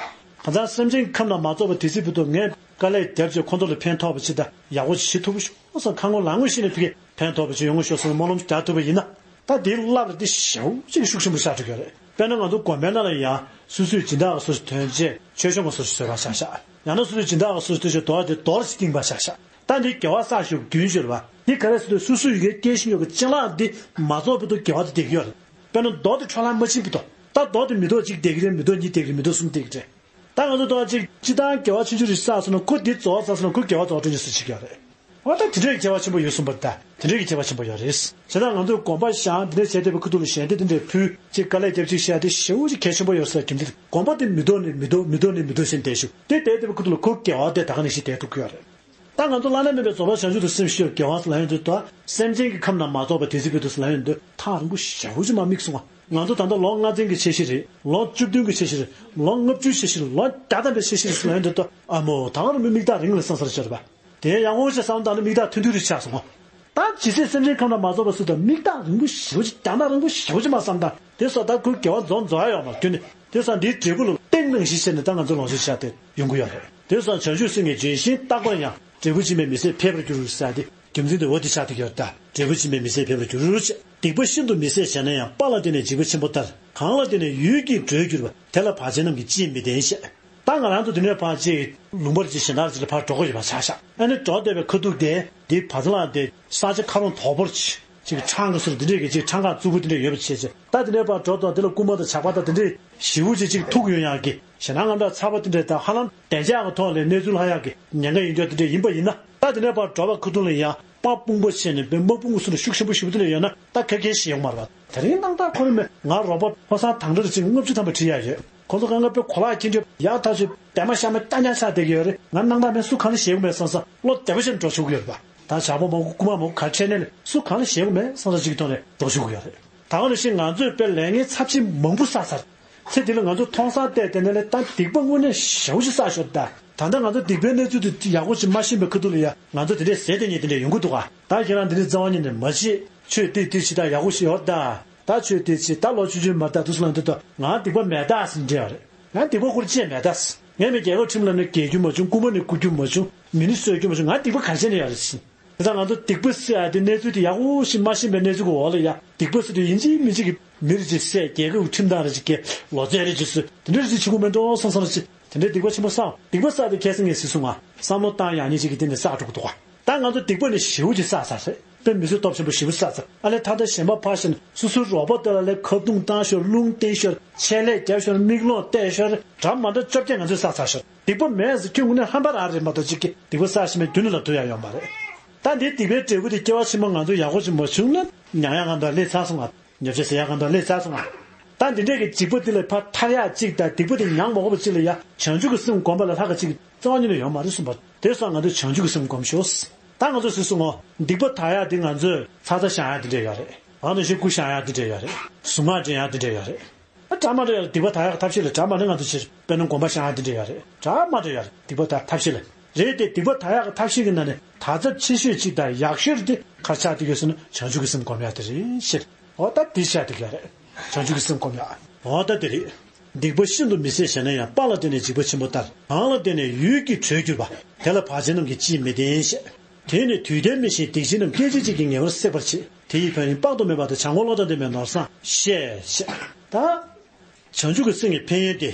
གང་ལྟར་སེམས་ཅན་ཁམས་རྣམས་མ་རྫོགས་པ་དེ་ཚོའི་བར་དུ་ངས་དཀའ་ལས་བརྒྱབ་བྱས་ཁོ་ཚོ་ལ་ཕན་ཐོགས་པ་ཅིག་དང་ཡག་པོ་ཅིག་བྱེད་ཐུབ་པ་ཤོག་ཟེར། ཁ་ངོ་ལག་ངོ་ཤེས་ནས་ཕ་གིར་ཕན་ཐོགས་པ་ཅིག་ཡོང་གི་ཤོག་ཟེར་ནས་སྨོན་ལམ་རྒྱག་ཐུབ་པ་ཡིན་ན། ད་དེའི་རླབས་རེད། དེ་ཞེ་པོ་ཅིག་ཤུགས་ཆེན་པོ་ཆགས་འགྲོ་གི་རེད། དཔེར་ན་ང་ཚོ་དགོན་པའི་ནང་ལ་ཡང་སོ་སོའི་སྦྱིན་བདག་གི་སོ་སོ་ཐོན་རྗེས་ཆོས་སྐྱོང་གི་སོ་སོ་བཟོས་པ་ཆགས་ཤག་ཡང་ན་སོ་སོའི་སྦྱིན་བདག་གི་སོ་སོ་ཐོན་རྗེས་རྡོ་དེ་རྡོར་ཞིག་བཏིང་པ་ཆགས་ཤག་ད་འདི་དགེ་བ་བསགས་ཞོག་རྒྱུན་ཆད་པ། འདི་ག་རེ་ཟེར་དུས་སོ་སོའི་ཡུལ་གྱི་སྐྱེས་ཤིང་ཡོད་ཀྱི་སྤྱང་ལགས་འདི་མ་རྫོགས་བར་དུ་དགེ་བ་དེ་བསྡད་ཀྱི་ཡོད་རེད། དཔེར་ན་རྡོ་དེ་འཕྲོ་བརླག་མ་ཕྱིན་བར་དུ། ད་རྡོ་དེ་མི་ཐོག་གཅིག་བསྡད་ཀྱི་རེད། མི་ཐོག་གཉིས་བསྡད་ཀྱི་རེད། མི་ཐོག་གསུམ་བསྡད་ཀྱི་རེད། ད་ང་ཚོ་ད་ཅིག་སྤྱིར་བཏང་དགེ་བ་ཆུང་ཆུང་རེ་བསགས་སོང་ན། ཁོ་འདི་རྫོགས་ཚར་སོང་ན་ཁོ་དགེ་བ་རྫོགས་སྤྲོད་ཉེས་སུ་བྱེད་ཀྱི་ཡོད་རེད། འོ་ད་དེ་འདྲའི་ཁྱད་པར་ཆེན་པོ་ཡོད་གསུངས་པ་རེད། ད་དེ་འདྲའི་ཁྱད་པར་ཆེན་པོ་ཡོད་རེད། བྱས་ཙང་ང་ཚོས་དགོན་པ་བཞེངས། དེ་འདྲའི་བྱས་དེ་བའི་ཁ་ཐུག་ལ་ཞལ་འདེབས་དེ་འདྲའི་ཕུལ། ཅིག་དཀའ་ལས་རྒྱབ་ཅིག་བཤད་དེ་ཞེ་པོ་ཅིག་གལ་ཆེན་པོ་ཡོད་ཟེར་གྱི་འདི། དགོན་པ་དེ་མི་ཐོག་ནས་མི་ཐོག་མི་ཐོག་ནས་མི་ཐོག་བཞིན་བསྡད་ཞུ། དེ་བསྡད་དེ་བའི་ཁ་ཐུག་ལ་ཁོ་དགེ་བ་དེ་ད་ག་ནང་བཞིན་བསྡད་ཐུབ་ཀྱི་ཡོད་རེད། ད་ང་ཚོ་བླ་ན་མེད་པའི་རྫོགས་པ་བྱང་ཆུབ་ཏུ་སེམས་ཤེས་དགེ་བ་ཟེར་ལབ་ཡོང་དུས། ད་སེམས་ཅན་གྱི་ཁམས་རྣམས་མ་རྫོགས་པ་དེ་ཚོའི་བར་དུ་ཟེར་ལབ་ཡོང་དུས། ཐག་རིང་པོ་ཞེ་པོ་ཅིག་མར་དམིགས་སོང་ང་། ང་ཚོ་ད་ལྟ་ལོ་ལྔ་བཙན་གྱི་འཆར་གཞི་རེད། ལོ་བཅུ་བདུན་གྱི་འཆར་གཞི་རེད། ལོ་ལྔ་བཅུའི་འཆར་གཞི་རེད། ལོ་བརྒྱ་ཐམ་པའི་འཆར་གཞི་རེད་ཟེར་ལབ་ཡོང་དུས། ད་ཨ་མོ་ད་ག་རང་མི་མིག་ཐག་རིང་ལ་བསམ་ས་རེད་བྱས་པ། དེ་ཡང་དབང་ཤེས་བསམ་བློ་བཏང་ན་མིག་ཐག་ཐུང་ཐུང་རེ་ཆགས་སོང་ངོ་། ད་ཇི་སྲིད་སེམས་ཅན་ཁམས་རྣམས་མ་རྫོགས་པ་ཟེར་དུས་མིག་ཐག་རིང་པོ་ཞེ་པོ་ཅིག་རྒྱང་ཐག་རིང་པོ་ཞེ་པོ་ཅིག་མ་བསམ་དང་། དེ་སོགས་ད་ཁོའི་དགེ་བ་རྫོགས་རྫོགས་ཡ་ཡོད་མ་རེད། དེ་ནི་དེ་སོགས་འདིའི་འབྲས་བུ་ལ་བརྟེན་ནང་བཞིན་བྱས་ནས་ད་ང་ཚོ་ལོངས་སྤྱོད་བྱ་སྟེ་ཡོང་གི་ཡོད་རེད། དེ་སོགས་བྱང་ཆུབ་སེམས་ཀྱི་ལྗོན་ཤིང་རྟག་པར་ཡང་འབྲས་བུ་འབྱིན་པའི་མི་ཚེ་འཕེལ་བར་འགྱུར་ཟེར་ཏེ་རྒྱུ་མཚན་དེ་འོ་དེ་ཆགས་བསྡད་ཀྱི་ཡོད་རེད། ད་འབྲས་བུ་འབྱིན་པའི་མི་ཚེ་འཕེལ་བར་འགྱུར་ཟེར། སྡིག་པ་ཤིན་ཏུ་མི་བཟད་བྱས་ན་ཡང་། དཔའ་ལ་བརྟེན་ནས་འཇིགས་པ་ཆེན་པོ་ལྟར། གང་ལ་བརྟེན་ནས་ཡུལ་གྱི་འགྲོས་གྱུར་པ། དེ་ལ་བར་ཆད་རྣམས་ཀྱིས་ཅིས་མི་བརྟེན་ཞེས། ད་ང་རང་ཚོ་དེ་ནས་ཕར་ཅིག་ལུང་པར་ཅིག་གཞན་དག་ཅིག་ལ་ཕར་འགྲོ་དགོས་ཡོད་པ་ཆགས་ཤག་ཨ་ནི་འགྲོ་བསྡད་པའི་ཁ་ཐུག་དེ་འདི་བ་ཚ་ལ་དེ་ས་ཆ་ཁ་རོང་དོག་པོར་ཅིག་ཅིག་འཕྲང་གི་ཟུར་དེ་འདྲས་ཀྱི་ཅིག་འཕྲང་ཁ་རྩུབ་པོ་དེ་འདྲས་ཡོད་པ་བྱས་ཅིག་ད་དེ་ནས་ཕར་འགྲོ་དང་དེ་ལ་རྐུན་མ་དང་ཇག་པ་དང་དེ་འདྲས་ཞེ་པོ་ཅིག་ཅིག་ཐུག་ཡོང་ཡག་གི་ཞེད་སྣང་དངངས་སྐྲག་ཚ་པོ་དེ་འདྲས་དང་། ཧ་ལམ་བདེ་འཇགས་ཀྱི་ཐོག་ལ་གནས་ཚུལ་ལྷག་ཡག་གི་ཉེན་ཁ་ཡོད་འགྲོ་དེ་འདྲས་ཡིན་པ་ཡིན་ན། ད་དེ་ནས་ཕར་འགྲོ་བའི་ཁ་ཐུག་ལ་ཡང་དཔའ་དཔུང་པོ་བྱས་ནས་དཔེ་དམག་དཔུང་གི་ཚུལ་ལ་ཤུགས་ཆེན་པོ་ཞེ་པོ་དེ་འདྲས་ཡོད་ན་ད་ག་གེ་ཞིག་ཡོང་མ་རེད་པ། དེ་རིང་སྣང་དག་ཁོ་རང་མེད། ང་རོགས་པ་ཕོ་གསར་དང་སྦྲགས་ཅིག་ལྔ་བཅུ་ཐམ་པ་ཁྲིད་ཡག་ཡོད། ཁོ་ཚོ་གང་ག་དཔེ་གོ་ལག་འཁྱེར་འདྲ་ཡག་ཐག་ཆོད་དེ་མ་ཤ་མ་སྐྱ་ཉག་ཆགས་བསྡད་ཀྱི་ཡོད་རེད། ང་སྣང་དག་མེད། སུ་གང་ལ་ཞེད་དགོས་མེད་བསམ་བསམ་བློ་བདེ་པོ་བྱས་ནས་འགྲོ་ཆོག་གི་ཡོད་རེད་པ། ད་ཇག་པ་མང་པོ་རྐུན་མ་མང་པོ་ག་འཕྲད་ནས་ལས་སུ་གང་ལ་ཞེད་དགོས་མེད་བསམ་བསམ་ཅིག་གི་ཐོག་ནས་འགྲོ་ཆོག་གི་ཡོད་རེད། ད་ག་ནང་བཞིན་ང་ཚོས་དཔེ་ལས་ངན་ཚབས་ཆེན་མང་པོ་བསགས་ཚར། ཚེ་འདི་ལ་ང་ཚོ་མཐོང་སར་བལྟས་བསྡད་ན་ལས་ད་སྡིག་པ་དངོས་གནས་ཞེ་པོ་ཅིག་བསགས་ཤོར་ད། ད་ལྟ་ང་ཚོ་སྡིག་པའི་གནས་ཚུལ་དེ་ཡག་པོ་ཅིག་མ་ཤེས་པའི་ཁ་ཐུག་ལ་ཡ་ང་ཚོ་དེ་འདྲས་ཟེར་བསྡད་མཁན་དེ་འདྲས་ཡོང་གི་འདུག་ག་ད་ཁྱེད་རང་འདི་འདྲས་རྩ་བ་ཉིད་ནས་མ་བྱེད། ཁྱོད་འདི་འདི་བྱེད་ད་ཡག་པོ་ཞིག་ཡོད་ད། ད་ཁྱོད་འདི་བྱེད་ད་ལོ་ཆུང་ཆུང་མ་ད་འདུག་སེ་ལབ་འདུག་ད་ང་སྡིག་པ་མེད་ད་ཟེར་འདྲ་ཡོད་རེད། ང་སྡིག་པ་ཁུར་ཅིག་མེད་ད་ཟེར། ངས་མི་རྒྱལ་ཁབ་ཁྲིམས་ལ་ནི་འགལ་རྒྱུ་མ་བྱུང་། རྐུན་མ་ནི་རྐུ་རྒྱུ་མ་བྱུང་། མི་ནི་གསོད་རྒྱུ་མ་བྱུང་། ང་སྡིག་པ་ག་རེ་བྱས་ནས་ཡོད་རེད་ཟེར། དེ་ཙང་ང་ཚོ་སྡིག་པ་ཟེར་ཡ་དེ་གནས་ཚུལ་དེ་ཡག་པོ་ཞིག་མ་ཤེས་པའི་གནས་ཚུལ་གྱི་འོག་ལ་ཡ་སྡིག་པ་ཟེར་དུས་ཡིན་གཅིག་མིན་གཅིག་གི་མི་རེ་ཅིག་བསད། རྒྱལ་ཁབ་ཀྱི་ཁྲིམས་དང་རེ་ཅིག་གི་ལོ་ཚད་རེ་ཅིག་སོ་དེ་འདྲ་རེ་ཅིག་བྱེད་དགོས་མེད་འགྲོ་བསམ་བསམ་རེ་ཅིག་དེ་འདྲའི་སྡིག་པ་ཆེན་པོ་བསགས། སྡིག་པ་བསགས་དེ་ཁ་སང་ངས་ཟེར་སོང་ང་། བསམ་བློ་བཏང་ཡག་ཉིད་ཅིག་གི་སྟེང་ནས་བསགས་འགྲོ་གི་འདུག་ག་ད་ང་ཚོ་སྡིག་པ་ནི་ཞེ་པོ་ཅིག་བསགས་ཚར་རེད། དཔེ་མི་སྲིད་སྟོབས་ཆེན་པོ་ཞེ་པོ་བསགས་ཚར། ཨ་ལས་ད་ལྟ་གཞན་པ་ཕར་ཕྱིན་སོ་སོའི་རོགས་པ་དེ་ལ་ལས་ཁ་རྡུང་བཏང་ཤོར། རླུང་བསྟན་ཤོར། ཆད་ལས་བརྒྱབ་ཤོར། མིག་ལོང་བལྟས་ཤོར། འདྲ་མ་འདྲ་བཅོ་བརྒྱད་ང་ཚོས་བསགས་ཚར་ཤོར། སྡིག་པ་མེད་ཟེར་ཁྱོད་དངོས་གནས་ཧམ་པ་རང་རེད་མ་གཏོགས་ཅིག་གི་སྡིག་པ་བསགས་ཤེས་མེད་རྒྱུན་ལ་ཐུབ་ཡ་ཡོད་མ་རེད། ད་འདིའི་སྡིག་པའི་འབྲས་བུ་དེ་སྐྱེ་བ་ཕྱི་མ་ང་ཚོ་ཡག་པོ་ཅིག་མ་བྱུང་ན་མྱང་ཡ་གང་དུ་སླེབས་ཚར་སོང་ང་། ཉོ་ཆ་ཟ་ཡ་གང་དུ་སླེབས་ཚར་སོང་ང་། ད་འདི་འདྲས་ཀྱི་འཇིགས་པ་འདི་ལས་ཕར་ཐར་ཡག་ཅིག་དང་སྡིག་པ་དེ་མྱང་མ་དགོས་པ་ཅིག་ལ་ཡ་བྱང་ཆུབ་ཀྱི་སེམས་བསྒོམ་པ་ལས་ལྷག་ག་ཅིག་རྩ་བ་ཉིད་ནས་ཡོད་མ་རེད་གསུངས་པ། དེ་སོགས་ང་ཚོས་བྱང་ཆུབ་ཀྱི་སེམས་བསྒོམ་ཤོག་ད་ང་ཚོས་ཟེར་སོང་ངོ་། སྡིག་པ་དག་ཡག་འདི་ང་ཚོས་ཚ་ཚ་བཞག་ཡག་འདི་འདྲས་ཡོད་རེད། ཨ་ནི་ཞིག་སྐུ་བཞེངས་ཡག་འདི་འདྲས་ཡོད་རེད། གཟུངས་སྔགས་འདྲེན་ཡག་འདི་འདྲས་ཡོད་རེད། ཨ་འདྲ་མ་འདྲ་ཡོད་རེད། སྡིག་པ་དག་ཡག་ཐབས་ཤེས་ལ་འདྲ་མ་འདྲ་ང་ཚོ་ཕྱིར་དཔེར་ན་དགོན་པ་བཞེངས་ཡག་འདི་འདྲས་ཡོད་རེད། འདྲ་མ་འདྲ་ཡོད་རེད། སྡིག་པ་དག་ཐབས་ཤེས་ལ་རེད་དེ། སྡིག་པ་དག་ཡག་ཐབས་ཤེས་ཀྱི་ནང་ནས་དག་ཚབས་ཆེ་ཤོས་གཅིག་དང་ཡག་ཤོས་དེ་ག་རེ་ཆགས་བསྡད་ཡོད་ཟེར་ན་བྱང་ཆུབ་ཀྱི་སེམས་སྒོམ་ཡག་དེ་རེད་ཤག་འོ་ད་འདི་བྱས་བསྡད་ཀྱི་ཡོད་རེད། བྱང་ཆུབ་ཀྱི་སེམས་སྒོམ་ཡག་འོ་ད་འདི་རེད། སྡིག་པ་ཤིན་ཏུ་མི་བཟད་བྱས་ན་ཡང་། དཔའ་ལ་བརྟེན་ནས་འཇིགས་པ་ཆེན་པོ་ལྟར། གང་ལ་བརྟེན་ནས་ཡུལ་གྱི་འགྲོས་གྱུར་པ། དེ་ལ་བར་ཆད་རྣམས་ཀྱིས་ཅིས་མི་བརྟེན་ཞེས། དེས་ནི་དུས་མཐའི་མེ་བཞིན་སྡིག་ཅན་རྣམས། སྐད་ཅིག་གཅིག་གིས་ངེས་པར་སྲེག་པར་བྱེད། དེ་ཡི་ཕན་ཡོན་དཔག་ཏུ་མེད་པ་དང་། བྱང་ཁོག་བློ་དང་ལྡན་པའི་ནོར་བཟང་ཞེས་བཤད། ད། བྱང་ཆུབ་ཀྱི་སེམས་ཀྱི་ཕན་ཡོན་ཏེ།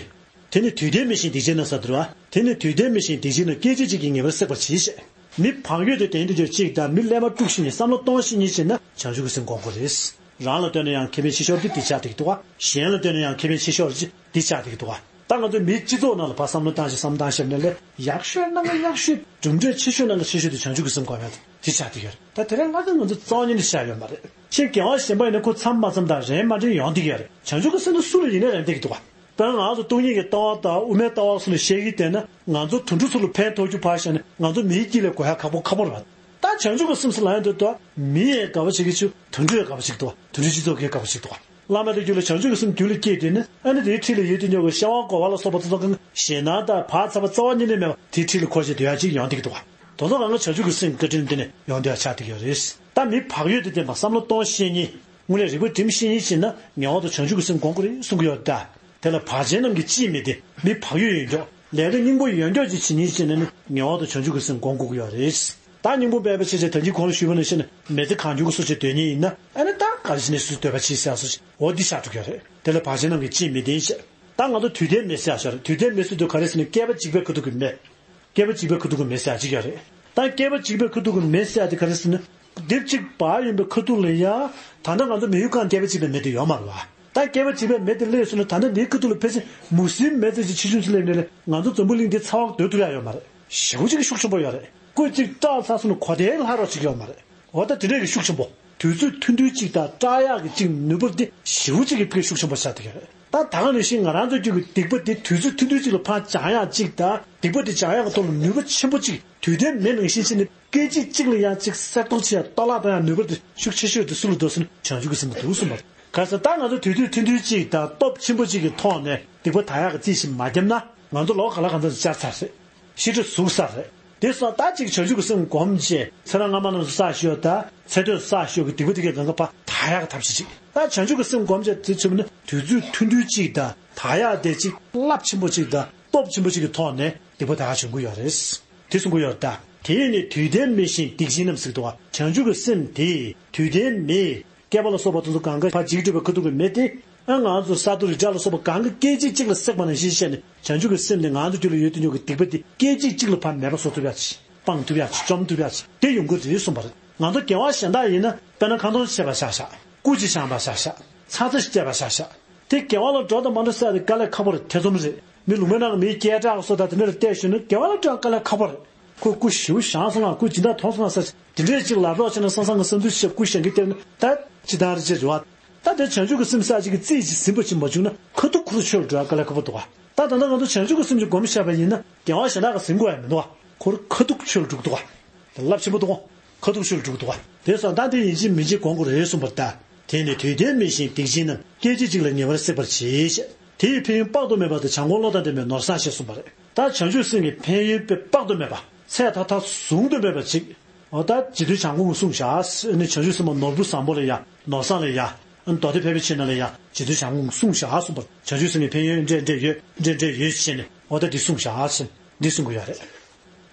དེ་ནི་དུས་མཐའི་མེ་བཞིན་སྡིག་ཅན་རྣམས་ཟེར་དུ་ར། དེ་ནི་དུས་མཐའི་མེ་བཞིན་སྡིག་ཅན་རྣམས། སྐད་ཅིག་གཅིག་གིས་ངེས་པར་སྲེག་པར་བྱེད་ཅེས། མི་བག་ཡོད་དེ་དེང་དུས་ཀྱི་གཅིག་དང་། མི་ཀླད་པ་དཀྲུགས་ཤེས་ཉིད། བསམ་བློ་གཏོང་ཤེས་ཉིད་བྱས་ན་བྱང་ཆུབ་ཀྱི་སེམས་སྒོམ་དགོས་རེད། རང་ལ་ལྟོས་ན་ཡང་ཁེ་ཕན་ཆེ་ཤོས་དེ་འདི་ཆགས་བསྡད་ཀྱི་འདུག་ག་གཞན་ལ་ལྟོས་ན་ཡང་ཁེ་ཕན་ཆེ་ཤོས་ཅིག་འདི་ཆགས་བསྡད་ཀྱི་འདུག་ག་ད་ང་ཚོ་མིའི་སྤྱི་ཚོགས་ནང་ལ་ཕར་བསམ་བློ་བཏང་ཞིག་བསམ་བློ་བཏང་ཞིག་ནས་ལས་ཡག་ཤོས་སྣང་ག་ཡག་ཤོས། གྲུབ་འབྲས་ཆེ་ཤོས་སྣང་ག་ཆེ་ཤོས་དེ་བྱང་ཆུབ་ཀྱི་སེམས་སྒོམ་ཡག་དེ་ཆགས་བསྡད་ཀྱི་ཡོད་རེད། ད་དེ་རིང་ལྷག་དཀར་ང་ཚོ་རྩ་བ་ཉིད་ནས་ཤེས་ཡོད་མ་རེད། ཕྱིན་རྒྱལ་བ་གཞན་པ་ཡིན་ན་ཁོ་མཚམས་མ་མཚམས་དང་རན་མ་རན་ཡོང་བསྡད་ཀྱི་ཡོད་རེད། བྱང་ཆུབ་ཀྱི་སེམས་དེ་སུ་ལ་ཡིན་ན་རན་བསྡད་ཀྱི་འདུག་ག་དཔེར་ན་ང་ཚོ་སྟོང་ཉིད་ཀྱི་ལྟ་བ་དང་དབུ་མའི་ལྟ་བ་སོགས་ལ་བཤད་ཀྱི་བསྡད་ན་ང་ཚོ་དུད་འགྲོ་ཚོ་ལ་ཕན་ཐོགས་རྒྱུ་ཕར་བཞག་ནས་ང་ཚོ་མིའི་དཀྱིལ་ལ་གོ་ཡག་ཁག་པོ་ཁག་པོ་རེད་བ། ད་བྱང་ཆུབ་ཀྱི་སེམས་སུ་ལ་ཡང་འདོད་དོ། མི་ཡས་དགའ་བ་བྱེད་ཀྱི་ཆུ་དུད་འགྲོ་ཡས་དགའ་བ་བྱེད་ཀྱི་འདུག་བ། དུད་འགྲོ་སྤྱི་ཚོགས་ཀྱིས་དགའ་བ་བྱེད་ཀྱི་འདུག་བ། བླ་མ་དང་རྒྱུད་ལ་བྱང་ཆུབ་ཀྱི་སེམས་རྒྱུད་ལ་སྐྱེས་དེ་ནི་ཨ་ནི་དེའི་འཁྲིས་ལ་ཡོད་དུས་ཉོ་གི་ཤ་བ་གོ་བ་ལ་སོགས་པ་དེ་ཚོ་གང་ཞེད་སྣང་དང་བག་ཚ་བ་རྩ་བ་ཉིད་ནས་མེད་པ་དེའི་འཁྲིས་ལ་འཁོར་བྱེད་དོ་ཡག་ཅིག་ཡོང་བསྡད་ཀྱི་འདུག་བ། དེ་ཚོ་གང་ག་བྱང་ཆུབ་ཀྱི་སེམས་བཀའ་དྲིན་དེ་ནས་ཡོང་བསྡད་ཡག་ཆགས་བསྡད་ཀྱི་ཡོད་རེད། ད་མི་བག་ཡོད་དེ་བསྟེན་པ་བསམ་བློ་གཏོང་ཤེས་ཉིད། དངོས་གནས་རིག་པ་སྒྲིམ་ཤེས་ཉིད་བྱས་ན་ངེས་པར་དུ་བྱང་ཆུབ་ཀྱི་སེམས་སྒོམ་དགོས་རེད་གསུང་གི་ཡོད་ད། དེ་ལ་བག་ཅན་རྣམས་ཀྱིས་ཅིས་མི་བདེ། མི་བག་ཡོད་ཡོད་མགྱོགས། ལས་ཀ་སྙིང་པོ་ཡོད་མགྱོགས་ཅིག་བྱེད་ཉིད་བྱས་ན་ནི་ངེས་པར་དུ་བྱང་ཆུབ་ཀྱི་སེམས་སྒོམ་དགོས་ཀྱི་ཡོད་རེད། ད་སྙིང་པོ་སྦས་པ་ཆེ་ཆེ་ད་གིན་གོང་ལ་ཞུས་པ་ནང་བཞིན་མི་ཚེ་གང་བྱུང་གི་སོ་ཆེ་སྡོད་ཉིད་ཡིན་ན་ཨ་ནི་ད་ག་རེ་བྱས་ནས་སུས་འདོད་པ་བྱེད་ཟེར་སོ་ཆེ་འོ་འདི་ཆགས་འགྲོ་གི་ཡོད་རེད། དེ་ལ་བག་ཅན་རྣམས་ཀྱིས་ཅིས་མི་བདེ་ཞེས། ད་ང་ཚོ་དུས་མཐའི་མེ་ཟེར་ཡག་ཤོར་རེད། དུས་མཐའི་མེ་ཟེར་དུས་ག་རེ་ཟེར་ན་བསྐལ་པ་གཅིག་པའི་ཁ་ཐུག་གི་མེ། བསྐལ་པ་གཅིག་པའི་ཁ་ཐུག་གི་མེ་ཟེར་ཡག་ཅིག་ཡོད་རེད། ད་བསྐལ་པ་གཅིག་པའི་ཁ་ཐུག་གི་མེ་ཟེར་ཡག་དེ་ག་རེ་ཟེར་ན། སྡེབ་གཅིག་བག་ཡོད་པའི་ཁ་ཐུག་ལ་ཡ། ད་ལྟ་ང་ཚོ་མི་ཡུལ་གང་བསྐལ་པ་གཅིག་པའི་མེ་དེ་ཡོད་མ་རེད་བ། ད་བསྐལ་པ་གཅིག་པའི་མེ་དེ་སླེབས་སོང་ན་ད་ལྟ་འདིའི་ཁ་ཐུག་ལ་ཕལ་ཆེར་མུ་ཟིའི་མེ་ཙམ་ཞིག་ཆེ་ཆུང་ཞིག་སླེབས་ནས་ལས་ང་ཚོ་འཛམ་བུ་གླིང་འདི་ཚ་བ་སྡོད་ཐུབ་ཡག་ཡོད་མ་རེད། ཞེ་པོ་ཅིག་གི་ཤུགས་ཆེན་པོ་ཡོད་རེད། སྐུད་གཅིག་སྐྲག་ཚར་སོང་ན་གོ་དེ་ལྷག་རོགས་ཅིག་ཡོད་མ་རེད། འོ་ད་དེ་འདྲས་ཀྱི་ཤུགས་ཆེན་པོ། དུས་ཚོད་ཐུང་ཐུང་གཅིག་དང་སྐྲག་ཡག་གི་གཅིག་ནུས་པ་འདི་ཞེ་པོ་ཅིག་གི་ཕ་གི་ཤུགས་ཆེན་པོ་ཆགས་བསྡད་ཀྱི་རེད། ད་ད་ག་ནང་བཞིན་ང་རང་ཚོ་རྒྱུད་ཀྱི་སྡིག་པ་འདི་དུས་ཚོད་ཐུང་ཐུང་གཅིག་ལ་ཕར་སྦྱང་ཡག་གཅིག་དང་སྡིག་པ་འདི་སྦྱང་ཡག་གི་ཐོག་ལ་ནུས་པ་ཆེན་པོ་གཅིག་དུས་མཐའི་མེ་ནང་བཞིན་བྱས་ནས་སྐད་ཅིག་གཅིག་ལ་ཡང་གཅིག་གསེག་གཏོང་བྱེད་ཡག་གཏོར་བརླག་གཏོང་ཡག་ནུས་པ་འདི་ཤུགས་ཆེ་ཤོས་དེ་སུ་ལ་འདུག་ཟེར་ན་བྱང་ཆུབ་ཀྱི་སེམས་ལ་འདུག་གསུངས་པ་རེད། ག་རེ་ཟེར་ན་ད་ང་ཚོ་དུས་ཚོད་ཐུང་ཐུང་གཅིག་དང་སྟོབས་ཆེན་པོ་གཅིག་གི་ཐོག་ནས་སྡིག་པ་དག་ཡག་གི་རྩིས་ཤིག་མ་བརྒྱབ་ན་ང་ཚོ་ལོ་ག་ལ་གང་འཚམ་ཞིག་བཅར་ཚར་རེད། ཤི་ཁྲི་ཟུག་ས་རེད། དེ་སོང་ད་ཅིག་བྱང་ཆུབ་ཀྱི་སེམས་སྒོམ་བྱས་ཚེ་རབས་སྔ་མ་རྣམས་སུ་བསགས་བཞག་ཡོད་ད་ཚེ་སྟོད་བསགས་བཞག་ཡོད་ཀྱི་སྡིག་པ་དེ་གའི་གང་ག་ཕར་དག་ཡག་གི་ཐབས་ཤེས་ཅིག་ད་བྱང་ཆུབ་ཀྱི་སེམས་སྒོམ་བྱས་དེ་བྱུང་ན་དུས་ཚོད་ཐུང་ཐུང་གཅིག་དང་དག་ཡག་དེ་ཅིག་རླབས་ཆེན་པོ་ཅིག་དང་སྟོབས་ཆེན་པོ་ཅིག་གི་ཐོག་ནས་སྡིག་པ་དག་ཡག་བྱུང་གི་ཡོད་རེད། དེ་གསུང་གི་ཡོད་ད། དེས་ནི་དུས་མཐའི་མེ་བཞིན་སྡིག་ཅན་རྣམས་ཟེར་གི་འདུག་བ། བྱང་ཆུབ་ཀྱི་སེམས་དེ་དུས་མཐའི་མེ། བསྐལ་པ་ལ་སོགས་པ་དེ་ཚོ་གང་ག་ཕར་འཇིག་འགྲོ་བའི་ཁ་ཐུག་གི་མེ་སྟེ། ཨ་ང་ཚོ་ས་རྡོ་རི་བྲག་ལ་སོགས་པ་གང་ག་སྐད་ཅིག་གཅིག་ལ་བསྲེགས་པ་ནང་བཞིན་བྱས་ནས་བྱང་ཆུབ་ཀྱི་སེམས་དེ་ང་ཚོ་རྒྱུད་ལ་ཡོད་དུ་ཉོ་གི་སྡིག་པ་དེ་སྐད་ཅིག་གཅིག་ལ་ཕར་མེད་པ་བཟོ་ཐུབ་ཡག་ཅིག་སྤང་ཐུབ་ཡག་ཅིག་བཅོམ་ཐུབ་ཡག་ཅིག་དེ་ཡོང་གི་རེད་གསུངས་པ་རེད། ང་ཚོ་དགེ་བ་གཞན་དག་ཡིན་ན་དཔེར་ན་ཁ་འདོན་བྱས་པ་བཞག་བཞག་སྐུ་ཅིག་བཞེངས་པ་བཞག་བཞག་ཚ་ཚ་ཞིག་བྱས་པ་བཞག་བཞག་དེ་དགེ་བ་ལ་འགྲོ་དང་མ་འགྲོ་ཟེར་ཡག་དེ་དཀའ་ལས་ཁག་པོ་རེད། ཐེ་ཚོམ་རེད། མི་ལུང་པའི་ནང་གི་མིའི་སྐད་གྲགས་སོགས་དང་དེ་འདྲ་ལ་བལྟས་ཞུས་ན་དགེ་བ་ལ་འགྲོ་ཡག་དཀའ་ལས་ཁག་པོ་རེད། ཁོས་སྐུ་ཞེ་པོ་བཞེངས་སོང་ང་། སྐུ་སྦྱིན་བདག་མཐོང་སོང་ང་ཟེར་དེ་འདྲས་ཅིག་ལབ་རོགས་བྱས་ན་བསམ་བསམ་གི་བསམ་ཚུལ་བཤད། སྐུ་བཞེངས་ཀྱི་བལྟས་ན་ད་ཅི་ལྟར་རེ་བྱེད་རེད་བ། ད་དེ་བྱང་ཆུབ་ཀྱི་སེམས་ཟེར་ཅིག་གི་རྩིས་ཅིག་ཟིན་པ་ཅིག་མ་བྱུང་ན་ཁ་ཐུག་ཁུ་རུ་ཆོས་ལ་འགྲོ་ཡག་དཀའ་ལས་ཁག་པོ་འདུག་བ། ད་ད་ལྟ་ང་ཚོ་བྱང་ཆུབ་ཀྱི་སེམས་ཀྱི་སྒོམ་བཤད་པ་ཡིན་ན་དགེ་བ་གཞན་དག་གི་ཟིན་དགོས་ཡག་མི་འདུག་བ། ཁོ་རང་ཁ་ཐུག་ཆོས་ལ་འགྲོ་གི་འདུག་བ། རླབས་ཆེན་པོ་འདུག་གོ། ཁ་ཐུག་ཆོས་ལ་འགྲོ་གི་འདུག་བ། དེ་སོང་ད་དེ་ཡིན་གཅིག་མིན་གཅིག་སྒོམ་དགོས་རེད་གསུངས་པ་རེད་ད། དེ་ནི་དུས་མཐའི་མེ་བཞིན་སྡིག་ཅན་རྣམས། སྐད་ཅིག་གཅིག་ལ་ངེས་པར་སྲེག་པར་བྱེད་ཅེས། དེ་ཡི་ཕན་ཡོན་དཔག་ཏུ་མེད་པ་དང་། བྱང་ཁོག་བློ་དང་ལྡན་པའི་ནོར་བཟང་ཞེས་གསུངས་པ་རེད། ད་བྱང་ཆུབ་སེམས་ཀྱི་ཕན་ཡོན་དཔེ་དཔག་ཏུ་མེད་པ། ཚད་མཐའ་དག་བཟུང་དུ་མེད་པ་ཅིག་འོ་ད་རྗེ་བཙུན་བྱམས་མགོན་གྱིས་གསུངས་བཞག་ནི་བྱང་ཆུབ་སེམས་དཔའ་ནོར་བུ་བཟང་པོ་ལ་ཡ། ནོར་བཟང་ལ་ཡ། མདོ་སྡེ་ཕལ་པའི་ཆོས་ནང་ལ་ཡ། རྗེ་བཙུན་བྱམས་མགོན་གྱིས་གསུངས་བཞག་གསུངས་པ། བྱང་ཆུབ་སེམས་ཀྱི་ཕན་ཡོན་འདྲ་འདྲ་ཡོད། འདྲ་འདྲ་ཡོད་ཅེས་ནི་འོ་ད་འདི་གསུངས་བཞག་ཟེར། འདི་གསུང་གི་ཡོད་རེད།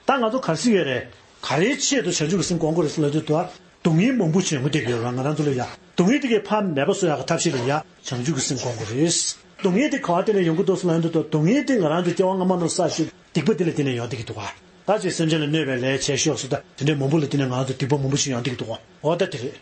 ད་ང་ཚོ་ག་རེ་ཟེར་གྱི་ཡོད་རེད། ག་རེའི་ཆེད་དུ་བྱང་ཆུབ་ཀྱི་སེམས་སྒོམ་དགོས་རེད་ཟེར་ལབ་དུས་དུ་སྡུག་བསྔལ་མང་པོ་ཅིག་ཡོང་གི་བསྡད་ཀྱི་ཡོད་རེད་ང་རང་ཚོ་ལ་ཡ། སྡུག་བསྔལ་དེ་གའི་ཕར་མེད་པ་བཟོ་ཡག་གི་ཐབས་ཤེས་ལ་ཡ་བྱང་ཆུབ་ཀྱི་སེམས་སྒོམ་དགོས་རེད། སྡུག་བསྔལ་དེ་ག་བ་བརྟེན་ནས་ཡོང་གི་འདུག་ཟེར་ལབ་དུས་དུ་སྡུག་བསྔལ་དེ་ང་རང་ཚོ་སྐྱེ་བ་སྔ་མ་ནང་བསགས་བཞག་སྡིག་པ་དེ་ལ་བརྟེན་ནས་ཡོང་བསྡད་ཀྱི་འདུག་ག་ད་ཅིག་སེམས་ཅན་ལ་གནོད་པའི་ལས་བྱས་ཤོག་ཟེར་ད་དེ་འདྲའི་མང་པོ་ལ་བརྟེན་ནས་ང་རང་ཚོ་སྡིག་པ་མང་པོ་ཞིག་ཡོང་བསྡད་ཀྱི་འདུག་ག་འོ་ད་དེ་རེད།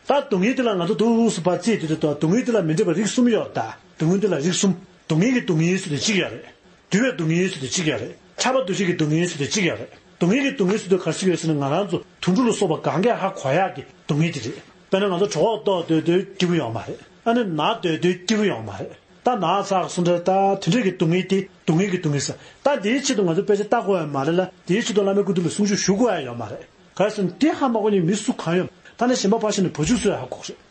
ད་སྡུག་བསྔལ་དེ་ལ་ང་ཚོ་འདུག་སེ་ཕར་བརྩིས་དུས་དུ་སྡུག་བསྔལ་དེ་ལ་མི་འདྲ་བ་རིགས་གསུམ་ཡོད་ད། སྡུག་བསྔལ་དེ་ལ་རིགས་གསུམ། སྡུག་བསྔལ་གྱི་སྡུག་བསྔལ་ཟེར་དེ་གཅིག་ཡོད་རེད། འདུལ་བའི་སྡུག་བསྔལ་ཟེར་དེ་གཅིག་ཡོད་རེད། ཐར་པ་འདུ་བྱེད་ཀྱི་སྡུག་བསྔལ་ཟེར་དེ་གཅིག་ཡོད་རེད། སྡུག་བསྔལ་གྱི་སྡུག་བསྔལ་ཟེར་དུས་ག་རེ་ཟེར་གྱི་ཡོད་ཟེར་ན་ང་རང་ཚོ་དུད་འགྲོ་ལ་སོགས་པ་གང་གས་ཧ་གོ་ཡག་གི་སྡུག་བསྔལ་དེ་རེད། དཔེར་ན་ང་ཚོ་གྲོད་ཁོག་ལྟོགས་སྡོད་དུས་སྐྱིད་པོ་ཡོད་མ་རེད། ཨ་ནི་ན་སྡོད་དུས་སྐྱིད་པོ་ཡོད་མ་རེད། ད་ན་ཚ་སོང་ཙང་ད་དེ་འདྲས་ཀྱི་སྡུག་བསྔལ་དེ་སྡུག་བསྔལ་གྱི་སྡུག་བསྔལ་ཟེར། ད་དེའི་ཆེད་དུ་ང་ཚོ་དཔེ་ཆ་ལྟ་དགོས་ཡག་མ་རེད་ལ་དེའི་ཆེད་དུ་བླ་མའི་སྐུ་མདུན་ལ་གསུང་ཆོས་ཞུ་དགོས་ཡག་ཡོད་མ་རེད། ག་རེ་ཟེར་ན་དེ་ཧ་མ་གོ་མཁན་མི་སུ་གང་ཡོད། ད་ནི་གཞན་པ་ཕར་ཕྱིན་ནས་བུ་ཆུང་ཚོས་ཧ་གོ་གི་རེད།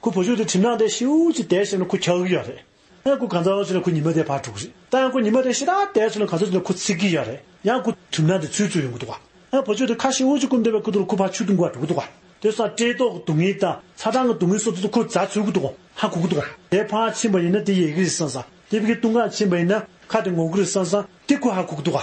ཁོ་བུ་ཆུང་དེ་གྲིབ་ནག་དེ་ཤིའུ་ཅིག་བསྡད་བྱས་ན་ཁོ་འཁྱག་གི་ཡོད་རེད། ཡང་ཁོ་གང་ཚ་བ་བྱས་ན་ཁོ་ཉི་མ་དེ་ཕར་འགྲོ་གི་རེད། ད་ཡང་ཁོ་ཉི་མ་དེ་ཞེ་དྲག་བསྡད་བྱས་ན་གང་ཚ་བྱས་ན་ཁོ་ཚིག་གི་ཡོད་རེད། ཡང་ཁོ་གྲིབ་ནག་དེ་ཚུར་ཚུར་ཡོང་གི་འདུག་ག་ཡང་བུ་ཆུང་དེ་ཁ་ཤས་འུ་ཅག་སྐུ་འདས་པའི་སྐུ་ཐོག་ལ་ཁོ་ཕར་ཆུ་འཐུང་ག་འགྲོ་གི་འདུག་ག་དེ་སོགས་བཀྲེས་ལྟོགས་ཀྱི་སྡུག་བསྔལ་དང་ཚ་གྲང་གི་སྡུག་བསྔལ་སོགས་དེ་ཚོ་ཁོ་འཛའ་ཚུར་གི་འདུག་ག་ཧ་གོ་གི་འདུག་ག་དེ་ཕར་ཕྱིན་པ་ཡིན་ན་དེ་ཡལ་གི་རེད་བསམ་བསམ། དེ་ཕ་གི་བཏུང་ག་ཕྱིན་པ་ཡིན་ན་ཁ་དེ་ངོ་གི་རེད་བསམ་བསམ། དེ་ཁོ་ཧ་གོ་གི་འདུག་ག་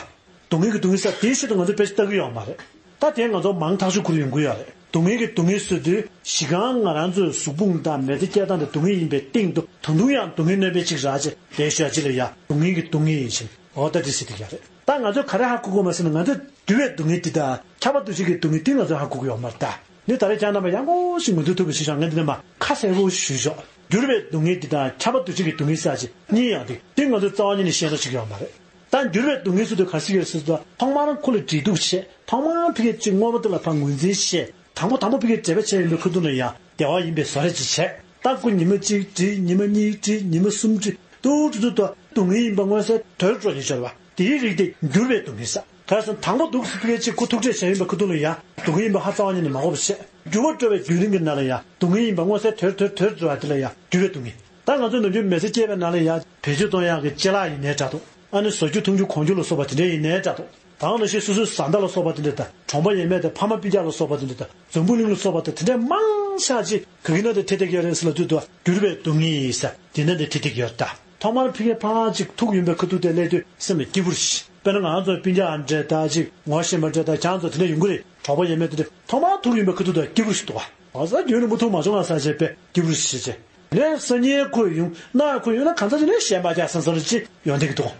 སྡུག་བསྔལ་གྱི་སྡུག་བསྔལ་ཟེར་དེའི་ཆེད་དུ་ང་ཚོ་དཔེ་ཆ་ལྟ་གི་ཡོད་མ་རེད། ད་དེ་ང་ཚོ་མང་ཐག་ཆོད་ཁུར་ཡོང་གི་ཡོད་རེད། སྡུག་བསྔལ་གྱི་སྡུག་བསྔལ་ཟེར་དུས་གཞི་རྐང་ང་རང་ཚོའི་གཟུགས་ཕུང་དང་མི་ཚེ་སྐྱེལ་སྟངས་དེ་སྡུག་བསྔལ་ཡིན་པའི་སྟེང་དུ་ད་དུང་ཡང་སྡུག་བསྔལ་སྣོན་པའི་ཅིག་ར་ཅེས་དེ་ཤོད་ཅིག་ལ་ཡ་སྡུག་བསྔལ་གྱི་སྡུག་བསྔལ་ཡིན་ཕྱིན། འོ་ད་དེ་སྲིད་དེ་ཡ་རེད། ད་ང་ཚོས་ག་རེ་ཧ་གོ་དགོས་མ་ཟེར་ན། ང་ཚོས་འགྱུར་བའི་སྡུག་བསྔལ་འདི་དང་ཁྱབ་པ་འདུ་བྱེད་ཀྱི་སྡུག་བསྔལ་འདི་ང་ཚོས་ཧ་གོ་གི་ཡོད་མ་རེད་ད། ནི་ད་རེས་ཀྱང་རྣམ་པ་ཡང་ངོ་ཤེས་མི་འདུག་ཐུབ་པའི་ཞིག་ཤག་ང་འདི་ནས་མ་ཁ་གསལ་པོ་ཞུས་ཆོག་འགྱུར་བའི་སྡུག་བསྔལ་འདི་དང་ཁྱབ་པ་འདུ་བྱེད་ཀྱི་སྡུག་བསྔལ་ཟེར་ཅིག་གཉིས་ཡོད་འདུག་འདི་ང་ཚོས་རྩ་བ་ཉིད་ནས་ཤེས་རོགས་བྱེད་ཀྱི་ཡོད་མ་རེད། ད་འགྱུར་བའི་སྡུག་བསྔལ་ཟེར་དུས་ག་རེ་ཟེར་གྱི་རེད་ཟེར་དུས། ཐོག་མར་ཁོ་ལ་འདྲེ་དུག་བྱས། ཐོག་མར་ཕ་གིར་གཅིག་སྔོན་མ་དེ་ལ་ཕར་ངོས་འཛིན་བྱས། དང་པོ་དང་པོ་ཕ་གིར་འབྲེལ་བ་བྱས་ཡིན་པའི་ཁ་ཐུག་ལ་ཡང་བདེ་བ་ཡིན་པའི་བཟོ་འདྲ་ཅིག་བྱས། ད་ཁོ་ཉི་མ་གཅིག་འདྲེ། ཉི་མ་གཉིས་འདྲེ། ཉི་མ་གསུམ་འདྲེ། ཏུ་ཏུ་ཏུ་ཏུ་སྡུག་བསྔལ་ཡིན་པ་མངོན་གསལ་དོད་དོད་ནས་ཤར་བ། དེའི་རིགས་དེ་འགྱུར་བའི་སྡུག་བསྔལ་ཟེར། ག་རེ་ཟེར་ན། དང་པོ་འདུག་སེ་ཕ་གིར་གཅིག་ཁོ་ཐུག་འཕྲད་བྱས་ཡིན་པའི་ཁ་ཐུག་ལ་ཡང་སྡུག་བསྔལ་ཡིན་པ་ཧ་རྩ་བ་ཉིད་ནས་མ་གོ་བ་བྱས། འགྱུར་བ་འགྲོ་བའི་བརྒྱུད་རིམ་གྱི་ནང་ལ་ཡང་སྡུག་བསྔལ་ཡིན་པ་མངོན་གསལ་དོད་དོད་དོད་འགྲོ་བ་དེ་ལ་ཡང་འགྱུར་བའི་སྡུག་བསྔལ། ད་ང་ཚོ་ནམ་རྒྱུན་མི་ཚེ་སྐྱེལ་བའི་ནང་ལ་ཡང་བེད་སྤྱོད་གཏོང་ཡག་གི་ལྕེ་ལག་ཡིན་ནའི་འདྲ་འདུག་ཨ་ནི་ཟ་རྒྱུ་འཐུང་རྒྱུ་གོན་རྒྱུ་ལ་སོགས་པ་དེ་འདྲ་ཡིན་ནའི་འདྲ་འདུག་དེ་ནང་བཞིན་སོ་སོའི་བཟའ་ཟླ་ལ་སོགས་པ་དེ་འདྲ་དང་། གྲོང་པ་ཡས་མས་དང་ཕ་མ་སྤུན་ཀྱག་ལ་སོགས་པ་དེ་འདྲ་དང་། འཛམ་བུ་གླིང་ལ་སོགས་པ་དང་། དེ་འདྲ་མང་ཤས་ཅིག་ག་གི་ནང་དེ་འཕྲད་བསྡད་ཀྱི་ཡོད་རེད་ཟེར་ལབ་དུས། དུ་འགྱུར་བའི་སྡུག་བསྔལ་ཟེར་དེ་ནང་དེ་འཕྲད་བསྡད་ཀྱི་ཡོད་རེད་ད། ཐོག་མར་ཕ་གིར་ཕར་ཅིག་ཐུག་ཡོང་པའི་ཁ་ཐུག་དེ་སླེབས་དུས་སེམས་ལ་སྐྱིད་པོ་ཞིག་དཔེར་ན་ང་ཚོ་སྤུན་ཀྱག་འདྲ་ད་ཅིག་ངོ་ཤེས་པ་འདྲ་ད་ཁྱེད་ཚོ་དེ་འདྲ་ཡོང་གི་རེད། གྲོགས་པོ་ཡས་མས་དེ་འདྲ་ཐོག་མར་ཐུག་ཡོང་པའི་ཁ་ཐུག་དེ་སྐྱིད་པོ་ཞིག་འདུག་བ། ང་ཚོ་རྒྱུན་རིང་པོ་ཐུག་མ་བྱུང་ང་ཟེར་བྱས་པས་སྐྱིད་པོ་ཞིག་བྱས་བྱས། ནས་སང་ཉིན་ཁོ་ཡོང་། གནངས་ཁོ་ཡོང་ན་གང་ཚ་ཅི་ནས་གཞས་མ་རྒྱག་བསམ་བསམ་ཅིག་ཡོང་བསྡད་ཀྱི་འདུག་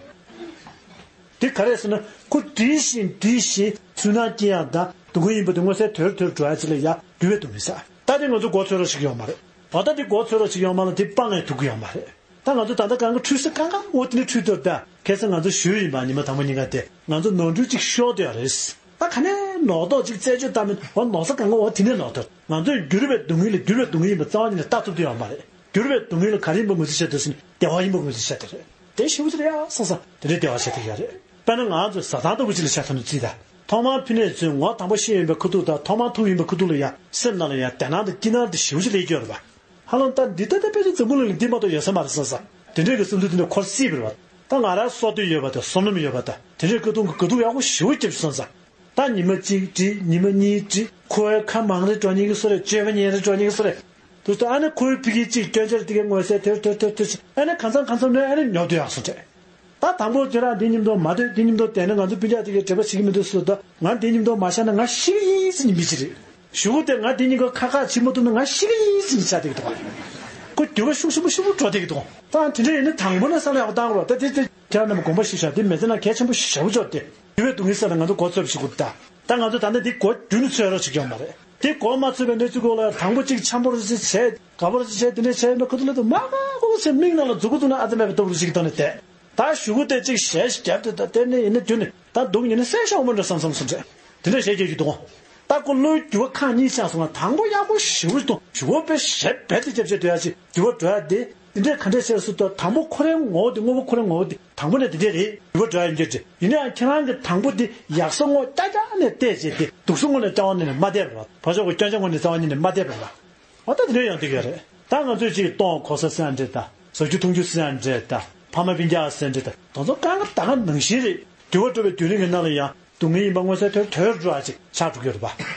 དེ་ག་རེ་ཟེར་ན། ཁོ་འདྲིས་ཤིང་འདྲིས་ཤིང་སུན་སྣང་སྐྱེ་ཡག་དང་སྡུག་བསྔལ་ཡིན་པ་དེ་མངོན་གསལ་དོད་དོད་འགྲོ་ཡག་ཅིག་ལ་ཡ་འགྱུར་བའི་སྡུག་བསྔལ་ཟེར། ད་དེ་ང་ཚོ་མགོ་ཚོད་རོགས་བྱེད་ཀྱི་ཡོད་མ་རེད། འོ་ད་དེ་མགོ་ཚོད་རོགས་བྱེད་ཀྱི་ཡོད་མ་ལ་དེ་སྤང་ངས་ཐུབ་ཀྱི་ཡོད་མ་རེད། ད་ང་ཚོ་ད་ལྟ་གང་ག་འཁྲུལ་ས་གང་ག་འོ་དེ་ནས་འཁྲུལ་འདུག་ད་ཁ་སང་ང་ཚོ་ཞུས་ཡིན་པ། ཉི་མ་དང་པོ་ཉིན་ཀ་དེ་ང་ཚོ་ནོར་འཁྲུལ་ཅིག་ཤོར་བསྡད་ཡོད་རེད། ད་ག་ནས་ནོར་ཐོག་ཅིག་རྩད་གཅོད་བཏང་མིན། འོ་ནོར་ས་གང་ག་འོ་དེ་ནས་ནོར་ཐོག་ང་ཚོས་འགྱུར་བའི་སྡུག་བསྔལ་ལ་འགྱུར་བའི་སྡུག་བསྔལ་ཡིན་པ་རྩ་བ་ཉིད་ནས་ལྟ་ཐུབ་བསྡད་ཡོད་མ་རེད། འགྱུར་བའི་སྡུག་བསྔལ་ལ་ག་རེ་ཡིན་པ་ངོས་འཛིན་བྱས་འདུག་ཟེར་ན། བདེ་བ་ཡིན་པ་ངོས་འཛིན་བྱས་བསྡད་རེད། དེ་ཞེ་པོ་ཅིག་རེད་ཡ་བསམ་བསམ་དེ་འདྲའི་བདེ་བ་བྱས་བསྡད་ཡོད་རེད། དཔེར་ན་ང་ཚོས་བཟའ་ཚང་ལྟ་བུ་ཅིག་ལ་ཆ་མཚོན་ན་རྩིས་ད། ཐོག་མར་ཕ་ནས་ཚུན་ངོ་དང་པོ་ཤེས་ཡོང་པའི་ཁ་ཐུག་དང་ཐོག་མར་ཐུག་ཡོང་པའི་ཁ་ཐུག་ལ་ཡ་སེམས་ནང་ལ་ཡ་བདེ་སྣང་དང་སྐྱིད་སྣང་དེ་ཞེ་པོ་ཅིག་སླེབས་ཀྱི་ཡོད་རེད་པ། ཧ་ལམ་ད་འདི་ལྟ་ལྟ་དཔེ་ཆ་འཛམ་བུ་གླིང་ལ་འདི་མ་གཏོགས་ཡོད་ས་མ་རེད་བསམ་བསམ། དེ་འདྲའི་གི་བསམ་ཚུལ་དེ་འདྲ་འཁོར་སྲིད་པ་རེད་པ། ད་ང་རང་བསོད་བདེ་ཡོད་པ་དང་བསོད་ནམས་ཡོད་པ་དང་དེ་འདྲའི་དཀའ་སྡུག་གི་དཀའ་སྡུག་ཡག་པོ་ཞེ་པོ་བརྒྱབ་བསམ་བསམ། ད་ཉི་མ་གཅིག་འགྲིག་ཉི་མ་གཉིས་འགྲིག་ཁོའི་ཁ་མང་རེ་འགྲོ་ཉེན་གྱི་བཟོ་རེད། སྤྱོད་པ་ཉེན་རེ་འགྲོ་ཉེན་གྱི་བཟོ་རེད། དུས་ད་ཨ་ནི་ཁོའི་ཕ་གི་གཅིག་སྐྱོན་ཆ་རེ་དེ་གའི་མངོན་གསལ་དོད་དོད་དོད་དོད་ཨ་ནི་གང་འཚམ་གང་འཚམ་ནས་ཨ་ནི་ཉོབ་སྡོད་ཡག་སོང་དྲན། ད་དང་པོ་ཁྱེད་རང་འདི་མཉམ་དུ་མ་སྡོད། འདི་མཉམ་དུ་བསྡད་ན་ང་ཚོ་སྤུན་ཀྱག་དེ་གའི་འབྲེལ་བ་བྱེད་ཀྱི་མི་འདུག་ཟེར་དུས། ང་འདི་མཉམ་དུ་མ་བཞག་ན་ང་ཤི་གི་ཡིན་ཟེར་ནས་མི་གཅིག་རེད། གཞུག་གུ་དེ་ང་འདི་གཉིས་ཀ་ཁ་ཁ་བྱེད་མ་ཐུབ་ན་ང་ཤི་གི་ཡིན་ཟེར་ནས་བྱ་བསྡད་ཀྱི་འདུག་ཁོ་འགྱུར་བ་ཤུགས་ཆེན་པོ་ཤུགས་པོ་འགྲོ་བསྡད་ཀྱི་འདུག་ད་དེ་འདྲ་ཡིན་ན་དང་པོ་ནས་བསམ་བློ་ཡག་པོ་བཏང་དགོས་རེད། ད་དེ་དེ་ཁྱེད་རང་རྣམས་དགོངས་པ་བཞེས་ཤོག་དེ་མི་ཚེ་ནང་གལ་ཆེན་པོ་ཞེ་པོ་ཅིག་རེད། དེ་འགྱུར་བའི་སྡུག་བསྔལ་ཟེར་ན་ང་ཚོ་མགོ་ཚོད་པ་ཞིག་དགོས། ད་ད་ང་ཚོ་ད་ནི་འདི་མགོ་མཇུག་ནས་ཚོད་རོགས་བྱེད་ཀྱི་ཡོད་མ་རེད། དེ་མགོ་མ་ཚོད་པའི་གནས་ཚུལ་སྐོར་ལ་དང་པོ་གཅིག་འཆམ་པོ་རེ་ཅིག་བྱས། དགའ་པོ་རེ་ཅིག་བྱས། དེ་འདྲ་བྱས་ཡོད་མ་ཁོ་ཚོ་ལ་དུ་མ་མ་ཁོ་ཚོའི་མིག་ནང་ལ་མཛུ་གུ་བཙུགས་ནས་ཨ་ཙི་མེད་པའི་སྟོབས་རེ་ཅིག་བཏང་ནས་བསྡད། ད་གཞུག་གུ་དེ་གཅིག་གཞས་ཤིག་བརྒྱབ་སྟེ། ད་དེ་ནས་ཡིན་ན་དུས་ནས་ད་སྡུག་ཉིན་ནས་སེམས་ཤོག་མོ་འདྲ་བསམ་བསམ་སོང་དྲན། དེ་འདྲ་བྱས་ཀྱི་ཡོད་ཀྱི་འདུག་ད་ཁོ་བློའི་འགྱུར་བ་ཁག་གཉིས་ཆགས་སོང་ང་། དང་པོ་ཡག་པོ་ཞེ་པོ་ཞིག་འདུག་གཞུག་གུ་དཔེ་གཞས་རྦད་དེ་རྒྱབ་བྱས་སྡོད་ཡག་ཅིག་འགྱུར་བ་འགྲོ་ཡག་དེ། དེ་འདྲས་ག་འདྲས་བྱས་སུ་ད་དང་པོ་ཁོ་རའི་ངོ་བོ་དེ། དངོས་པོ་ཁོ་རའི་ངོ་བོ་དེ་དང་པོ་ནས་དེ་འདྲས་རེད། འགྱུར་བ་འགྲོ་ཡག་ཡིན་གྱི་རེད། ཡིན་ན་ཡང་ཁྱེད་རང་གི་དང་པོ་དེ་ཡག་སོང་ངོ་ཀྱག་ཀྱག་ནས་བལྟས་བྱས་ཏེ། སྡུག་སོང་ངོ་ནས་རྩ་བ་ཉིད་ནས་མ་བལྟས་པ་རེད་པ། ཕར་ཕྱོགས་ཀྱི་སྐྱོན་ཆ་ངོ་ནས་རྩ་བ་ཉིད་ནས་མ་བལྟས་པ་རེད་པ། འོ་ད་དེ་འདྲ་ཡང་འདུག་ཡོད་རེད། ད་ང་ཚོས་ཅིག་གཏོང་གོ་ས་ཟེར་ཡང་འདྲ་ད། ཟ་རྒྱུ་འཐུང་རྒྱུ་ཟེར་ཡང་འདྲ་ད། ཕ་མ་སྤུན་ཀྱག་ཟེར་ཡང་འདྲ་ད། དེ་ཚོ་གང་ག་ད་ག་ནང་བཞིན་རེད། འགྱུར་བ་འགྲོ་བའི་བརྒྱུད་རིམ་གྱི་ནང་ལ་ཡང་སྡུག་བསྔལ་ཡིན་པ་མངོན་གསལ་དོད་དོད་འགྲོ་ཡག་ཅིག་ཆགས་འགྲོ་གི་ཡོད་རེད་པ།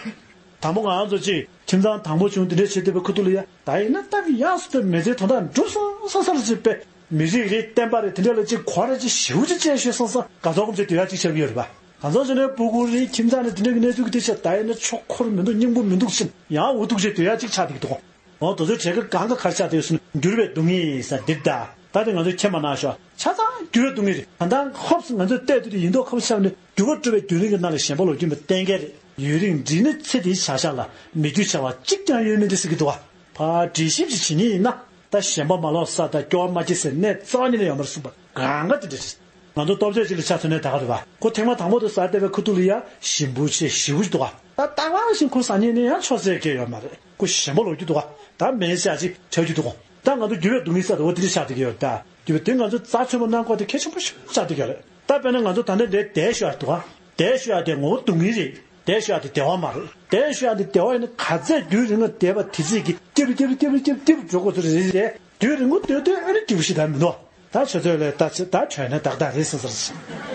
དང་པོ་ང་རང་ཚོ་ཅིག་ཁྱིམ་ཚང་དང་པོ་བྱུང་དེ་འདྲ་བྱེད་བསྡད་པའི་ཁ་ཐུག་ལ་ཡ། ད་ཡིན་ན་སྟབས་ཡག་སོ་ད། མི་ཚེ་དོན་དག་འགྲུབ་སོང་སོང་ས་རེད་ཅེས་པས། མི་རིགས་རེད། བསྟན་པ་རེད། དེ་འདྲ་ལ་ཅིག་གོ་ར་ཅིག་ཞེ་པོ་ཅིག་བྱས་ཤོད་སོང་ས། དགའ་ཚོར་སྒོམ་ཚོད་དེ་ཡ་ཅིག་ཆགས་ཀྱི་ཡོད་རེད་པ། གང་ཟག་ཚོ་ནས་སྤུ་གུ་རེད། ཁྱིམ་ཚང་ནས་དེ་འདྲ་གི་གནས་ཚུལ་གི་དེ་ཆ་ད་ཡིན་ན་ཆོ་འཁོར་མི་འདུག་སྙིང་པོ་མི་འདུག་ཕྱིན་ཡང་འུ་ཐུག་བྱས་སྡོད་ཡ་ཅིག་ཆགས་བསྡད་ཀྱི་འདུག་འོ་དེ་ཚོའི་གྲས་ཀ་གང་ག་ག་རེ་ཆགས་བསྡད་ཡོད་ཟེར་ན། འགྱུར་བའི་སྡུག་བསྔལ་ཟེར་འདི་ད། ད་དེ་ང་ཚོས་མཁྱེན་པ་གནང་ཤོག་ཆ་ཚང་འགྱུར་བའི་སྡུག་བསྔལ་རེད། ད་ལྟ་ཧོབ་སེ་ང་ཚོས་བལྟས་དུས་དེ་ཡིན་མདོག་ཁ་པོ་ཆགས་ནས། འགྱུར་བ་འགྲོ་བའི་བརྒྱུད་རིམ་གྱི་ནང་ལ་ཞེན་པ་ལོག་རྒྱུ་ཡིན་པ་གཏན་འཁེལ་རེད། ཡུན་རིང་འདྲིས་ནས་ཚེ་འདིའི་བྱ་གཞག་ལ་མི་རྒྱུ་བྱ་བ་གཅིག་ཀྱང་ཡོད་མིན་འདི་ཟེར་གྱི་འདུག་བ། ཕར་འདྲིས་ཞིབ་ཅིག་བྱེད་ཉིན་ཡིན་ན། ད་ཞེན་པ་མ་ལོག་ས་དང་སྐྱོ་བ་མ་སྐྱེ་སའི་གནས་རྩ་བ་ཉིད་ནས་ཡོད་མ་རེད་གསུངས་པ་གང་ག་དེ་འདྲ་རེད། ང་ཚོ་ལྟོ་ཆས་ཅིག་ལ་ཆ་མཚོན་ནའི་ད་ག་རེད་པ། ཁོ་ཐེངས་མ་དང་པོ་དེ་ཟ་བསྡད་པའི་ཁ་ཐུག་ལ་ཡ་ཞིམ་པོ་ཆེ་ཞེ་པོ་ཅིག་འདུག་ག་ད་ད་ག་བཞིན་ཁོ་ཟ་ཉིན་ནས་ཡང་ཆོག་ཟེར་མཁན་ཡོད་མ་རེད། ཁོ་ཞེན་པ་ལོག་རྒྱུ་འདུག་ག་ད་མེད་ས་ཅིག་ཆགས་རྒྱུ་འདུག་ག་ད་ང་ཚོ་འགྱུར་བའི་སྡུག་བསྔལ་ཟེར་དེ་འོ་དེ་འདྲ་ཆགས་བསྡད་ཀྱི་ཡོད་ད། འགྱུར་བ་དེ་ང་ཚོ་རྩ་ཚོད་པོ་གནང་དགོས་དེ་གལ་ཆེན་པོ་ཞིག་ཆགས་བསྡད་ཀྱི་ཡོད་རེད། ད་དཔེར་ན་ང་ཚོ་ད་ལྟ་འདིར་བསྡད་ཤོག་ཡ་འདུག་ག་བསྡད་ཤོག་ཡ་དེ་ངོ་བོ་སྡུག་བསྔལ་རེད། བསྡད་ཤོག་ཡ་དེ་བདེ་བ་མ་རེད། བསྡད་ཤོག་ཡ་དེ་བདེ་བ་ཡིན་ན་ག་ཚད་དུས་རིང་ལ་བསྡད་པ་དེ་ཚད་ཀྱིས་སྐྱིད་པོ་སྐྱིད་པོ་སྐྱིད་པོ་སྐྱིད་པོ་སྐྱིད་པོ་འགྲོ་དགོས་ཚུལ་རེད་རེད། དུས་རིང་པོ་སྡོད་དུས་ཨ་ནི་སྐྱིད་པོ་ཞིག་ད་མི་འདུག་ད་ཆུ་ཚོད་ལས་ད་ཆ་ད་བྲོས་ན་ཏག་ཏག་རེད་བསམ་ས་རེད།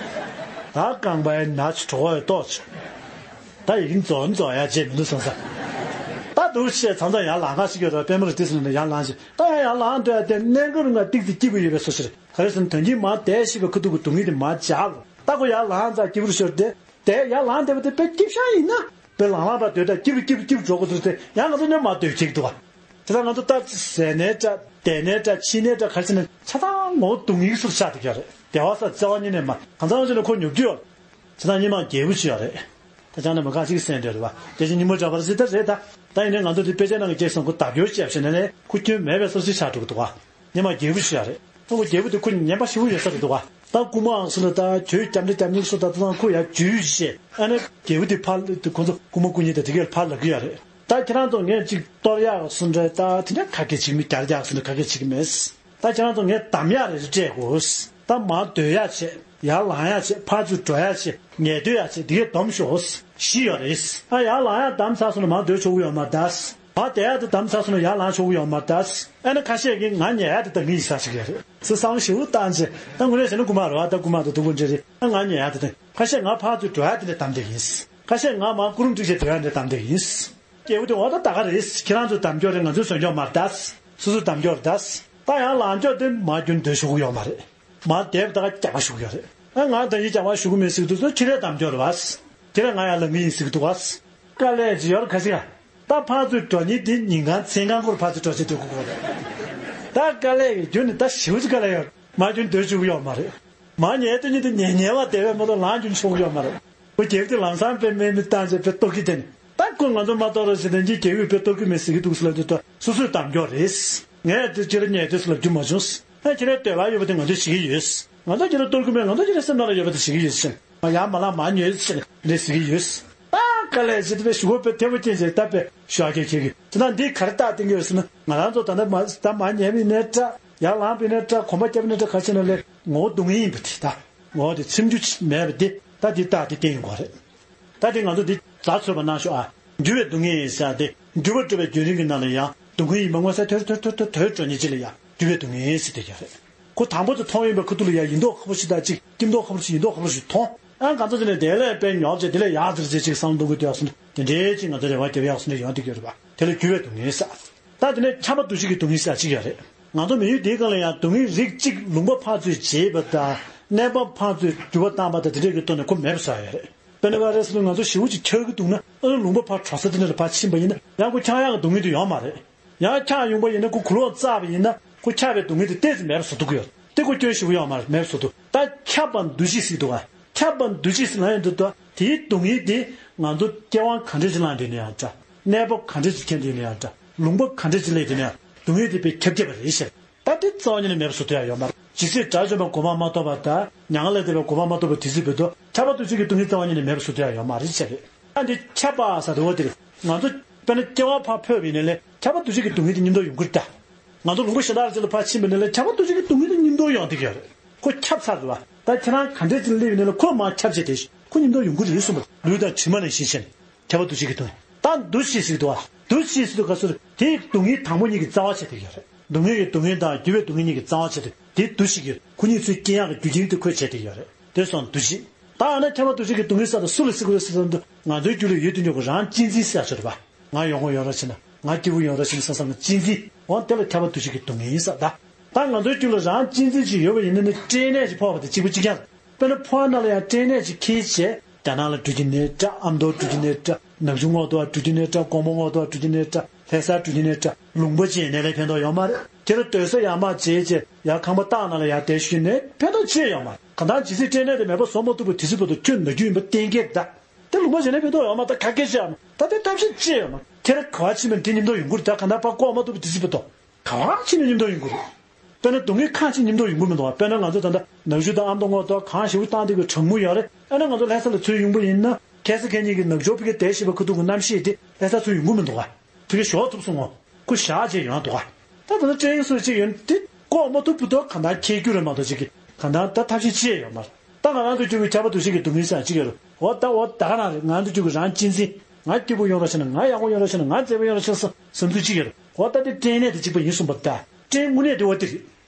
ད་རྐང་པའི་ན་ཆུ་གྲོགས་ཡོད་ཏོག་ཆུ། ད་ཡིན་རྫོགས་རྫོགས་ཡ་བྱེད་མི་འདུག་བསམ་ས། ད་འདུག་བཤད་མཚམས་མཚམས་ཡར་ལངས་ཁ་ཞིག་ཡོད་རེད། པད་མ་རི་ཏི་སི་ནས་ཡར་ལངས་ཤིག་ད་ཡར་ཡར་ལངས་འདོད་ཡ་དེ་གནས་སྐབས་རིང་ལ་ཏིག་ཙི་སྐྱིད་པོ་ཡོད་པའི་བཟོ་ཞིག་རེད། ག་རེ་ཟེར་ན་དོན་གྱིས་མར་བསྡད་ཤིག་པའི་ཁ་ཐུག་གི་སྡུག་བསྔལ་དེ་མར་འཇགས་རོགས། ད་ཁོ་ཡར་ལངས་ཙང་སྐྱིད་པོ་ཤོར་ཏེ། དེ་ཡར་ལངས་བསྡད་པ་དེ་དཔེ་སྐྱིད་ཤང་ཡིན་ན། པའི་ལང་ལང་པ་སྡོད་ད་སྐྱིབ་སྐྱིབ་སྐྱིབ་འགྲོ་དགོས་འདུག་སྟེ་ཡང་ང་ཚོ་ནས་མ་སྡོད་ཅིག་འདུག་བ། དེ་ལྟར་ང་ཚོ་ད་ཟས་ནས་འདྲ་བསྡད་ནས་འདྲ་ཕྱིན་ནས་འདྲ་ག་རེ་བྱས་ནས་ཆ་ཚང་ངོ་བོ་སྡུག་བསྔལ་སུ་ཆགས་བསྡད་ཀྱི་རེད། བདེ་བ་ས་བརྩེ་བ་གཉིས་ནས་མ་གང་ཚང་ཅིག་ནས་ཁོ་ཉོབ་ཀྱི་ཡོད། ཆ་ཚང་སྙིང་མ་རྒྱལ་པོ་ཅིག་ཡོད་རེད། ད་ཅང་ནས་མ་ག་ཅིག་གསན་འདོད་རེད་བ། དེ་བཞིན་ཉིན་མོ་འདྲ་བར་སྲིད་ད་རེད་ད། ད་ཡིན་ནའི་ང་ཚོ་འདི་དཔེ་ཆ་ནང་གི་སྐྱེས་སོང་ཁོ་བརྡབ་སྐྱོར་བྱས་བྱས་ནས་ནས་ཁོ་སྐྱོན་མེད་པའི་སོ་སོའི་ཆགས་འགྲོ་གི་འདུག་བ། ཉི་མ་རྒྱལ་པོ་ཞིག་ཡ་རེད། ཁོ་རྒྱལ་པོ་དེ་ཁོ་ཉན་པ་ཞེ་པོ་ཡོད་ས་རེད་འདུག་བ། ད་རྐུ་མ་ཨང་སུ་ལ་ད་གྱོད་རྒྱབ་འདྲེ་རྒྱབ་འདྲེ་སུ་ད་ད་ཁོ་ཡ་གྱོད་ཡོད་ཞེས་ཨ་ནི་རྒྱལ་པོ་དེ་ཕར་དེ་ཁོ་ཚོ་རྐུ་མ་རྐུ་ཉེས་དེ་དེ་གས་ཕར་ལབ་ཀྱི་ཡ་རེད། ད་ཁྱེད་རང་ཚོ་ངས་ཅིག་གཏོར་ཡག་སུ་འདྲ་ད་དེ་འདྲ་ག་གེ་བྱེད་མི་རྒྱར་རྒྱག་སུ་འདྲ་ག་གེ་བྱེད་ཀྱི་མེད། ད་ཁྱེད་རང་ཚོ་ངས་གདམ་ཡག་རེ་རེ་སྤྲད་དགོས། ད་མར་སྡོད་ཡག་བྱེད། ཡར་ལངས་ཡག་བྱེད། ཕར་ཚུར་འགྲོ་ཡག་བྱེད། ངལ་སྡོད་ཡག་བྱེད། དེ་གས་སྡོམ་ཤོག་བཞི་ཡོད་རེད། ཨ་ཡར་ལངས་ཡག་བདམས་ཚར་སོང་ན་མར་སྡོད་ཆོག་གི་ཡོད་མ་རེད་ད། བ་དེ་ཡག་དེ་བདམས་ཚར་སོང་ན་ཡར་ལངས་ཆོག་གི་ཡོད་མ་རེད་ད། ཨ་ནི་ཁ་ཤས་ཀྱིས་ང་ཉལ་ཡག་དེ་ད་ངའི་ཡིན་ས་ཞིག་ཡོད་རེད། སུ་བསམ་བློ་ཞེ་པོ་བཏང་རྗེས་ད་དངོས་གནས་བྱས་ན་རྐུ་མ་རེད་བ། ད་རྐུ་མ་དང་སྡུག་པོ་འདྲ་རེད། ཨ་ང་ཉལ་ཡག་དེ་ད། ཁ་ཤས་ང་ཕར་ཚུར་འགྲོ་ཡག་དེ་འདྲ་བདམས་བསྡད་ཡིན། ཁ་ཤས་ང་མར་སྐུ་རུམ་བསྒྲིགས་བྱས་འགྲོ་ཡག་འདྲ་བདམས་བསྡད་ཡིན། སྐྱེ་བོ་དེ་འོ་ད་ད་ག་རེད། ཁྱེད་རང་ཚོས་བདམས་སྐྱོར་རེད། ང་ཚོས་བཟོས་སྐྱོར་མ་རེད་ད། སོ་སོས་བདམས་སྐྱོར་རེད་ད། ད་ཡང་ལངས་སྐྱོར་དེ་མར་རྒྱུན་སྡོད་ཆོག་གི་ཡོད་མ་རེད། མར་བསྡད་པ་ད་ག་རྒྱག་པ་ཞུ་གི་ཡོད་རེད། ཨ་ང་ད་ཡིན་རྒྱག་པ་ཞུ་གི་མེད་ཟེར་གི་འདུག་ཚོ་ཁྱེད་རས་བདམས་སྐྱོར་རེད་བ། ཁྱེད་རས་ང་ཡར་ལངས་གི་ཡིན་ཟེར་གི་འདུག་བ། དཀའ་ལས་ཅིག་ཡོད་རེད་ཁ་ཤས། ད་ཕར་ཚུར་འགྲོ་ཉིན་དེ་ཉིན་གང་མཚན་གང་ཁོར་ཕར་ཚུར་འགྲོ་བྱེད་སྡོད་དགོས་ཀྱི་རེད། ད་དཀའ་ལས་ཀྱི་རྒྱུ་ནི་ད་ཞེ་པོ་ཅིག་དཀའ་ལས་ཡོད། མར་རྒྱུན་སྡོད་བཅུག་གི་ཡོད་མ་རེད། མར་ཉལ་དུས་ཉིན་དེ་ཉལ་ཉལ་བ་དེ་བས་མ་གཏོགས་ལངས་རྒྱུན་ཆོག་གི་ཡོད་མ་རེད། ཁོ་རྒྱལ་པོ་དེ་ལམ་སང་དཔེ་དམན་མི་བཏང་བྱས་དཔེ་གཏོར་གི་དེ་ནི། ད་ཁོ་ང་ཚོ་མ་གཏོར་རོགས་ཟེར་ནས་འདི་རྒྱལ་པོས་དཔེ་གཏོར་གི་མེད་ཟེར་གི་འདུག་ཟེར་ལབ་དུས་ད་སོ་སོས་བདམས་སྐྱོར་རེད། ངས་དེ་ཁྱེད་རང་ཉལ་དུས་ཟེར་ལབ་རྒྱུ་མ་བྱུང་། ཨ་ཁྱེད་རང་འདོད་པ་ཡོད་པ་དེ་ང་ཚོས་བྱེད་ཀྱི་ཡོད། ང་ཚོ་ཁྱེད་རང་གཏོར་གི་མེད། ང་ཚོ་ཁྱེད་རང་སེམས་ནང་ལ་ཡོད་པ་དེ་བྱེད་ཀྱི་ཡོད་ཟེར། ང་ཡར་མ་ལངས་མར་ཉལ་ཟེར་ནས་ཟེར་གྱི་ཡོད། ད་དཀའ་ལས་ཟེར་དེ་བས་ཞུ་བ་དཔེ་ཐེ་བོ་ཅན་ཟེར་ད་དཔེ་ཞུ་ཨ་ཁྱེད་ཁྱེད་ཀྱི་དེ་ན་འདི་ག་རེ་རྟགས་བསྟན་གྱི་ཡོད་ཟེར་ན་ང་རང་ཚོ་ད་ལྟ་མ་ད་མར་ཉལ་བའི་ནས་འདྲ་ཡར་ལངས་པའི་ནས་འདྲ་གོམ་པ་རྒྱབ་པའི་ནས་འདྲ་ག་ཅི་ན་ལས་ངོ་བོ་སྡུག་བསྔལ་ཡིན་པ་དེ་ད་ངོ་བོ་དེ་ཚིམ་རྒྱུ་མེད་པ་དེ་ད་འདི་རྟགས་དེ་བསྟན་ཡོང་གི་རེད། ད་དེ་ང་ཚོ་འདི་ཛ་ཚོད་པ་གནང་ཤོག་ཨ། འགྱུར་བའི་སྡུག་བསྔལ་ཟེར་ཏེ་འགྱུར་བ་འགྲོ་བའི་རྒྱུན་རིང་གི་ནང་ལ་ཡང་སྡུག་བསྔལ་ཡིན་པ་མངོན་གསལ་དོད་དོད་དོད་དོད་དོད་འགྲོ་ཉེན་ཅི་ལ་ཡང་འགྱུར་བའི་སྡུག་བསྔལ་ཟེར་དེ་ཡང་རེད། ཁོ་དང་པོ་དེ་མཐོང་ཡོང་པའི་ཁ་ཐུག་ལ་ཡང་ཡིན་མདོག་ཁ་པོ་ཞིག་དང་གཅིག་སྐྱིད་མདོག་ཁ་པོ་ཞིག་ཡིན་མདོག་ཁ་པོ་ཞིག་མཐོང་། ཨ་གང་ཚོ་དེ་ནས་དེ་ལས་དཔེ་ཉོབ་བྱས་དེ་ལས་ཡག་ཟེར་བྱས་ཅིག་བསམ་བློ་གཏོང་གི་འདུག་ཡག་སོང་དེ་འདྲའི་ཅིག་ང་ཚོ་རེ་བ་རྒྱབ་ཡག་སོང་དེ་ཡོང་དེ་ག་རེད་པ། དེ་ལ་འགྱུར་བའི་སྡུག་བསྔལ་ཟེར། ད་དེ་ནས་ཁྱབ་པ་འདུ་བྱེད་ཀྱི་སྡུག་བསྔལ་ཟེར་གཅིག་ཡོད་རེད། ང་ཚོ་མི་ཡུལ་འདིའི་སྒང་ལ་ཡང་སྡུག་བསྔལ་རིགས་གཅིག་ལུང་པ་ཕར་ཚུར་བརྗེས་པ་དང་གནས་བབ་ཕར་ཚུར་འགྱུར་བ་བཏང་པ་དང་དེ་འདྲས་ཀྱི་ཐོག་ནས་ཁོ་མེད་པ་བཟོ་ཡ་ཡོད་རེད། དཔེར་ན་ཕ་རེ་སི་ལུ་ང་ཚོ་ཞེ་པོ་ཅིག་འཁྱག་གི་འདུག་ན་ཨ་ནི་ལུང་པ་ཕར་དྲོ་ས་དེ་འདྲ་ལ་ཕར་ཕྱིན་པ་ཡིན་ན་ཡང་ཁོ་འཁྱག་ཡག་གི་སྡུག་བསྔལ་དེ་ཡོད་མ་རེད། ཡང་འཁྱག་ཡོང་པ་ཡིན་ན་ཁོ་གུ་ལོག་བཙགས་པ་ཡིན་ན་ཁོ་འཁྱག་པའི་སྡུག་བསྔལ་དེ་ཏོག་ཙམ་མེད་པ་བཟོ་ཐུབ་ཀྱི་ཡོད། དེ་ཁོ་སྐྱོན་ཞེ་པོ་ཡོད་མ་རེད། མེད་པ་བཟོ་ཐུབ། ད་ཁྱབ་པ་འདུ་བྱེད་ཟེར་འདུག་ག་ཁྱབ་པ་འདུ་བྱེད་ཟེར་ལབ་ཡོང་དུས་ད་དེའི་སྡུག་བསྔལ་དེ་ང་ཚོ་སྐྱེ་བ་ག་འདྲ་ཅིག་བླངས་དུས་ནས་ཡང་འདྲ། གནས་བབ་ག་འདྲ་ཅིག་འཁྱེར་དུས་ནས་ཡང་འདྲ། ལུང་པ་ག་འདྲ་ཅིག་སླེབས་དུས་ནས་ཡང་སྡུག་བསྔལ་དེ་དཔེ་ཁྱབ་ཁྱབ་པ་རེད་ཤག་ད་དེ་རྩ་བ་ཉིད་ནས་མེད་པ་བཟོ་ཐུབ་ཡ་ཡོད་མ་རེད། ཇི་སྲིད་དགྲ་བཅོམ་པ་གོ་འཕང་མ་ཐོབ་པ་དང་མྱ་ངན་ལས་འདས་པའི་གོ་འཕང་མ་ཐོབ་པ་དེ་སྲིད་བར་དུ་ཁྱབ་པ་འདུ་བྱེད་ཀྱི་སྡུག་བསྔལ་རྩ་བ་ཉིད་ནས་མེད་པ་བཟོ་ཐུབ་ཡ་ཡོད་མ་རེད་ཟེར་རེད། ཨ་འདི་ཁྱབ་པ་ཟེར་དེ་འོ་དེ་རེད། ང་ཚོ་དཔེར་ན་སྐྱེ་བ་ཕར་འཕོས་པ་ཡིན་ན་ལས་ཁྱབ་པ་འདུ་བྱེད་ཀྱི་སྡུག་བསྔལ་དེ་མཉམ་དུ་ཡོང་གི་རེད་ད། ང་ཚོ་ལུང་པ་གཞན་དག་ཅིག་ལ་ཕར་ཕྱིན་པ་ཡིན་ན་ལས་ཁྱབ་པ་འདུ་བྱེད་ཀྱི་སྡུག་བསྔལ་དེ་མཉམ་དུ་ཡོང་བསྡད་ཀྱི་ཡོད་རེད། ཁོ་ཁྱབ་ཚར་འདུག་བ། ད་ཁྱེད་རང་ག་འདྲས་ཅིག་སླེབས་ཡིན་ན་ལས་ཁོ་མར་ཁྱབ་བྱས་ཏེ་ཁོ་མཉམ་དུ་ཡོང་གི་རེད་གསུངས་པ། ལུས་དང་གྲིབ་མ་ནང་བཞིན་བྱས་ནས། ཁྱབ་པ་འདུ་བྱེད་ཀྱི་སྡུག་བསྔལ། ད་འདུ་བྱེད་ཟེར་འདུག་བ། འདུ་བྱེད་ཟེར་དུས་སྐབས་སུ་དེའི་སྡུག་བསྔལ་དང་པོ་གཉིས་ཀྱི་རྩ་བ་བྱས་བསྡད་ཡོད་རེད། སྡུག་བསྔལ་གྱི་སྡུག་བསྔལ་དང་འགྱུར་བའི་སྡུག་བསྔལ་གཉིས་ཀྱི་རྩ་བ་བྱས་ཏེ་དེ་འདུ་བྱེད་ཀྱི་ཁོ་གཉིས་ཚུར་སྐྱེ་ཡག་གི་རྒྱུ་རྐྱེན་དེ་ཁོས་བྱས་བསྡད་ཡོད་རེད། དེ་སོང་འདུ་བྱེད། ད་ཨ་ན་ཁྱབ་པ་འདུ་བྱེད་ཀྱི་སྡུག་བསྔལ་ཟེར་དུས་སུ་ལ་ཟེར་དགོས་རེད་ཟེར་དུས་ང་ཚོའི་རྒྱུད་ལ་ཡོད་དུས་ཉོ་གི་རང་གཅེས་འཛིན་ཟེར་ཡག་ཅིག་རེད་པ། ང་ཡག་པོ་ཡོང་རོགས་བྱེད་ན་ང་སྐྱིད་པོ་ཡོང་རོགས་བྱེད་ན་བསམ་བསམ་ལ་གཅེས་འཛིན་འོ་དེ་ལ་ཁྱབ་པ་འདུ་བྱེད་ཀྱི་སྡུག་བསྔལ་ཟེར་ད། ད་ང་ཚོའི་རྒྱུད་ལ་རང་གཅེས་འཛིན་ཅིག་ཡོད་པ་ཡིན་ན་ནི་སྐྲན་ནད་ཅིག་ཕོག་པ་དང་གཅིག་པ་གཅིག་རྐྱང་། དཔེར་ན་ཕོ་བ་ནང་ལ་ཡང་སྐྲན་ནད་ཅིག་འཁེལ་བྱས་རྒྱ་ནག་ལ་འགྲོ་རྒྱུ་ནད་འདྲ། ཨ་མདོར་འགྲོ་རྒྱུ་ནད་འདྲ། ནག་ཆུ་སྔོག་འདོན་འགྲོ་རྒྱུ་ནད་འདྲ། ཀོང་པོ་སྔོག་འདོན་འགྲོ་རྒྱུ་ནད་འདྲ། ལྷ་ས་འགྲོ་རྒྱུ་ནད་འདྲ། ལུང་པ་ཅན་ནད་ལས་ཕན་ཐོགས་ཡོད་མ་རེད། ཁྱེད་རང་སྡོད་ས་ཡར་མར་བརྗེས་བྱས་ཡར་ཁང་པ་སྟག་ནང་ལ་ཡར་བསྡད་ཤུལ་ནས་ཕན་ཐོགས་ཅི་ཡང་ཡོད་མ་རེད། གང་ལྟར་ཇི་སྲིད་སྐྲན་ནད་དེ་མེད་པ་བཟོ་མ་ཐུབ་པ་དེ་སྲིད་བར་དུ་ཁྱོད་ན་རྒྱུ་ཡིན་པ་གཏན་འཁེལ་གདའ། དེ་ལུང་པ་ཅན་ནད་ཕན་ཐོགས་ཡོད་མ་རེད། ད་ག་སྐད་ཆ་ཡོད་མ་རེད། ད་དེ་ཐབས་ཤེས་ཅི་ཡང་ཡོད་མ་རེད། ཁྱེད་རང་ག་བ་ཕྱིན་པ་དེ་མཉམ་དུ་ཡོང་གི་རེད། ད་གང་ལྟར་ཕར་བཀོག་མ་ཐུབ་པ་དེ་སྲིད་བར་དུ། ག་བ་ཕྱིན་ནས་མཉམ་དུ་ཡོང་གི་རེད། དཔེར་ན་སྡུག་བསྔལ་ཁག་ཅིག་མཉམ་དུ་ཡོང་གི་མི་འདུག་བ། དཔེར་ན་ང་ཚོ་ད་ལྟ་ནག་ཆུ་དང་ཨ་མདོ་སྔོག་འདོན་གང་ཞེ་པོ་བཏང་བསྡད་ཀྱི་གྲང་མོ་ཡོད་རེད། ཨ་ན་ང་ཚོ་ལྷ་ས་ལ་ཚུར་ཡོང་པ་ཡིན་ན་ཁ་སང་ཁ་ཉིན་གྱི་ནག་ཆུ་ཕ་གིར་བསྡད་བཞིན་པ་ཁ་ཐུག་གི་གནམ་གཤིས་དེ་ལྷ་ས་ཚུར་ཡོང་གི་མི་འདུག་བ། ཕ་གི་ཞོགས་ཐུབ་སོང་ངོ་། ཁོ་ཞག་ཅིག་ཡོང་འདུག་བ། ད་ད་ལྟ་སྐྲན་སོགས་ཅིག་ཡོད་དེ་བཀོག་མ་ཐུབ་བུ་དོ་གང་ལྟར་འཁྱེར་རྒྱུ་རེད་མ་གཏོགས་ཅིག་གི་གང་ལྟར་ད་ཐབས་ཤེས་ཅི་ཡང་ཡོད་མ་རེད། ད་ང་རང་ཚོ་ཁྱོད་ཀྱི་ཁྱབ་པ་འདུ་བྱེད་ཀྱི་སྡུག་བསྔལ་ཟེར་ཅིག་ཡོད་རེད། འོ་ད་འོ་ད་ག་རང་རེད། ང་ཚོ་ཁྱོད་ཀྱི་རང་གཅེས་འཛིན། ང་སྐྱིད་པོ་ཡོང་རོགས་བྱས་ན། ང་ཡག་པོ་ཡོང་རོགས་བྱས་ན། ང་མཛེས་པོ་ཡོང་རོགས་བྱས་ན་བསམ་ཚུལ་ཅིག་ཡོད་རེད། འོ་ད་དེ་སྐྲན་ནད་དེ་གཅིག་པ་ཡིན་གསུངས་པ་ད། སྐྲན་དངོས་གནས་དེ་འོ་དེ་རེད།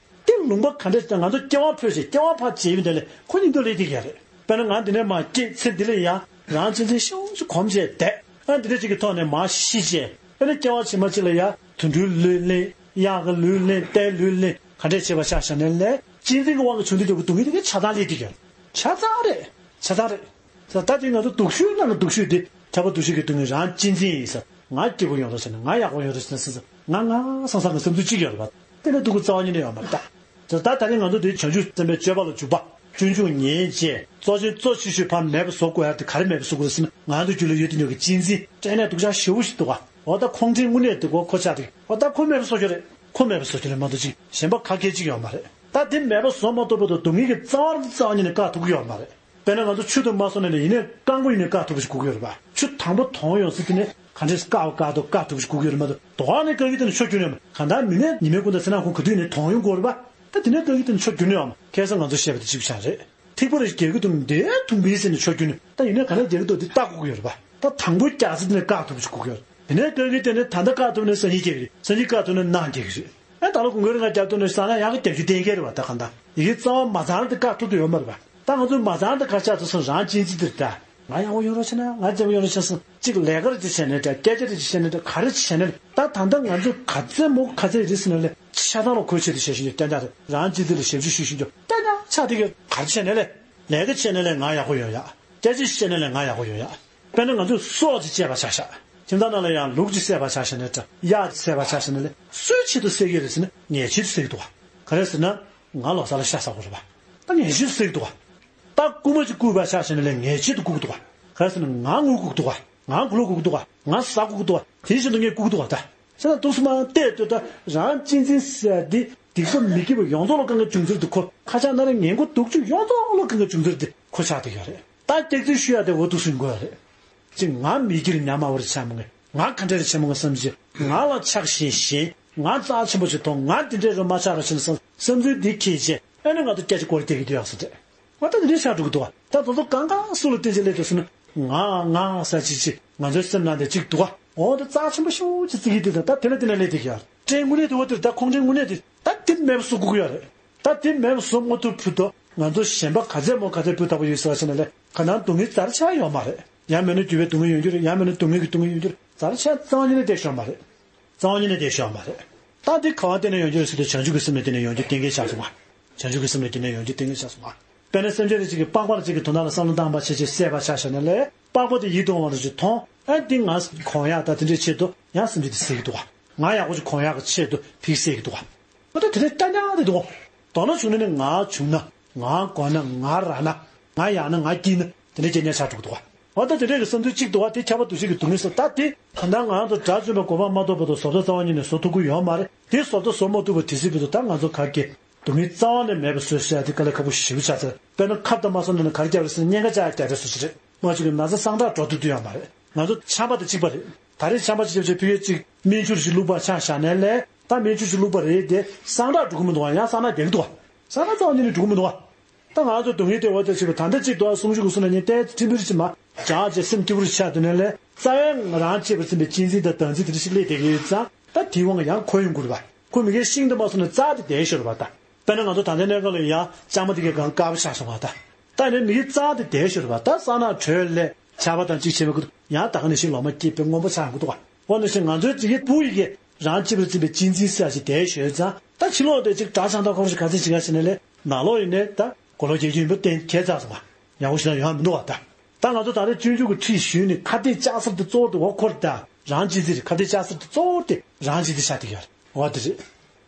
དེ་ལུང་པ་ག་འདྲ་ཞིག་ང་ཚོ་སྐྱེ་བ་ཕོད་ཅིག་སྐྱེ་བ་ཕར་བྱེད་ཡོང་དེ་ལས་ཁོ་མཉམ་དུ་ལས་དེ་ག་རེད། དཔེར་ན་ང་འདི་ནས་མར་སྐྱེས་ཚེ་འདི་ལ་ཡང་རང་གཅེས་འཛིན་ཤུགས་ཆེ་གོམས་བྱས་བསྡད། ཨ་འདི་འདྲ་ཅིག་གི་ཐོག་ནས་མར་ཤི་བྱས། དཔེར་ན་སྐྱེ་བ་ཕྱི་མ་ཅིག་ལ་ཡང་དུད་འགྲོའི་ལུས་ལེན། གཡག་གི་ལུས་ལེན། རྟའི་ལུས་ལེན། ག་འདྲས་བྱས་པ་ཆ་བཞག་ནས་ལས་གཅེས་འཛིན་གྱི་དབང་གིས་བྱུང་དུས་ཀྱི་སྡུག་བསྔལ་དེ་ག་ཆ་ཚང་སླེབས་དེ་ག་ཆ་ཚང་རེད། ཆ་ཚང་རེད། ད་དེ་ང་ཚོ་སྡུག་ཤོས་ནང་གི་སྡུག་ཤོས་དེ་ ཁྱབ་པ་འདུ་བྱེད་ཀྱི་སྡུག་བསྔལ་རང་གཅེས་འཛིན་ཡིན་ཟེར། ང་སྐྱིད་པོ་ཡོང་རོགས་བྱས་ན། ང་ཡག་པོ་ཡོང་རོགས་བྱས་ན་ཟེར། ང་ང་སང་སང་གི་བསམ་ཚུལ་གཅིག་ཡོད་རེད་པ། དེ་ལས་སྡུག་པོ་རྩ་བ་ཉིད་ནས་ཡོད་མ་རེད་ད། ད་ད་རེས་ང་ཚོ་འདིར་བྱང་ཆུབ་སེམས་དཔའི་སྤྱོད་པ་ལ་འཇུག་པ། སྤྱོད་འཇུག་ཉན་བྱས་གཙོ་ཆེན་གཙོ་ཆེ་ཤོས་ཕར་མེད་པ་བཟོ་དགོས་ཡ་དེ་ག་རེ་མེད་པ་བཟོ་དགོས་ཟེར་ན། ང་ཚོ་རྒྱུད་ལ་ཡོད་དེ་ཉོ་གི་གཅེས་འཛིན། སྐྲན་ནད་སྡུག་ཅག་ཞེ་པོ་ཞིག་འདུག་ག་འོ་ད་ཁོང་ཁྲན་དངོས་གནས་འདུག་གོ། ཁོ་ཆགས་འདུག་འོ་ད་ཁོ་མེད་པ་བཟོ་རྒྱུ་རེད། ཁོ་མེད་པ་བཟོ་རྒྱུ་རེད་མ་གཏོགས་ཅིག་གཞན་པ་ག་གེ་ཅིག་ཡོད་མ་རེད། ད་དེ་མེད་པ་བཟོ་མ་ཐུབ་བར་དུ་སྡུག་བསྔལ་གྱི་རྩ་བ་རྩ་བ་ཉིད་ནས་བཀག་ཐུབ་ཀྱི་ཡོད་མ་རེད། དཔེར་ན་ང་ཚོ་ཆུ་དུ་མ་བཟོ་ནས་ནི་ཡིན་ནའི་རྐང་མགོ་ཡིན་ནའི་བཀག་ཐུབ་པ་ཞིག་དགོས་ཀྱི་ཡོད་རེད་པ། ཆུ་དང་པོ་དོང་ཡོང་ཟེར་དུས་ནས་ག་འདྲས་བཀག་པ་བཀག་ཐུབ་བཀག་ཐུབ་པ་ཞིག་དགོས་ཀྱི་ཡོད་རེད་མ་གཏོགས། དོ་བ་ནས་བཀག་གི་དེ་ནི་ཆོ་རྒྱུ་ནས་གང་ལྟར་མི་ནས་ཉི་མའི་ཀུན་ཏུ་ཚེ་ནང་ཁོང་ག་དུས་ནས་དོང་ཡོང་དགོས་རེད་པ། ད་དེ་ནས་བཀག་གི་དེ་ནི་ཆོ་རྒྱུ་ནས་ཡོང་མ། ཁ་སང་ང་ཚོ་བཤད་པ་དེ་གཅིག་པ་ཆགས་རེད། ཐིགས་པ་རེ་རྒྱག་གི་འདུག་འདིའི་དུམ་བུའི་ཟེར་ནས་ཆོ་རྒྱུ་ནས། ད་ཡིན་ནའི་ག་ནས་རྒྱག་གི་འདུག་འདི་བལྟ་དགོས་ཀྱི་ཡོད་རེད་པ། ད་དང་པོ་རྒྱག་ཚེ་དེ་ནས་བཀག་ཐུབ་པ་ཞིག་དགོས་ཀྱི་ཡོད་རེད། དེ་ནས་བཀག་གི་དེ་ནས་ད་ལྟ་བཀག་ཐུབ་ན་སང་ཉིན་རྒྱག་གི་རེད། སང་ཉིན་བཀག་ཐུབ་ན་གནངས་རྒྱག་གི་རེད། ཨེ་ད་ལོ་དགུན་ཁའི་རི་ང་རྒྱབ་ཐུབ་ན་སང་ན་ཡང་གི་རྒྱབ་ཆུ་བསྟན་གྱི་རེད་པ། ད་གང་ལྟར་ཡི་གེ་རྩ་བ་མ་ཚང་དེ་བཀག་ཐུབ་ཀྱི་ཡོད་མ་རེད་པ། ད་ང་ཚོའི་མ་ཚང་དེ་ག་ཆགས་ཚུལ་སོང་རང་གཅེས་འཛིན་དེ་རེད་ད། ང་ཡག་པོ་ཡོང་རོགས་བྱས་ན། ང་རྩེད་མོ་ཡོང་རོགས་བྱས་ན། གཅིག་ལས་ཀ་རེ་ཅིག་བྱས་ནས་འདྲ། སྐད་ཆ་རེ་ཅིག་བཤད་ནས་འདྲ། ག་རེ་ཅིག་བྱས་ནས་འདྲ། ད་ད་ལྟ་ང་ཚོ་ག་ཚད་མོ་ག་ཚད་རེད་ཟེར་ན་ལས་ཆགས་སྡང་ལ་ཁོའི་ཆེད་དུ་བྱེད་བཞིན་རྒྱུ་རྐྱང་རྐྱང་རེད། རང་གཅེས་འཛིན་ལ་ཞབས་ཕྱི་ཞུ་བཞིན་རྒྱུ་རྐྱང་རྐྱང་ཆགས་བསྡད་ཀྱི། ག་རེ་བྱས་ནས་ལས། ལས་ཀ་བྱས་ནས་ལས་ང་ཡག་པོ་ཡོང་ཡག་སྐད་ཆ་བཤད་ནས་ལས་ང་ཡག་པོ་ཡོང་ཡག་དཔེར་ན་ང་ཚོས་སྲོག་ཅིག་བཅད་པ་ཆ་བཞག་ཁྱིམ་ཚང་ནང་ལ་ཡང་ལུག་ཅིག་བསད་པ་ཆ་བཞག་ནས་འདྲ། གཡག་ཅིག་བསད་པ་ཆ་བཞག་ནས་ལས། སུའི་ཆེད་དུ་བསད་ཀྱི་རེད་ཟེར་ན་ངའི་ཆེད་དུ་བསད་ཀྱི་འདུག་ག་ག་རེ་ཟེར་ན་ང་ལོ་གསར་ལ་ཤ་ཟ་དགོས་རེད་པ། ད་ངའི་ཆེད་དུ་བསད་ཀྱི་འདུག་ག་ད་རྐུན་མ་ཅིག་རྐུས་པ་ཆ་བཞག་ནས་ལས་ངའི་ཆེད་དུ་རྐུ་གི་འདུག་ག་ག་རེ་ཟེར་ན་ང་ངུ་དགོས་ཀྱི་འདུག་ག་ང་གོ་ལོག་དགོས་ཀྱི་འདུག་ག་ང་ཟ་དགོས་ཀྱི་འདུག་ག་དེ་བཞིན་དུ་ངས་རྐུ་གི་འདུག་ག་ད་ཟེར་ན་འདུག་སེ་མ་བལྟས་དུས། ད་རང་གཅེས་འཛིན་ཟེར་འདི་སྡིག་པ་མི་དགེ་བ་ཡོངས་རྫོགས་ལ་བཀག་མཁན་བྱུང་ཚུལ་འདི། ཁོ་ཁ་ཆག་ན་རེ་ངན་པོ་སྡུག་ཅུ་ཡོངས་རྫོགས་ལ་བཀག་མཁན་བྱུང་ཚུལ་འདི་ཁོ་ཆགས་བསྡད་ཡོད་རེད། ད་སྐྱག་རྫུན་ཤོད་ཡ་དེ་འོ་འདུག་སེ་ཡིན་དགོས་ཡ་རེད། ཅིག་ང་མི་སྒེར་ཉམས་དམའ་བ་རེ་ཆགས་མ་ངེས། ང་ག་འདྲ་རེ་ཆགས་མ་ངེས་བསམ་གྱི། ང་ལ་ཆགས་ཞེན་ཞན། ང་རྩ་ཆེན་པོ་ཞིག་མཐོང་། ང་འདི་འདྲས་རུ་མ་ཆགས་རོགས་བྱས་ན་བསམ། བསམ་ཚུལ་འདི་འཁྱེར་བྱས་ཨ་ནི་ང་ཚོ་སྐད་ཆ་སྐོར་རྒྱག་གི་འདུག་ཡག་སེ་རེད། ང་ད་འདི་འདྲས་ཆགས་འགྲོ་གི་འདུག་བ། ད་དེ་ཚོ་གང་གང་སུ་ལ་བསྟན་བྱས་སླེབས་འདུག་ཟེར་ན། ང་ང་ཟེར་ཅིག་ཅིག་ང་ཚོའི་སེམས་ནང་དེ་གཅིག་འདུག་བ། འོ་ད་རྩ་ཆེན་པོ་ཞེ་པོ་ཅིག་བརྩི་གི་འདུག་ད་ད་དེ་ལ་དེ་ན་སླེབས་བསྡད་ཀྱི་ཡོད། སྐྲན་དངོས་གནས་དེ་འོ་དེ་རེད། ད་ཁོང་ཁྲན་དངོས་གནས་དེ་ད་དེ་མེད་པ་བཟོ་དགོས་ཀྱི་ཡོད་རེད། ད་དེ་མེད་པ་བཟོ་མ་ཐུབ་བར་དུ་ང་ཚོ་གཞན་པ་ག་ཚད་མོ་ག་ཚད་སྤུས་དག་པོ་ཡོད་ཟེར་བ་ཟེར་ན་ལས། ག་ནང་སྡུག་བསྔལ་རྩ་ཆེ་ཡོད་མ་རེད། ཡང་མིན་ན་རྒྱུ་བའི་སྡུག་བསྔལ་ཡོང་རྒྱུ་རེད། ཡང་མིན་ན་སྡུག་བསྔལ་གྱི་སྡུག་བསྔལ་ཡོང་རྒྱུ་རེད། རྩ་ཆེ་རྩ་བ་ཉིད་ནས་བསྡད་ཤོག་མ་རེད། རྩ་བ་ཉིད་ནས་བསྡད་ཤོག་མ་རེད། ད་འདི་ག་བ་བརྟེན་ནས་ཡོང་རྒྱུ་རེད་ཟེར་དུས་བྱང་ཆུབ་ཀྱི་སེམས་ལ་བརྟེན་ནས་ཡོང་རྒྱུ་གཏན་འཁེལ་ཆགས་སོང་བ། བྱང་ཆུབ་ཀྱི་སེམས་ལ་བརྟེན་ནས་ཡོང་རྒྱུ་གཏན་འཁེལ་ཆགས་སོང་བ། དཔེར་ན་སེམས་ཅན་རེ་གཅིག་གིས་པགས་པ་རེ་གཅིག་གི་དོན་དག་ལ་བསམ་བློ་བཏང་བ་བྱས་བྱས་བསད་པ་ཆ་བཞག་ན་ལས། པགས་པ་དེ་ཡིད་དུ་འོང་བ་རེ་གཅིག་མཐོང་། ཨ་འདི་ང་གོན་ཡག་ད་དེ་འདྲའི་ཆེད་དུ་ཡང་སེམས་ཅན་དེ་བསད་ཀྱི་འདུག་བ། ང་ཡག་པོ་ཅིག་གོན་ཡག་གི་ཆེད་དུ་ཕིག་བསད་ཀྱི་འདུག་བ། ཨ་ད་དེ་འདྲའི་རྐྱང་རྐྱང་དེ་འདུག་བ། དོ་སྣང་བྱུང་ན་ནི་ང་བྱུང་ན། ང་གོན་ན། ང་རག་ན། ང་ཡག་ན། ང་སྐྱིད་ན། དེ་འདྲའི་རྐྱང་རྐྱང་ཆགས་འགྲོ་གི་འདུག་བ། འོ་ད་དེ་འདྲའི་གི་བསམ་ཚུལ་གཅིག་འདུག་བ། དེ་ཁྱབ་པ་འདུ་བྱེད་ཀྱི་སྡུག་བསྔལ་སོགས། ད་དེ་གང་ལྟར་ང་རང་ཚོ་དགྲ་བཅོམ་པའི་གོ་འཕང་མ་ཐོབ་བར་དུ་བཟོ་ལྟ་རྩ་བ་ཉིད་ནས་བཟོ་ཐུབ་ཀྱི་ཡོད་མ་རེད། དེ་བཟོ་ལྟ་བཟོ་མ་ཐུབ་པ་དེ་སྲིད་བར་དུ་ད་ང་ཚོ་ག་གེ་སྡུག་བསྔལ་རྩ་བ་ནས་མེད་པ་བཟོས་ཟེར་ཡ་དེ་དཀའ་ལས་ཁག་པོ་ཞེ་པོ་ཆགས་ཚར། དཔེར་ན་ཁབ་དང་མ་སོང་ན་ནི་ག་རེ་བརྒྱབ་རེད་ཟེར་ན་གཉན་ཁ་བཅག་ཡ་བརྒྱབ་རེད་བཟོ་ཞིག་རེད། མ་གཅིག་གི་ན་ཚ་སངས་དྲག་འགྲོ་ཐུབ་ཐུབ་ཡོད་མ་རེད། ང་ཚོ་ཆམ་པ་དང་གཅིག་པ་རེད། ད་རེས་ཆམ་པ་ཅིག་བྱས་བྱས་ཕི་གེ་གཅིག་སྨན་ཆུ་ཞིག་བླུགས་པ་ཆ་བཞག་ནས་ལས། ད་སྨན་ཆུ་ཞིག་བླུགས་པ་རེད་དེ་སངས་དྲག་འགྲོ་གི་མི་འདུག་བ། ཡང་སངས་དྲག་རྒྱག་གི་འདུག་བ། སངས་དྲག་རྩ་བ་ཉིད་ནས་འགྲོ་གི་མི་འདུག་བ། ད་ང་ཚོ་སྡུག་བསྔལ་དེ་འོ་དེ་ཞིག་བ། ད་ལྟ་གཅིག་འདུག་བ། གསུང་ཆོས་ཀྱི་གསུང་ལ་ཉན་ཏེ་ཐིམ་ཕུར་ཅིག་མ་བྱ་བྱས་སེམས་སྐྱིད་པོ་ཆགས་དུས་ནས་ལས། རྩ་བའི་ང་རང་གཅེས་པར་འཛིན་པའི་གཅེས་འཛིན་དང་བདག་འཛིན་དེ་འདྲ་ཞིག་སླེབས་བསྡད་ཀྱི་ཡོད་ཙང་། ད་དེའི་དབང་གིས་ཡང་ཁོ་ཡོང་གི་རེད་བ། ཁོ་མི་གའི་ཤིང་དུ་མ་སོང་ནས་རྩ་དེ་བསྡད་ཤོར་བ་ད། དཔེར་ན་ང་ཚོ་ད་ལྟའི་གནས་སྐབས་ལ་ཡང་ལྕང་མ་དེ་གའི་སྒང་དཀར་པོ་ཆགས་སོང་བ་ད། ད་ནི་མི་གའི་རྩ་དེ་བསྡད་ཤོར་བ་ད། སང་ནངས་བྲོས་ལས་ཆར་པ་དང་གཅིག་བྱས་པའི་ཁུ་ཡང་ད་ག་ནང་བཞིན་ལོ་མ་སྐྱེས་པའི་སྔོན་པོ་ཆགས་ཡོང་གི་འདུག་བ། འོ་ནང་བཞིན་ང་ཚོའི་དེ་གའི་སྤུ་ཡི་གེ་རང་གཅེས་པར་འཛིན་པའི་གཅེས་འཛིན་ཟེར་ཞིག་བསྡད་ཤོར་ཙང་། ད་ཕྱི་ལོགས་དེ་གཅིག་དགྲ་ཆང་ཐོག་ཁོ་རང་ཞིག་ག་ཚོད་བྱེད་ག་ཟེར་ནས་ལས། ནང་ལོགས་ཡིན་ནས་ད་གོ་ལོག་རྒྱག་རྒྱུ་ཡིན་པ་གཏན་འཁེལ་ཚར་སོང་བ། ཡག་པོ་ཞིག་ན་ཡོང་མི་འདུག་བ་ད། ད་ང་ཚོ་ད་རེས་སྤྱོད་འཇུག་གི་ཁྲིད་ཞུས་ནས་ཁ་གཏད་གཅོག་སར་དེ་གཙོ་བོ་དེ་འོ་ཁོ་རེད་ད། རང་གཅེས་འཛིན་རེད། ཁ་གཏད་གཅོག་སར་དེ་གཙོ་བོ་དེ་རང་གཅེས་འཛིན་ཆགས་བསྡད་ཡོད་རེད། འོ་དེ་རེད།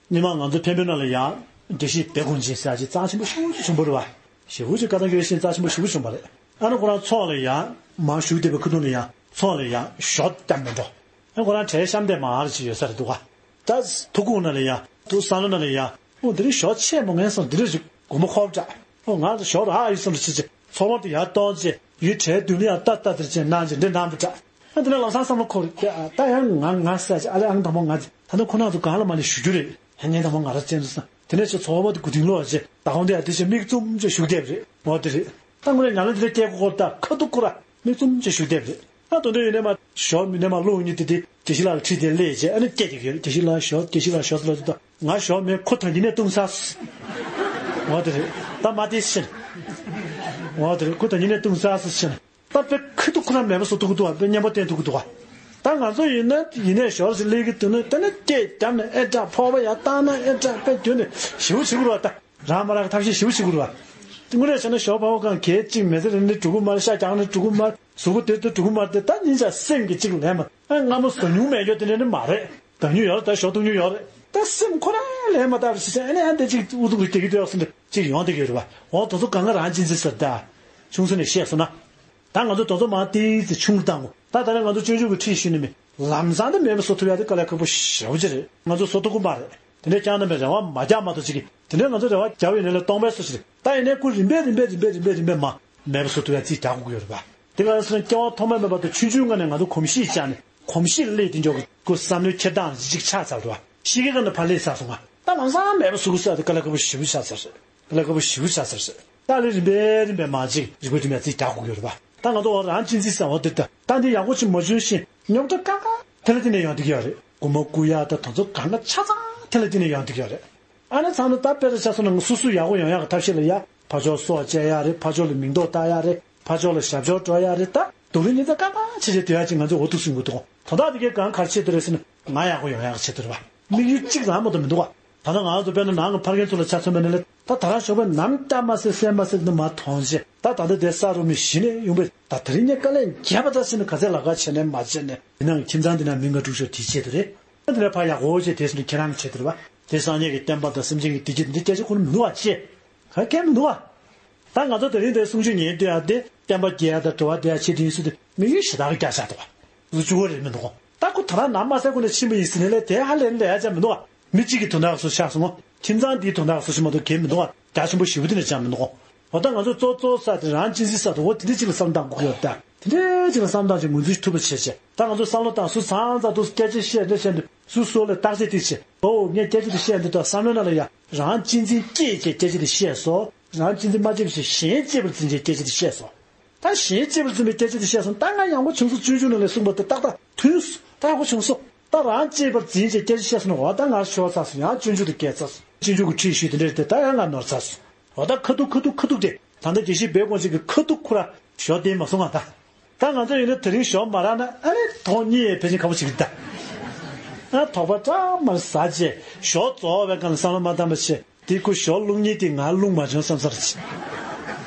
སྔོན་མ་ང་ཚོ་འཕན་པོའི་ནང་ལ་ཡང་དགེ་བཤེས་སྦས་དགོངས་ཅན་ཟེར་ཡ་ཅིག་རྩ་ཆེན་པོ་ཞེ་པོ་ཅིག་བྱུང་བ་རེད་བ། ཞེ་པོ་ཅིག་བཀའ་ཐང་ཡོད་ཤིང་རྩ་ཆེན་པོ་ཞེ་པོ་བྱུང་བ་རེད། ཨ་ནི་ཁོ་རང་ཚོགས་ལ་ཡང་མར་བཞུགས་བསྡད་པའི་ཁ་ཐུག་ལ་ཡང་ཚོགས་ལ་ཡང་ཞོ་བརྒྱབ་མི་འགྲོ། ཨ་ཁོ་རང་གྲལ་གཤམ་དེ་མར་ཅིག་ཡོད་ས་རེད་འདུག་ག་ད་ཐུགས་ཁུངས་ནང་ལ་ཡང་ཐུགས་བསམ་བློ་ནང་ལ་ཡང་། ཨོ་འདི་རིགས་ཞོ་ཆེ་མོ་ངན་སོང་འདི་རིགས་ཞིག་སྒོར་མོ་ཁོབ་དྲག་ཨོ་ང་ཞོ་རག་ཡོད་སོང་ཅི་ཅི་ཚོགས་པ་དེ་ཡར་གཏོང་ཅི་ཡུལ་གྲལ་མདུན་ལ་ཡང་ལྟ་ལྟ་དེར་ཅི་གནང་ཅི་འདི་གནང་འདུག་དྲག་ཨ་འདི་ལ་ལམ་སང་བསམ་བློ་འཁོར་ཡ། ད་ཡང་ང་ང་ཟེར་ཅི་ཨ་ལེ་ཨང་དང་པོ་ང་ད་ནི་ཁོ་རང་ཚོ་གང་ལ་མ་ནི་ཞུ་རྒྱུ་རེད། ཧ་ངན་དང་པོ་ང་ར་ཅན་དུ་སང་དེ་ནས་ཅི་ཚོགས་པ་དེ་གུ་དིང་ལོག་ཅི་ད་གོང་དེ་ཡ་དེ་ཅི་མིག་བཙུམ་ཅི་བཞུགས་བསྡད་རེད། འོ་དེ་རེད། ད་ངོ་ལས་ང་ལ་འདི་ལ་སྐད་གོ་གོ་ད་ཁ་ཐུག་ཁོ་ར་མིག་བཙུམ་ཅི་བཞུགས་བསྡད་རེད། ད་དོན་དུ་ཡིན་ནས་མ་ཞོ་མི་ནས་མ་ལོ་གཉིས་དེ་དེ་དགེ་བཤེས་ལགས་ལ་ཁྲིད་དེ་སླེབས་རྗེས་ཨ་ནི་སྐད་དེ་གི་དགེ་བཤེས་ལགས་ཞོ་དགེ་བཤེས་ལགས་ཞོ་ཟེར་ལ་དུ་ད་ང་ཞོ་མེད་ཁོ་ད་ཉིན་ནས་བཏུང་ཚར། འོ་དེ་རེད། ད་མ་དེ་ཕྱིན། འོ་དེ་རེད། ཁོ་ད་ཉིན་ནས་བཏུང་ཚར་ཟེར་ཕྱིན། ད་དཔེ་ཁ་ཐུག་ཁོ་རང་མེད་པ་བཟོ་ཐུབ་ཀྱི་འདུག་བ། དཔེ་སྙན་པོ་བསྟན་ཐུབ་ཀྱི་འདུག་བ། ད་ང་ཚོ་ཡིན་ན་ཡིན་ནས་ཞོར་ཞིག་སླེབས་ཀྱི་འདུག་ན་ད་ནི་སྐད་བརྒྱབ་ནས་ཨེ་དྲག་ཕོར་པ་ཡར་བཏང་ན་ཨེ་དྲག་དཔེ་རྒྱུ་ནས་ཞེ་པོ་བྱེད་དགོས་རེད་བ་ད། རང་མ་རག་གི་ཐབས་ཤེས་ཞེ་པོ་བྱེད་དགོས་རེད་བ། དངོས་གནས་བྱས་ན་ཞོ་ཕ་བོ་གང་གལ་གཅིག་མེད་ཚེ་རིང་ནས་འགྲོ་གི་མ་རེད། ཤ་རྒྱག་ནས་འགྲོ་གི་མ་རེད། གཟུགས་པོ་དེ་ལྟར་འགྲོ་གི་མ་རེད། ད་སྙིང་རྗེ་སེམས་ཀྱི་གཅིག་ལན་མ། ཨ་སྔ་མོ་ཟ་མྱོང་མེད་རྒྱུ་དེ་འདྲ་ནི་མ་རེད། ཟ་མྱོང་ཡོད་རེད། ད་ཞོ་འཐུང་མྱོང་ཡོད་རེད། ད་སེམས་ཁོ་རང་ལན་མ་བཏབ་རེད་ཟེར་ཨ་ནི་ཨ་འདི་གཅིག་ཨུ་ཐུག་རེ་རྒྱག་གི་འདུག་ཡག་སེ་འདྲ་གཅིག་ཡོང་བསྡད་ཀྱི་ཡོད་རེད་པ། འོ་དེ་ཚོ་གང་ག་རང་གཅེས་འཛིན་ཟེར། ད་ཆུང་ས་ནས་བཤད་སོང་ན། ད་ང་ཚོ་དེ་ཚོ་མར་ཏིག་ཙི་ཆུང་རུ་བཏང་དགོས། ད་ད་ལན་ང་ཚོ་སྤྱོད་འཇུག་གི་ཁྲིད་ཞུས་ནས་མི་ལམ་སང་དེ་མེད་པ་བཟོ་ཐུབ་ཡག་དེ་དཀའ་ལས་ཁག་པོ་ཞེ་པོ་ཅིག་རེད། ང་ཚོ་བཟོ་ཐུབ་ཀྱི་མ་རེད། དེ་འདྲའི་ཀྱང་རྣམ་པའི་རེ་བ་མ་རྒྱག་མ་གཏོགས་ཅིག་གིས་དེ་འདྲའི་ང་ཚོ་རེ་བ་རྒྱག་ཡོད་ནས་ལས་སྟོང་པའི་སོ་ཞིག་རེད། ད་ཡིན་ནའི་ཁོ་རིམ་པས་རིམ་པས་རིམ་པས་རིམ་པས་རིམ་པས་མ་མེད་པ་བཟོ་ཐུབ་ཡག་ཅིག་རྒྱག་དགོས་ཀྱི་ཡོད་རེད་པ། དེ་ག་རེ་ཟེར་ན་སྐྱེ་བ་ཐོག་མའི་མེད་པ་དང་ཆུང་ཆུང་སྔ་ནས་ང་ཚོ་གོམས་གཤིས་བཅག་ནས་གོམས་གཤིས་སླེབས་དེ་འཇོག་གི་ཁོ་བསམ་བློའི་འཁྱེར་སྟངས་གཅིག་ཆགས་ཚར་འདུག་པ། གཤིས་ཀའི་སྒང་ནས་ཕར་སླེབས་ཚར་སོང་ང་། ད་ལམ་སང་མེད་པ་བཟོ་དགོས་ས་དེ་དཀའ་ལས་ཁག་པོ་ཞེ་པོ་ཆགས་ཚར་རེད། དཀའ་ལས་ཁག་པོ་ཞེ་པོ་ཆགས་ཚར་རེད། ད་ལས་རིམ་པས་རིམ་པས་མ་གཅིག་རིག་པའི་དུས་མ་ཚིག་རྒྱག་དགོས་ཀྱི་ཡོད་རེད་པ། ད་ང་ཚོ་འོ་རང་གཅེས་འཛིན་ཟེར་བ་དེ་ད་ད་འདི་ཡག་པོ་ཅིག་མ་བྱུང་ཞིང་རྙོག་དྲ་དཀའ་ཁག་དེ་ལ་དེ་ནས་ཡོང་བསྡད་ཀྱི་ཡོད་རེད། རྐུ་མ་རྐུ་ཡག་ད་དེ་ཚོ་གང་ག་ཆ་ཚང་དེ་ལ་དེ་ནས་ཡོང་བསྡད་ཀྱི་ཡོད་རེད། ཨ་ནི་ཚང་མ་ད་དཔེ་ར་ཆ་སོང་ན་ང་སོ་སོ་ཡག་པོ་ཡོང་ཡག་གི་ཐབས་ཤེས་ལ་ཡ་ཕར་ཕྱོགས་སྲོག་བཅད་ཡག་རེད། ཕར་ཕྱོགས་ལ་མིང་འདོགས་བཏགས་ཡག་རེད། ཕར་ཕྱོགས་ལ་ཞབས་ཕྱོགས་འགྲོ་ཡག་རེད། ད་སྡུག་རུས་ཉེན་ཚ་ཀ་ཀ་བྱེད་བྱེད་སྡོད་ཡག་ཅིག་ང་ཚོས་འོ་ཐུག་སྲིང་དགོས་འདུག་དོན་དག་དེ་གའི་གང་ག་རེ་བྱེད་འདོད་རེད་ཟེར་ན་ང་ཡག་པོ་ཡོང་ཡག་གི་ཆེད་དུ་རེད་པ། དམིགས་ཡུལ་གཅིག་རང་མ་གཏོགས་མི་འདུག་ག་ད་ལྟ་ང་ཚོ་དཔེར་ན་ནང་གི་ཕ་རྒན་ཚོ་ལ་ཆ་མཚོན་པ་ནི་ལས་ད་ད་རང་ཞོགས་པ་ནམ་སྐྱ་མ་སེ་སེ་མ་སེ་ནི་མ་མཐོང་ཆེ། ད་ད་ལྟ་དེ་ས་རུ་མི་གཞི་ནས་ཡོང་པས་ད་དེ་རིང་ངས་དཀའ་ལས་བརྒྱབ་པ་ད་ཟེར་ནས་ག་ཚད་ལག་ཁ་བྱས་ནས་མ་བྱས་ནས་དེ་ནང་ཁྱིམ་ཚང་འདི་ན་མི་ལྔ་དྲུག་ཤོག་དེའི་ཆེད་དུ་རེད། ད་དེ་ནས་ཕ་ཡག་པོ་བྱས་དེ་ཟེར་ནས་ཁྱེད་རང་གི་ཆེད་དུ་རེད་པ། དེ་སངས་རྒྱས་ཀྱི་བསྟན་པ་དང་སེམས་ཅན་གྱི་བདེ་སྐྱིད་འདི་སྐད་ཆ་ཁོ་ནི་མི་འདུག་བ་ཅེས། ག་གལ་མི་འདུག་བ། ད་ང་ཚོ་དེ་རིང་དེ་གསུང་ཆོས་ཉན་དུས་ཨ་དེ་བསྟན་པ་རྒྱས་ཡ་དང་འགྲོ་བ་བདེ་ཡ་ཆེད་དུ་ཡིན་ཟེར་དུས་མི་ཡུལ་ཞེ་དྲག་གི་རྒྱ་ཆགས་འདུག་བ། བཟོ་བཅུག་གི་རེད་མི་འདུག་གོ་ད་ཁོ་ད་རང་ནམ་མ་ཟད་ཁོ་ནས་ཕྱིན་པ་ཡིན་ཟེར་ནས་ལས་དེ་ཧ་ལས་ལས་ཡ་ཆ་མི་འདུག་བ། མི་གཅིག་གི་དོན་དག་སོ་ཆགས་སོང་ངོ་། ཁྱིམ་ཚང་འདིའི་དོན་དག་སོ་ཆི་མ་གཏོགས་གལ་མི་འདུག་བ། རྒྱ་ཆེན་པོ་ཞེ་པོ་དེ་ནས་ཆགས་མི་འདུག་གོ་འོ་ད་ང་ཚོ་གཙོ་གཙོ་ས་དེ་རང་གཅེས་འཛིན་ས་དང་འོ་དེ་འདྲ་གཅིག་ལ་བསམ་བཏང་དགོས་ཀྱི་ཡོད་ད། དེ་འདྲའི་གཅིག་ལ་བསམ་བཏང་ཅིག་ངོས་འཛིན་ཐུབ་པ་བྱས་བྱས་ད་ང་ཚོ་བསམ་བློ་བཏང་སུ་ཚང་ཚ་དུ་སྐད་ཆ་བཤད་འདྲ་བཤད་འདུག་སུ་སོ་ལ་བརྟག་དཔྱད་ཅིག་བྱས་ཨོ་ངས་སྐད་ཆ་དེ་བཤད་འདུག་ད་བསམ་བློ་ནང་ལ་ཡ་རང་གཅེས་འཛིན་སྐྱེས་བྱས་སྐད་ཆ་དེ་བཤད་སོ། རང་གཅེས་འཛིན་མ་སྐྱེས་པ་བྱས་གཞན་གཅེས་པར་འཛིན་བྱས་སྐད་ཆ་དེ་བཤད་སོ། ད་གཞན་གཅེས་པར་འཛིན་པའི་སྐད་ཆ་དེ་བཤད་སོང་ད་ང་ཡག་པོ་བྱུང་སོང་སྤྱོད་འཇུག་ནང་ལས་གསུངས་པ་དེ་ཏག་ཏག་མཐུན་སོང་ད་ཡག་པོ་བྱུང་སོང་། ད་རང་གཅེས་པར་འཛིན་བྱས་སྐད་ཆ་བཤད་སོང་ན་འོ་ད་ང་ཤོར་ཚར་སོང་ཡང་སྤྱོད་འཇུག་གི་ཁྲིད་ཞུས་དེ་འདྲ་རེད་དེ་ད་ཡང་ང་ནོར་ཚར་སོང་། འོ་ད་ཁ་ཐུག་ཁ་ཐུག་ཁ་ཐུག་དེ་ད་ལྟ་དགེ་བཤེས་སྦས་དགོངས་ཅིག་གི་ཁ་ཐུག་ཁོ་ར་ཞོ་བསྟན་མ་སོང་ང་ད། ད་ང་ཚོ་ཡིན་ན་དེ་རིང་ཞོ་མ་རག་ན་ཨ་རེ་ཐོག་གཉིས་ཡས་ཕལ་ཆེར་ཁ་པོ་ཞིག་རེད་ད། ཨ་དོགས་པ་ཀྲང་མར་ཟ་བྱས་ཞོ་རྫོགས་པའི་སྒང་ལ་བསམ་བློ་མ་བཏང་བ་བྱས། དེ་ཁོ་ཞོ་བླུགས་ཉིན་དེ་ང་བླུགས་མ་བྱུང་བསམ་ས་རེད།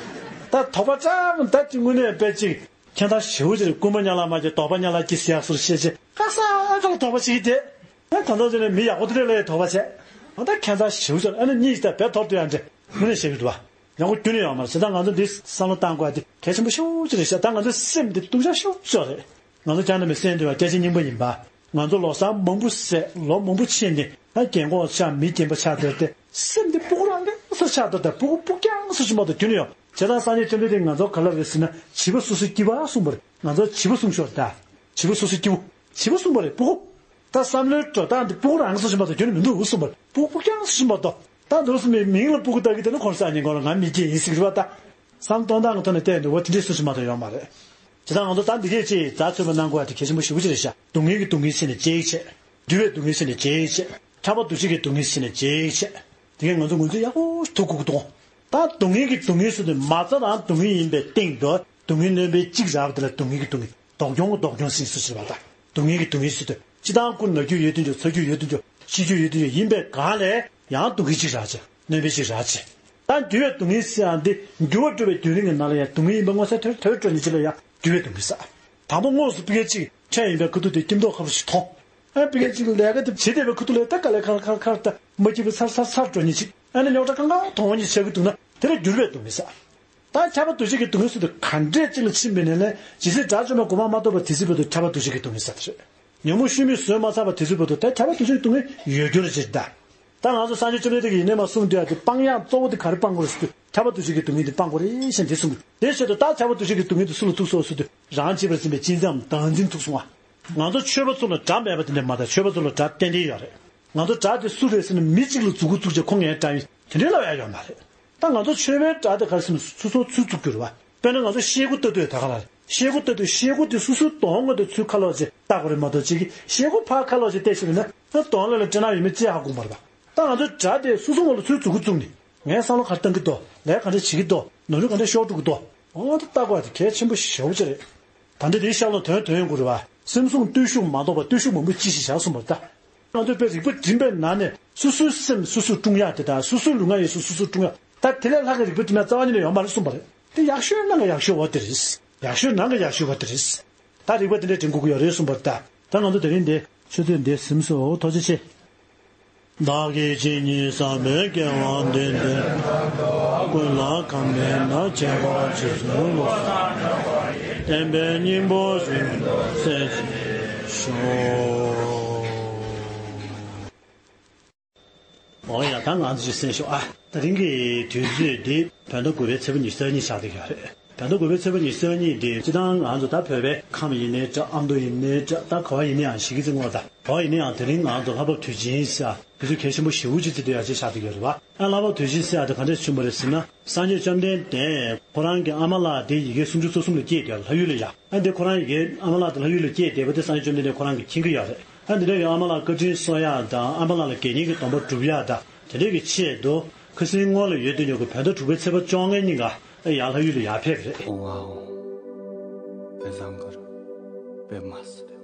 ད་དོགས་པ་ཀྲང་ད་ཅི་དངོས་གནས་དཔེ་ཅིག་ཁྱད་མཚར་ཞེ་པོ་ཅིག་རེད། རྐུན་མ་ཉག་ལ་མ་སྐྱེས་དོགས་པ་ཉག་ལ་སྐྱེས་ཟེར་ཡག་སོར་བཤད་བྱས་ཁ་སང་ཁ་ལ་དོགས་པ་ཞིག་དེ། ད་ད་ལྟ་ཟེར་ནས་མི་ཡག་པོ་དེ་འདྲ་ལ་ཡང་དོགས་པ་བྱས། ཨ་ད་ཁྱད་མཚར་ཞེ་པོ་ཅིག་ཨ་ནི་གཉིས་ད་བེད་ཐོར་དུ་ཡང་འདྲེ་དངོས་གནས་བཤད་ཀྱི་འདུག་བ། ཡག་པོ་ཁྱོན་ནས་ཡོད་མ་རེད་ད་ང་ཚོ་འདི་བསམ་བློ་བཏང་དགོས་ཡ་དེ་གལ་ཆེན་པོ་ཞེ་པོ་ཅིག་རེད་ཤག་ད་ང་ཚོའི་སེམས་འདི་སྡུག་ཅག་ཞེ་པོ་ཅིག་རེད། ང་ཚོ་ཅང་ན་མི་སེམས་འདུལ་བ་སྐད་ཆ་རྙིང་པ་ཡིན་པ། ང་ཚོ་ལོ་གསར་མང་པོ་ཟད་ལོ་མང་པོ་ཕྱིན་ནས་ད་རྒན་གོག་ཆགས་མི་རྒན་པ་ཆགས་བསྡད་དེ་སེམས་འདི་སྤུ་གུ་རང་གི་སུ་ཆགས་བསྡད་དེ་སྤུ་གུ་སྤུ་རྐྱང་སུ་ཞིག་མ་གཏོགས་རྒྱུན་ཡོད་བྱས་ཙང་སངས་རྒྱས་བཅོམ་ལྡན་འདས་ང་ཚོ་ག་ལ་རེད་ཟེར་ན་བྱིས་པ་སོ་སོའི་སྐྱེ་བ་གསུངས་པ་རེད། ང་ཚོ་བྱིས་པ་གསུངས་ཤོག་ད། བྱིས་པ་སོ་སོའི་སྐྱེ་བོ། བྱིས་པ་གསུངས་པ་རེད་སྤུ་གུ། ད་བསམ་བློའི་འགྲོ་སྟངས་འདི་སྤུ་གུ་རང་གི་སུ་ཞིག་མ་གཏོགས་རྒྱུན་མི་འདུག་གསུངས་པ་རེད་སྤུ་གུ་སྤུ་རྐྱང་སུ་ཞིག་མ་གཏོགས། ད་འདུག་སེ་མིང་ལ་སྤུ་གུ་ལྟ་གི་དེ་ནི་ཁོང་ས་ཉིན་གོང་ལ་ང་མི་སྐྱེ་ཡིན་ཟེར་གི་རེད་བ་ད། བསམ་སྟོང་སྟངས་ཀྱི་ཐོག་ནས་བལྟས་འདུག་བ་དེ་འདྲའི་སུ་ཞིག་མ་གཏོགས་ཡོད་མ་རེད། བྱས་ཙང་ང་ཚོ་ད་འདི་གས་ཅིག་རྩ་ཚོད་པ་གནང་དགོས་ཡ་དེ་གལ་ཆེན་པོ་ཞེ་པོ་ཅིག་རེད་ཤག་སྡུག་བསྔལ་གྱི་སྡུག་བསྔལ་ཟེར་ནས་གཅིག་བྱས། འདུལ་བའི་སྡུག་བསྔལ་ཟེར་ནས་གཅིག་བྱས། ཁྱབ་པ་འདུ་བྱེད་ཀྱི་སྡུག་བསྔལ་ཟེར་ནས་གཅིག་བྱས། དེ་གས་ང་ཚོ་ངོས་འཛིན་ཡག་པོ་ཐུབ་དགོས་ཀྱི་འདུག་ད་སྡུག་བསྔལ་གྱི་སྡུག་བསྔལ་ཟེར་དུས་མ་རྩ་རང་སྡུག་བསྔལ་ཡིན་པའི་སྟེང་དུ་སྡུག་བསྔལ་སྣོན་པའི་གཅིག་རག་པ་དེ་ལ་སྡུག་བསྔལ་གྱི་སྡུག་བསྔལ། ལྡོག་གྱོང་གི་ལྡོག་གྱོང་ཟེར་སུ་ཟེར་བ་དང་། སྡུག་བསྔལ་གྱི་སྡུག་བསྔལ་ཟེར་དུས་སྤྱི་བཏང་ཀུན་ན་རྒྱུ་ཡོད་དུས་འཇོག་ཚ་རྒྱུ་ཡོད་དུས་འཇོག་ཤི་རྒྱུ་ཡོད་དུས་འཇོག་ཡིན་པའི་སྒང་ལས་ཡང་སྡུག་བསྔལ་གཅིག་རག་བྱས་སྣོན་པའི་གཅིག་རག་བྱས། ད་འདུལ་བའི་སྡུག་བསྔལ་ཟེར་ཡང་འདི་འགྱུར་བ་འགྲོ་བའི་རྒྱུན་རིང་གི་ནང་ལ་ཡང་སྡུག་བསྔལ་ཡིན་པ་མངོན་གསལ་དོད་དོད་འགྲོ་ནས་ཅི་ལ་ཡང་འདུལ་བའི་སྡུག་བསྔལ་ཟེར། དང་པོ་དངོས་སུ་པི་ཀའི་གཅིག་ཁྲལ་ཡིན་པའི་ཁ་ཐུག་དེ་སྐྱིད་མདོག་ཁ་པོ་ཞིག་མཐོང་། ཨ་པི་ཀའི་གཅིག་ལས་ཀ་དེ་བྱེད་བསྡད་པའི་ཁ་ཐུག་ལ་ད་དཀའ་ལས་ཁར་ཁར་ཁར་ད་མ་སྐྱིད་པའི་ཚར་ཚར་ཚར་འགྲོ་ནས་ཅིག་ཨ་ནི་རྙོག་དྲ་གང་གང་མཐོང་བ་ཉིད་ཆགས་ཀྱི་འདུག་ན་དེ་ལ་འགྱུར་བའི་སྡུག་བསྔལ་ཟེར། ད་ཁྱབ་པ་འདུ་བྱེད་ཀྱི་སྡུག་བསྔལ་ཟེར་དུས་ག་འདྲས་གཅིག་ལ་ཕྱིན་པའི་ནས་ལས་ཇི་སྲིད་དགྲ་བཅོམ་པའི་གོ་འཕང་མ་ཐོབ་པ་དེ་སྲིད་བར་དུ་ཁྱབ་པ་འདུ་བྱེད་ཀྱི་སྡུག་བསྔལ་ཟེར་དེ་རེད། ཉོན་མོངས་ཤུལ་མེད་བཟོས་མ་ཚར་བ་དེ་སྲིད་བར་དུ་ད་ཁྱབ་པ་འདུ་བྱེད་ཀྱི་སྡུག་བསྔལ་ཡོད་རྒྱུ་རེད་ཅེས་གདའ། ད་ང་ཚོ་སངས་རྒྱས་བཅོམ་ལྡན་འདས་ཀྱིས་ཡིན་ནའི་མ་གསུངས་དུས་ཨ་དེ་སྤང་ཡག་གཙོ་བོ་དེ་ག་རེ་སྤང་དགོས་རེད་ཟེར་དུས་ཁྱབ་པ་འདུ་བྱེད་ཀྱི་སྡུག་བསྔལ་དེ་སྤང་དགོས་རེད་ཟེར་འདི་གསུངས་དུས་དེའི་ཆེད་དུ་ད་ཁྱབ་པ་འདུ་བྱེད་ཀྱི་སྡུག་བསྔལ་དེ་སུ་ལ་ཐུག་སོང་ཟེར་དུས་རང་གཅེས་པར་འཛིན་པའི་གཅེས་འཛིན་བདག་འཛིན་ཐུག་སོང་བ། ང་ཚོ་ཆོས་པ་ཚོ་ལ་དགྲ་མེད་པ་དེ་འདྲ་མ་གཏོགས་ཆོས་པ་ཚོ་ལ་དགྲ་གཏན་གཏན་ཡོད་རེད། ང་ཚོ་དགྲ་དེ་སུ་རེད་ཟེར་ན་མི་གཅིག་ལ་མཛུབ་གུ་བཙུགས་བྱས་ཁོ་ངའི་དགྲ་ཡིན་དེ་འདྲའི་ལབ་ཡ་ཡོད་མ་རེད། ད་ང་ཚོ་ཆོས་པའི་དགྲ་དེ་ག་རེ་ཟེར་ན་སོ་སོ་ཚུར་བཙུགས་རྒྱུ་རེད་བ། དཔེར་ན་ང་ཚོ་ཤེལ་སྒོ་ལྟ་དུས་ད་ག་ལ་རེད། ཤེལ་སྒོ་ལྟ་དུས་ཤེལ་སྒོ་དེ་སོ་སོའི་གདོང་ངོ་དེ་ཚུར་ཁ་ལོག་བྱས་ལྟ་དགོས་རེད་མ་གཏོགས་གཅིག་གིས་ཤེལ་སྒོ་ཕར་ཁ་ལོག་བྱས་བལྟས་ཤེས་པ་ན་ད་གདོང་ལ་ལ་སྤྲིན་ནག་ཡོད་མེད་ཅི་ཧ་གོ་མ་རེད་བ། ད་ང་ཚོ་དགྲ་དེ་སོ་སོ་ངོ་ལ་ཚུར་མཛུབ་གུ་བཙུགས་ནས་ངས་བསམ་བློ་ག་རེ་བཏང་གི་འདུག་ལས་ག་འདྲ་བྱེད་ཀྱི་འདུག་ནོར་འཁྲུལ་ག་འདྲ་ཤོར་འགྲོ་གི་འདུག་འོ་ད་ལྟ་དགོས་པ་དེ་གལ་ཆེན་པོ་ཞེ་པོ་ཅིག་རེད། ད་འདི་དེའི་ཤག་ལོ་དོན་དོན་ཡོང་དགོས་རེད་བ། སེམས་བཟུང་བརྟུལ་ཞུགས་མ་གཏོགས་པ་བརྟུལ་ཞུགས་མང་པོ་ཅི་ཞིག་བཞག་གསུངས་པ་རེད་ད། ང་ཚོས་དཔེ་རིག་པ་སྒྲིམ་པའི་ནང་ནས་སོ་སོའི་སེམས་སོ་སོས་བཀྲུང་ཡག་དེ་དང་སོ་སོའི་ལུས་ངག་ཡིད་གསུམ་སོ་སོས་བཀྲུང་ཡག་ད་དེ་ལས་ལྷག་གི་རིག་པ་སྒྲིམ་ཡག་རྩ་བ་ཉིད་ནས་ཡོད་མ་རེད་གསུངས་པ་རེད། དེ་ཡག་ཤོས་ནང་གི་ཡག་ཤོས་འོ་དེ་རེད། ཡག་ཤོས་ནང་གི་ཡག་ཤོས་པ་དེ་རེད། ད་རིག་པ་དེ་འདྲ་དྲན་དགོས་ཀྱི་ཡོད་རེད་གསུངས་པ་རེད་ད། ད་ང་ཚོ་དེ་རིང་འདི་ཆུ་ཚོད་འདི་ཟིན་སོང་། ཐུགས་རྗེ་ཆེ། བདག་གིས་ཇི་སྙེད་བསགས་པའི་དགེ་བ་འདི་འདྲའི། ཀུན་ལ་གང་ནས་ན་བྱེད་པ་ཇི་བཞིན་ལོ། བསྟན་པའི་སྙིང་པོ་བཞིན་གསལ་བྱེད་ཤོག། འོ་ཡ། ད་ང་ཚོ་ཅིག་གསན་ཤོག་ཨ། ད་རིང་གི་དུས་ཚོད་འདི་བོད་ཟླ་དགུ་པའི་ཚེས་པ་ཉི་ཤུ་རྩ་གཉིས་ཆགས་བསྡད་ཡོད་རེད། བོད་ཟླ་དགུ་པའི་ཚེས་པ་ཉི་ཤུ་རྩ་གཉིས་འདི་སྤྱིར་བཏང་ང་ཚོ་ད་བོད་པའི་ཁམས་ཡིན་ནའི་འདྲ། ཨ་མདོ་ཡིན་ནའི་འདྲ། ད་ག་བ་ཡིན་ན་ཡང་ཞིག་གི་ཚེ་སྔོན་ད་ག་བ་ཡིན་ན་ཡང་དེ་རིང་ང་ཚོ་ལྷག་པར་དུས་ཆེན་ཟེར་དུས་ཚོད་གལ་ཆེན་པོ་ཞེ་པོ་ཅིག་བརྩི་འདོད་ཡག་ཅིག་ཆགས་བསྡད་ཡོད་རེད་བ། ཨ། ལྷག་པར་དུས་ཆེན་ཟེར་ཡག་དེ་ག་འདྲ་བྱུང་བ་རེད་ཟེར་ན། སངས་རྒྱས་བཅོམ་ལྡན་འདས་ཁོ་རང་གི་ཨ་མ་ལགས་དེ་ཡི་གེ་སུམ་ཅུ་སོ་གསུམ་ལ་སྐྱེས་དེ་ལྷ་ཡུལ་ལ་ཡ། ཨ། འདི་ཁོ་རང་ཡི་གེ་ཨ་མ་ལགས་དེ་ལྷ་ཡུལ་ལ་སྐྱེས་བསྡད་པ་དེ་སངས་རྒྱས་བཅོམ་ལྡན་འདས་ཁོ་རང་གིས་མཁྱེན་གྱི་ཡོད་རེད། ཨ། འདི་འདྲ་གི་ཨ་མ་ལགས་བཀའ་དྲིན་གསོ་ཡག་དང་། ཨ་མ་ལགས་ལ་དགེ་བསྙེན་གྱི་སྡོམ་པ་སྒྲུབ་ཡག་དང་། དེ་འདྲ་གི་ཆེད་དུ་ཁ་སང་སྔོན་ལ་ཡོད་དུས་ཉོ་གི་བོད་ཟླ་དྲུག་པའི་ཚེས་པ་བཅོ་ལྔའི་ཉིན་ཀ་ཨ་ཡར་ལྷ་ཡུལ་ལ་ཡར་ཕེབས་རེད། ཨོ་ཝའོ། དཔེ་བཟང་གི་རེད། དཔེ་མ་སྲིད།